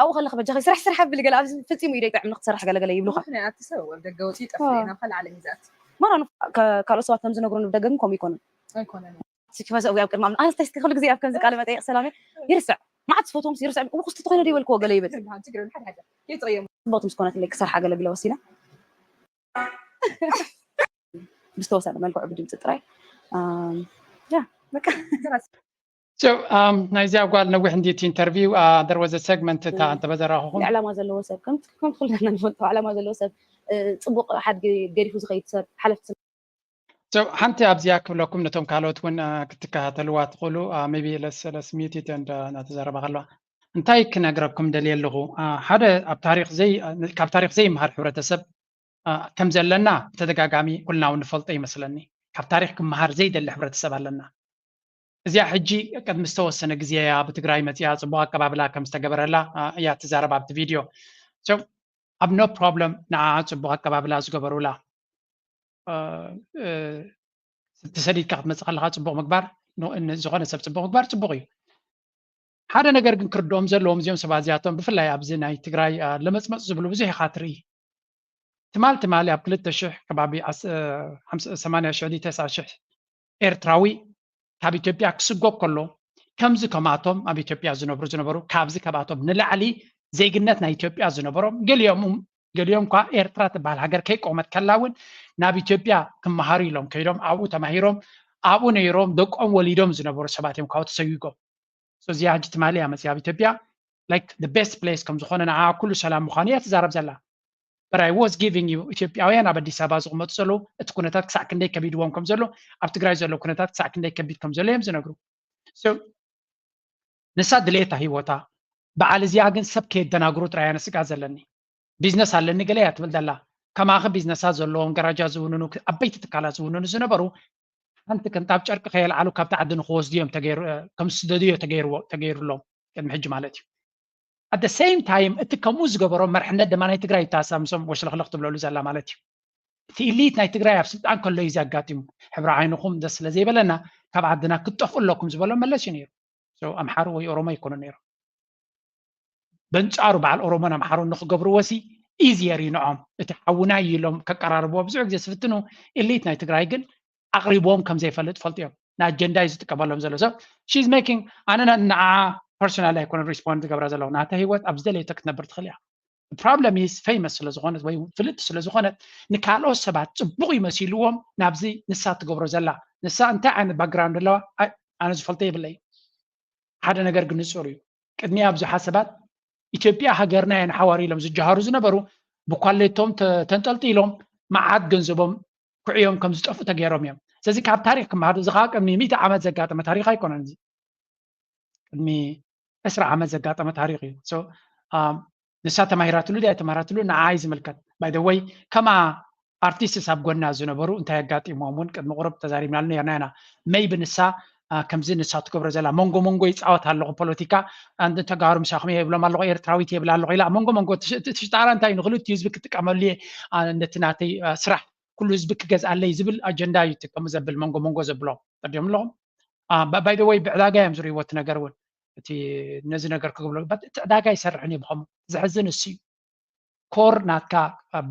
ኣብኡ ከለክ በጃኸ ስራሕ ስራሕ ኣብል ገለ ኣብዚ ፈፂሙ እዩ ደይጥዕም ንክትሰርሕ ገለገለ ይብሉካ ናይ ኣርት ሰብ ኣብ ደገ ወፂኡ ጠፍእ ናብ ካልእ ዓለም ይዛት ማራ ካልኦት ሰባት ከም ዝነግሩን ብደገ ግን ከምኡ ይኮኑን ኣይኮነን እስኪ ፈሰው ኣብ ቅድሚ ኣነ ስታይ እስኪ ኩሉ ግዜ ኣብ ከምዚ ቃለ መጠይቅ ሰላሜ ይርስዕ ማዓት ዝፈትዎም ይርስዕ እውስ ትኾይነ ደይበልክዎ ገለ ይብል ጽቡቅ ምስ ኮነትለይ ክሰርሓ ገለግለ ወሲነ ብዝተወሰነ መልክዑ ብድምፂ ጥራይ ያ በቃ ናይዚኣ ጓል ነዊሕ እንዲቲ ኢንተርቪው there was a segment እታ እንተበዘራኹኹም ዕላማ ዘለዎ ሰብ ከም ኩልና ንፈልጦ ዕላማ ዘለዎ ሰብ ፅቡቅ ሓድጊ ገዲፉ ዝኸይድ ሰብ ሓለፍቲ ሓንቲ ኣብዚኣ ክብለኩም ነቶም ካልኦት እውን ክትከታተልዋ ትኽእሉ maybe let's let's mute it and እናተዛረባ ከለዋ እንታይ ክነግረኩም ደልየ ኣለኹ ሓደ ኣብ ታሪክ ዘይ ካብ ታሪክ ዘይምሃር ሕብረተሰብ ከም ዘለና ብተደጋጋሚ ኩልና እውን ንፈልጦ ይመስለኒ ካብ ታሪክ ክመሃር ዘይደሊ ሕብረተሰብ ኣለና እዚኣ ሕጂ ቅድሚ ዝተወሰነ ግዜ እያ ብትግራይ መፅያ ፅቡቅ ኣቀባብላ ከም ዝተገበረላ እያ ትዛረብ ኣብቲ ቪድዮ ኣብ no problem ንዓ ፅቡቅ ኣቀባብላ ዝገበሩላ ተሰዲድካ ክትመፅእ ከለካ ፅቡቅ ምግባር ዝኾነ ሰብ ፅቡቅ ምግባር ፅቡቅ እዩ ሓደ ነገር ግን ክርድኦም ዘለዎም እዚኦም ሰባት እዚኣቶም ብፍላይ ኣብዚ ናይ ትግራይ ለመፅመፅ ዝብሉ ብዙሕ ኢካ ትርኢ ትማል ትማሊ ኣብ ክልተ ሽሕ ከባቢ ሰማንያ ሽሕ ድዩ ተስዓ ሽሕ ኤርትራዊ ካብ ኢትዮጵያ ክስጎግ ከሎ ከምዚ ከማቶም ኣብ ኢትዮጵያ ዝነብሩ ዝነበሩ ካብዚ ከባቶም ንላዕሊ ዜግነት ናይ ኢትዮጵያ ዝነበሮም ገሊኦም ገሊኦም ኳ ኤርትራ ትበሃል ሃገር ከይቆመት ከላ እውን ናብ ኢትዮጵያ ክመሃሩ ኢሎም ከይዶም ኣብኡ ተማሂሮም ኣብኡ ነይሮም ደቆም ወሊዶም ዝነበሩ ሰባት እዮም ካብኡ ተሰጊጎም እዚኣ ሕጂ ትማሊ እያ መፅያ ኣብ ኢትዮጵያ like the best place ከም ዝኾነ ንዓ ኩሉ ሰላም ምዃኑ እያ ትዛረብ ዘላ but I was giving you ኢትዮጵያውያን ኣብ ኣዲስ ኣበባ ዝቕመጡ ዘለዉ እቲ ኩነታት ክሳዕ ክንደይ ከቢድዎም ከም ዘሎ ኣብ ትግራይ ዘሎ ኩነታት ክሳዕ ክንደይ ከቢድ ከም ዘሎ እዮም ዝነግሩ ንሳ ድሌታ ሂወታ በዓል እዚኣ ግን ሰብ ከየደናግሩ ጥራይ ኣነ ስጋ ዘለኒ ቢዝነስ ኣለኒ ገለ እያ ትብል ዘላ ከማኺ ቢዝነሳት ዘለዎም ገራጃ ዝውንኑ ዓበይቲ ትካላት ዝውንኑ ዝነበሩ ሓንቲ ቅንጣብ ጨርቂ ከየልዓሉ ካብቲ ዓዲ ንክወስዱ እዮም ከም ዝስደዱ እዮ ተገይርሎም ቅድሚ ሕጂ ማለት እዩ at the same time እቲ ከምኡ ዝገበሮ መርሕነት ድማ ናይ ትግራይ ይተኣሳምሶም ወሽለኽለኽ ትብለሉ ዘላ ማለት እዩ። እቲ ኢሊት ናይ ትግራይ ኣብ ስልጣን ከሎ እዩ ዘጋጢሙ። ሕብሪ ዓይንኹም ደስ ስለ ዘይበለና ካብ ዓድና ክትጠፍኡ ኣለኩም ዝበሎ መለስ እዩ ነይሩ። ኣምሓሩ ወይ ኦሮሞ ኣይኮኑ ነይሮም። በንጻሩ በዓል ኦሮሞን ኣምሓሩን ንክገብርዎ ሲ ኢዚየር እዩ ንዖም። እቲ ሓውና እዩ ኢሎም ከቀራርብዎ ብዙሕ ግዜ ዝፍትኑ ኢሊት ናይ ትግራይ ግን ኣቕሪብዎም ከም ዘይፈልጥ ፈልጡ እዮም። ንኣጀንዳ እዩ ዝጥቀመሎም ዘሎ ሰብ she's making ኣነ ንዓ ፐርሶናል ኣይኮነ ሪስፖንድ ዝገብራ ዘለኹ ናተ ህይወት ኣብ ዝደለየቶ ክትነብር ትኽእል እያ። ፕሮብለም ኢዝ ፌመስ ስለዝኾነት ወይ ፍልጥቲ ስለዝኾነት ንካልኦት ሰባት ፅቡቕ ይመሲልዎም ናብዚ ንሳ ትገብሮ ዘላ ንሳ እንታይ ዓይነት ባክግራውንድ ኣለዋ ኣነ ዝፈልጦ የብለይ። ሓደ ነገር ግን ንፁር እዩ። ቅድሚ ኣብዙሓ ሰባት ኢትዮጵያ ሃገርና እየን ሓዋር ኢሎም ዝጀሃሩ ዝነበሩ ብኳሌቶም ተንጠልጢሎም መዓት ገንዘቦም ኩዕዮም ከም ዝጠፍኡ ተገይሮም እዮም። ስለዚ ካብ ታሪክ ክመሃር እዚ ከዓ ቅድሚ ሚእቲ ዓመት ዘጋጠመ ታሪክ ኣይኮነን። ቅድሚ ዕስራ ዓመት ዘጋጠመ ታሪክ እዩ። ንሳ ተማሂራትሉ ድያ ተማሂራትሉ ንዓ እዩ ዝምልከት። ባይ ወይ ከማ ኣርቲስትስ ኣብ ጎና ዝነበሩ እንታይ ኣጋጢሞም እውን ቅድሚ ቁሩብ ተዛሪብናሉ ነርና ኢና። መይቢ ንሳ ከምዚ ንሳ ትገብሮ ዘላ መንጎ መንጎ ይፃወት ኣለኹ ፖለቲካ ተጋሩ ምሳኹም የብሎም ኣለኹ ኤርትራዊት የብል ኣለኹ ኢላ መንጎ መንጎ ትሽጣራ እንታይ ንክልቲኡ ህዝቢ ክጥቀመሉ እየ ነቲ ናተይ ስራሕ ኩሉ ህዝቢ ክገዝኣለይ ዝብል ኣጀንዳ እዩ ከምኡ ዘብል መንጎ መንጎ ዘብሎም ቀዲዮም ኣለኹም። ባይ ወይ ብዕዳጋ እዮም ዝርእይዎ እቲ ነገር እውን እቲ ነዚ ነገር ክገብሎ እቲ ዕዳጋ ይሰርሕን እዩ ብኸምኡ። ዘሕዝን እሱ እዩ። ኮር ናትካ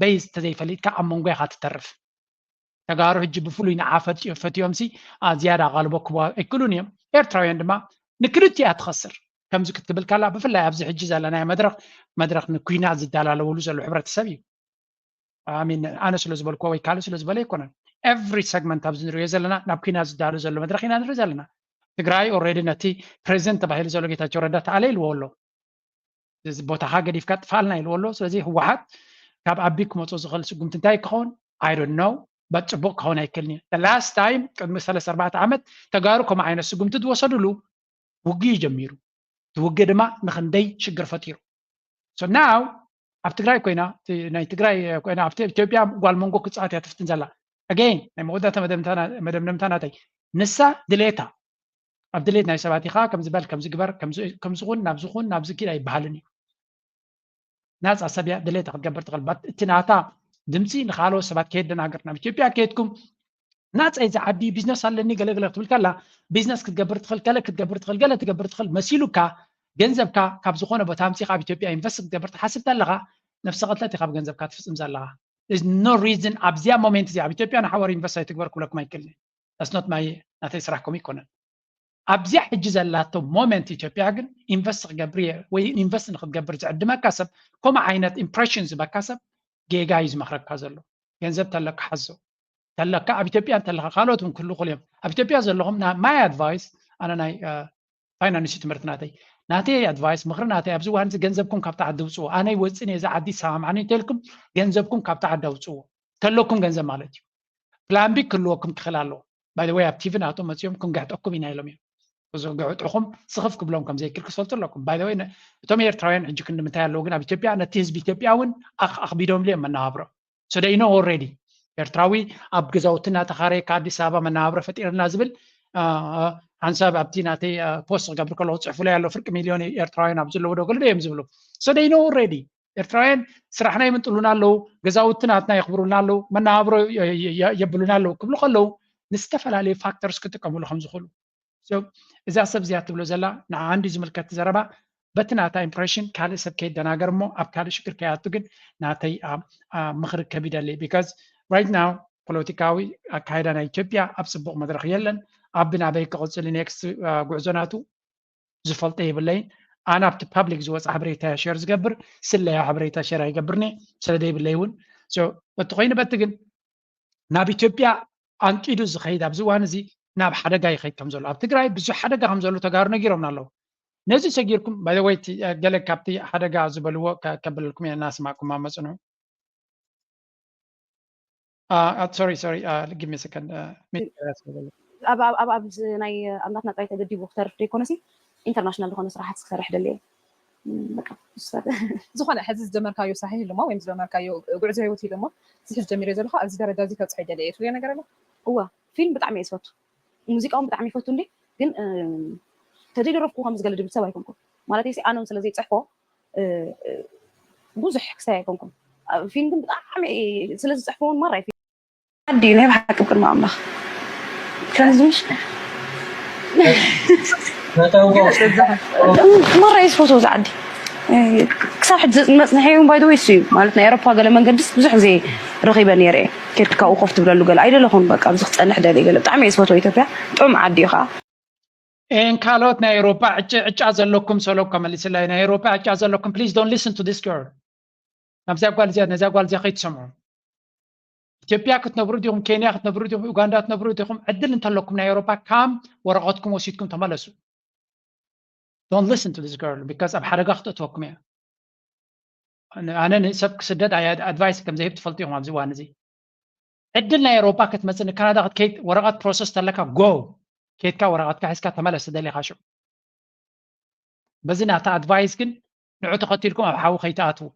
ቤዝ ተዘይፈሊጥካ ኣብ መንጎ ኢኻ ትተርፍ። ተጋሩ ሕጂ ብፍሉይ ንዓ ፈትዮም ሲ ዝያዳ ኣቓልቦ ክህቡ ኣይክእሉን እዮም። ኤርትራውያን ድማ ንክልቲኣ ትኸስር። ከምዚ ክትብል ካላ ብፍላይ ኣብዚ ሕጂ ዘለናዮ መድረኽ መድረኽ ንኩናት ዝዳላለወሉ ዘሎ ሕብረተሰብ እዩ። ኣነ ስለ ዝበልኩ ወይ ካልእ ስለ ዝበለ ኣይኮነን። ኤቭሪ ሰግመንት ኣብዚ ንሪኦ ዘለና ናብ ኩናት ዝዳሉ ዘሎ መድረኽ ኢና ንርኢ ዘለና። ትግራይ ኦልሬዲ ነቲ ፕሬዚደንት ተባሂሉ ዘሎ ጌታቸው ረዳ ተኣለ ኢልዎ ኣሎ። እዚ ቦታኻ ገዲፍካ ጥፋልና ኢልዎ ኣሎ። ስለዚ ህወሓት ካብ ኣቢ ክመፅኦ ዝኽእል ስጉምቲ እንታይ ክኸውን I don't know but ፅቡቅ ክኸውን ኣይክእልን እዩ። ላስት ታይም ቅድሚ ሰለስተ ኣርባዕተ ዓመት ተጋሩ ከምኡ ዓይነት ስጉምቲ ዝወሰድሉ ውግእ ጀሚሩ። እቲ ውግእ ድማ ንክንደይ ሽግር ፈጢሩ። So now ኣብ ትግራይ ኮይና ናይ ትግራይ ኮይና ኣብ ኢትዮጵያ ጓል መንጎ ክፃወት እያ ትፍትን ዘላ። ኣገይን ናይ መወዳእታ መደምደምታ ናተይ ንሳ ድሌታ ኣብ ድሌት ናይ ሰባት ኢኻ ከምዚ በል ከምዚ ግበር ከምዝኹን ናብዝኹን ናብዚ ኪድ ኣይበሃልን እዩ። ናፃ ሰብ እያ ድሌታ ክትገብር ትኽእል። እቲ ናታ ድምፂ ንካልኦት ሰባት ከየደናግር ናብ ኢትዮጵያ ከየድኩም ናፀ እዚ ዓዲ ቢዝነስ ኣለኒ ገለገለ ክትብል ከላ ቢዝነስ ክትገብር ትኽእል ገለ ክትገብር ትኽእል ገለ ትገብር ትኽእል መሲሉካ ገንዘብካ ካብ ዝኾነ ቦታ ኣምፂኻ ኣብ ኢትዮጵያ ኢንቨስት ክትገብር ትሓስብ ተለኻ ነፍሰ ቅትለት ኢኻ ብገንዘብካ ትፍፅም ዘለኻ። No reason ኣብዚኣ ሞሜንት እዚኣ ኣብ ኢትዮጵያ ንሓዋር ኢንቨስት ኣይትግበር ክብለኩም ኣይክእልን። That's not my ናተይ ስራሕ ከምኡ ኣይኮነን። ኣብዚኣ ሕጂ ዘላቶ ሞመንት ኢትዮጵያ ግን ኢንቨስት ክገብር እየ ወይ ኢንቨስት ንክትገብር ዝዕድመካ ሰብ ከምኡ ዓይነት ኢምፕሬሽን ዝበካ ሰብ ጌጋ እዩ ዝመኽረካ ዘሎ። ገንዘብ ተለካ ሓዞ ተለካ ኣብ ኢትዮጵያ እንተለካ ካልኦት እውን ክህሉ ይኽእሉ እዮም። ኣብ ኢትዮጵያ ዘለኹም ማይ ኣድቫይስ ኣነ ናይ ፋይናንስ ትምህርቲ ናተይ ናተይ ኣድቫይስ ምኽሪ ናተይ ኣብዚ እዋን እዚ ገንዘብኩም ካብታ ዓዲ ውፅዎ። ኣነ ይወፅን እየ እዚ ዓዲ ይሰማምዓኒ እንተልኩም ገንዘብኩም ካብታ ዓዲ ኣውፅዎ። ተለኩም ገንዘብ ማለት እዩ። ፕላን ቢ ክህልወኩም ክኽእል ኣለዎ። ባይ ወይ ኣብ ቲቪ ናቶም መፅኦም ክንግሕጠኩም ኢና ኢሎም እዮም። እዚ ግዕጥኹም ስኽፍ ክብሎም ከም ዘይክእል ክፈልጡ ኣለኩም። ባይ ወይ እቶም ኤርትራውያን ሕጂ ክንዲ ምንታይ ኣለዉ ግን ኣብ ኢትዮጵያ ነቲ ህዝቢ ኢትዮጵያ እውን ኣኽቢዶምሉ እዮም መነባብሮ። So they know already ኤርትራዊ ኣብ ገዛውቲ እናተኻረየ ከኣዲስ ኣበባ መነባብሮ ፈጢርና ዝብል ሓንሳብ ኣብቲ ናተይ ፖስት ክገብር ከለኹ ፅሕፉለይ ኣሎ ፍርቂ ሚልዮን ኤርትራውያን ኣብ ዘለዎ ዶ ገለ እዮም ዝብሉ። So they know already ኤርትራውያን ስራሕና ይምንጥሉና ኣለዉ፣ ገዛውቲ ናትና የኽብሩልና ኣለዉ፣ መነባብሮ የብሉና ኣለዉ ክብሉ ከለዉ ንዝተፈላለዩ ፋክተርስ ክጥቀምሉ ከም ዝኽእሉ እዛ ሰብ እዚኣ ትብሎ ዘላ ንዓንዲ ዝምልከት ዘረባ በቲ ናታ ኢምፕሬሽን ካልእ ሰብ ከይደናገር እሞ ኣብ ካልእ ሽግር ከይኣቱ ግን ናተይ ምኽሪ ከቢደለይ because right now ፖለቲካዊ ኣካይዳ ናይ ኢትዮጵያ ኣብ ፅቡቕ መድረኽ የለን። ኣብ ናበይ ክቕፅል ኔክስት ጉዕዞ ናቱ ዝፈልጦ የብለይን። ኣነ ኣብቲ ፓብሊክ ዝወፀ ሓበሬታ ሸር ዝገብር ስለያ ሓበሬታ ሸር ኣይገብርኒ ስለ ዘይብለይ እውን በቲ ኮይኑ በቲ ግን ናብ ኢትዮጵያ ኣንቂዱ ዝኸይድ ኣብዚ እዋን እዚ ናብ ሓደጋ ይኸይድ ከም ዘሎ ኣብ ትግራይ ብዙሕ ሓደጋ ከም ዘሎ ተጋሩ ነጊሮምና ኣለዉ። ነዚ ሰጊርኩም ባይወይ ገለ ካብቲ ሓደጋ ዝበልዎ ከብለልኩም እየ እናስማዕኩም ኣብ መፅንዑ። ሶሪ ሶሪ ጊቭ ሚ ሰከንድ። ኣብ ኣብዚ ናይ ኣብ ናትና ጥራይ ተገዲቡ ክተርፍ ዘይኮነሲ ኢንተርናሽናል ዝኾነ ስራሓት ክሰርሕ ደልየ። ዝኾነ ሕዚ ዝጀመርካዮ ስራሕ ይህሉ እሞ ወይም ዝጀመርካዮ ጉዕዞ ህይወት ይህሉ እሞ እዚ ሕዚ ጀሚረ ዘለኹ ኣብዚ ደረጃ እዚ ከብፅሖ ይደልየ እየ ትብልዮ ነገር ኣሎ? እወ ፊልም ብጣዕሚ እየ ዝፈቱ፣ ሙዚቃ እውን ብጣዕሚ ይፈቱ እንዴ ግን ተደይደረፍኩ ከምዚ ገለ ድብል ሰብ ኣይኮንኩን ማለት ሲ ኣነ እውን ስለ ዘይፅሕፎ እ፣ እ፣ ብዙሕ ክሳይ ኣይኮንኩም። ኣብ ፊልም ግን ብጣዕሚ እየ ስለ ዝፅሕፍ እውን ማራ እዩ። ዓዲ እዩ ናይ ብሓቂ ቅድሚ ኣምላኽ። ከምዚ ምሽ መጠንቆ ማራ እዩ ዝፈትዎ እዚ ዓዲ። እ፣ ክሳብ ሕጂ መፅንሐ እውን ባይደወይ እሱ እዩ ማለት ናይ ኤሮፓ ገለ መንገድስ ብዙሕ ግዜ ረኺበ ነይረ እየ። ከድካ ካብኡ ኮፍ ትብለሉ ገለ ኣይደለኹን። በቃ ኣብዚ ክፀንሕ ደልየ ገለ ብጣዕሚ እየ ዝፈትዎ ኢትዮጵያ። ጥዑም ዓዲ እዩ ከዓ። ኤን ካልኦት ናይ ኤውሮጳ ዕጭ- ዕጫ ዘለኩም ሰሎ ከመልስላይ ናይ ኤውሮጳ ዕጫ ዘለኩም please don't listen to this girl። ናብዚኣ ጓል እዚኣ ነዚኣ ጓል እዚኣ ከይትሰምዑ። ኢትዮጵያ ክትነብሩ ዲኹም፣ ኬንያ ክትነብሩ ዲኹም፣ ኡጋንዳ ክትነብሩ ዲኹም፣ ዕድል እንተለኩም ናይ ኤውሮጳ ካም ወረቐትኩም ወሲድኩም ተመለሱ። Don't listen to this girl because ኣብ ሓደጋ ክተእትወኩም እያ። ኣነ ኣነ ንሰብ ክስደድ ኣይ ኣድቫይስ ከም ዘይህብ ትፈልጡ ኢኹም። ኣብዚ እዋን እዚ ዕድል ናይ ኤውሮጳ ክትመጽእ ንካናዳ ክትከይድ ወረቐት ፕሮሰስ ተለካ ጎ ከይድካ ወረቐትካ ሒዝካ ተመለስ ተደሊኻ ሽዑ። በዚ ናታ ኣድቫይስ ግን ንዑ ተኸቲልኩም ኣብ ሓዊ ከይትኣትዉ።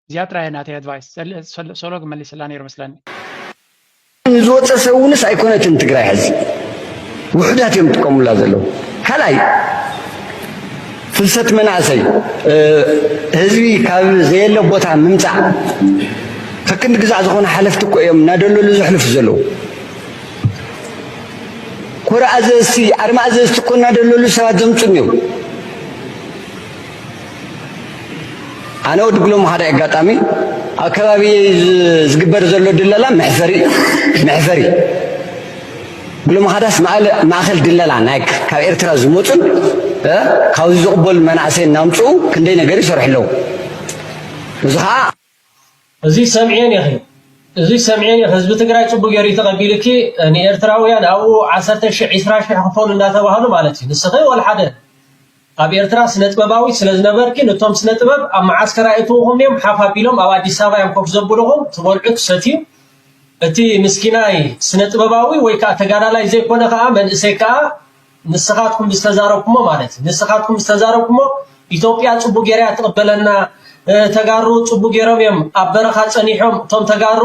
እዚኣ ጥራይ እያ ናተይ ኣድቫይስ። ሰል- ሰል- ሶሎ ግን መሊስላ ነይሩ መስለኒ። ንዝወፀ ሰብ እውንስ ኣይኮነትን ትግራይ ሕዚ ውሑዳት እዮም ጥቀሙላ ዘለዉ። ካልኣይ ፍልሰት መናእሰይ እ፣ ህዝቢ ካብ ዘየለ ቦታ ምምፃእ ከክንዲ ግዛዕ ዝኾነ ሓለፍቲ እኮ እዮም እናደለሉ ዘሕልፉ ዘለዉ። ኮረ ኣዘዝቲ ኣርማ ኣዘዝቲ እኮ እናደለሉ ሰባት ዘምፁ እኒው። ኣነ ወዲ ጉሎ ምኻድ ኣጋጣሚ ኣብ ከባቢ ዝ- ዝግበር ዘሎ ድለላ መሕፈሪ መሕፈሪ ጉሎ ምኻዳስ ማእለ- ማእኸል ድለላ ናይ ካብ ኤርትራ ዝመፁን እ፣ ካብዚ ዝቕበሉ መናእሰይ እናምፅኡ ክንደይ ነገር ይሰርሑ ኣለዉ። እዚ ከዓ እዚ ሰምዕየን ኢኺ እዚ ሰምዕየን ኢኺ ህዝቢ ትግራይ ፅቡቅ ገይሩ እዩ ተቐቢልኪ። ንኤርትራውያን ኣብኡ ዓሰርተ ሺሕ ዒስራ ሺሕ ክፈሉ እንዳተባህሉ ማለት እዩ። ንስኺ ወላ ሓደ ኣብ ኤርትራ ስነ ጥበባዊት ስለ ዝነበርኪ ነቶም ስነ ጥበብ ኣብ መዓስከር ኣየእትውኹም እዮም። ሓፍ ኣቢሎም ኣብ ኣዲስ ኣበባ እዮም ኮፍ ዘብልኹም። ትበልዑ ትሰትዩ። እቲ ምስኪናይ ስነ ጥበባዊ ወይ ከዓ ተጋዳላይ ዘይኮነ ከዓ መንእሰይ ከዓ ንስኻትኩም ዝተዛረብኩሞ ማለት እዩ። ንስኻትኩም ዝተዛረብኩሞ ኢትዮጵያ ፅቡቅ ገይራ እያ ትቕበለና። እ፣ ተጋሩ ፅቡቅ ገይሮም እዮም ኣብ በረኻ ፀኒሖም። እቶም ተጋሩ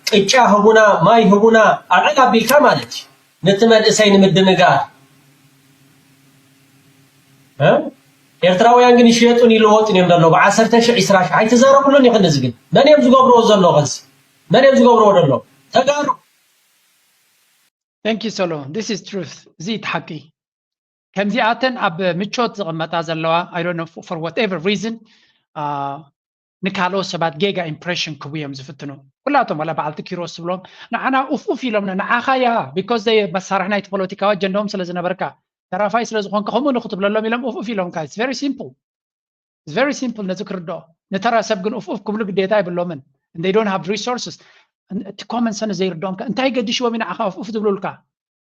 ቅጫ ህቡና፣ ማይ ህቡና፣ ኣዕል ኣቢልካ ማለት እዩ። ነቲ መንእሰይ ንምድንጋር እ? ኤርትራውያን ግን ይሽየጡን ይልወጡን እዮም ዘለዉ። ብዓሰርተ ሺሕ ዒስራ ሺሕ ኣይትዛረብሉን ኢኽን። እዚ ግን መን እዮም ዝገብርዎ ዘለዉ? ከዚ መን እዮም ዝገብርዎ ዘለዉ? ተጋሩ Thank you ሶሎ። This is truth። እዚ እቲ ሓቂ። ከምዚኣተን ኣብ ምቾት ዝቕመጣ ዘለዋ I don't know for whatever reason ንካልኦት ሰባት ጌጋ ኢምፕሬሽን ክቡ እዮም ዝፍትኑ። ኩላቶም ዋላ በዓልቲ ኪሮስ ትብሎም ንዓና ኡፍ ኡፍ ኢሎምና ንዓኻ እያ because they መሳርሒ ናይቲ ፖለቲካዊ ኣጀንዳኦም ስለ ዝነበርካ ደራፋይ ስለ ዝኾንካ ከምኡ ንክትብለሎም ኢሎም ኡፍ ኡፍ ኢሎምካ። It's very simple። It's very simple ነዚ ክርድኦ። ንተራ ሰብ ግን ኡፍ ኡፍ ክብሉ ግዴታ የብሎምን። And they don't have resources። እቲ ኮመን ሰንስ ዘይርድኦም ከ እንታይ ገዲሽዎም እዩ ንዓኻ ኡፍ ኡፍ ዝብሉልካ?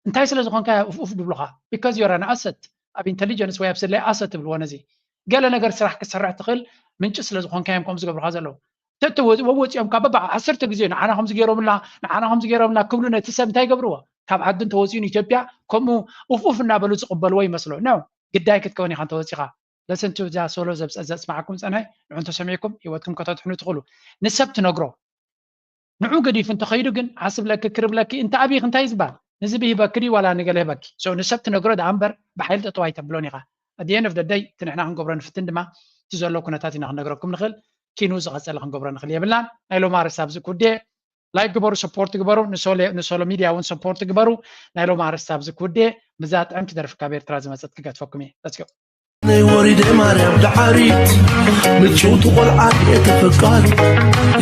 እንታይ ስለ ዝኾንካ እዮም ኡፍ ኡፍ ዝብሉኻ? Because you're an asset። ኣብ ኢንተሊጀንስ ወይ ኣብ ስለያ ኣሰት ትብልዎ ነዚ። ገለ ነገር ስራሕ ክትሰርሕ ትኽእል ምንጪ ስለ ዝኾንካ እዮም ከምኡ ዝገብሩኻ ዘለዉ። ተተወፂኦም ካብ በባ ዓሰርተ ግዜ ንዓና ከምዚ ገይሮምልና ንዓና ከምዚ ገይሮምልና ክብሉ ነቲ ሰብ እንታይ ይገብርዎ? ካብ ዓዱ እንተወፂኡ ንኢትዮጵያ ከምኡ ኡፍ ኡፍ እናበሉ ዝቕበልዎ ይመስሎ። No። ግዳይ ክትከውን ኢኻ እንተወፂኻ። Listen to እዛ ሶሎ ዘብፀ- ዘፅማዕኩም ፀናይ ንዑ እንተሰሚዕኩም ህይወትኩም ከተድሕኑ ትኽእሉ። ንሰብ ትነግሮ ንዑ ገዲፉ እንተኸይዱ ግን ዓስብለኪ ክርብለኪ እንተ ኣብይክ እንታይ ዝበሃል ንዝቢ ሂበኪ ድዩ ዋላ ንገለ ሂበኪ? So ንሰብ ትነግሮ ደኣ እምበር ብሓይሊ ጠጠው ኣይተብሎን ኢኻ። At the end of the day እቲ ንሕና ክንገብሮ ንፍትን ድማ እቲ ዘሎ ኩነታት ኢና ክንነግረኩም ንኽእል። ኪኑ ዝቐፀለ ክንገብሮ ንኽእል የብልናን። ናይ ሎሚ ኣርእስቲ ኣብዚ ክውድእ። ላይክ ግበሩ፣ ሰፖርት ግበሩ፣ ንሶሎ- ንሶሎ ሚድያ እውን ሰፖርት ግበሩ። ናይ ሎሚ ኣርእስቲ ኣብዚ ክውድእ። ምዛ ጥዕምቲ ደርፊ ካብ ኤርትራ ዝመፀት ክገድፈኩም እየ። Let's go። ናይ ወሪደ ማርያም ደሓሪት ምጭውቲ ቆልዓ እየ ተፈቃሪ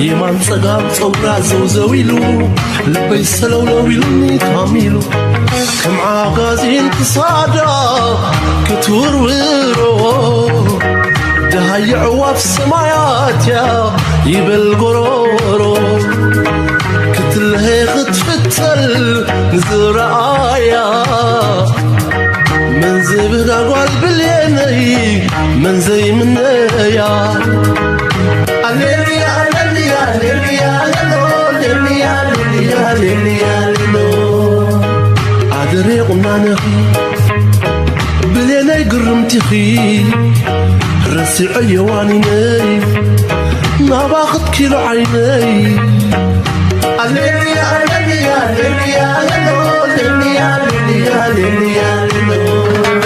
የማን ጸጋም ጸጉራ ዘውዘው ኢሉ ልበይ ሰለውለው ኢሉኒ ታሚሉ ከም ዓጋዜን ክሳዳ ክትውርውሮ ደሃይ ኣዕዋፍ ሰማያት እያ ይበል ጎሮሮ ክትልሀ ክትፍተል ንዝረኣያ መን ዝብህጋ ጓል ብልየነይ መን ዘይምነያ ኣሌሉያ ኣሌሉያ ኣሌሉያ ኣሌሎ ኣሌሉያ ኣሌሉያ ኣሌሉያ ኣሌሎ ኣደሬ ቁናነኺ ብሌነይ ግርምቲኺ ረሲዐዮ ዋኒነይ ናባ ክትኪሉ ዓይነይ ኣሌሉያ ኣሌሉያ ኣሌሉያ ኣሌሎ ኣሌሉያ ኣሌሉያ ኣሌሉያ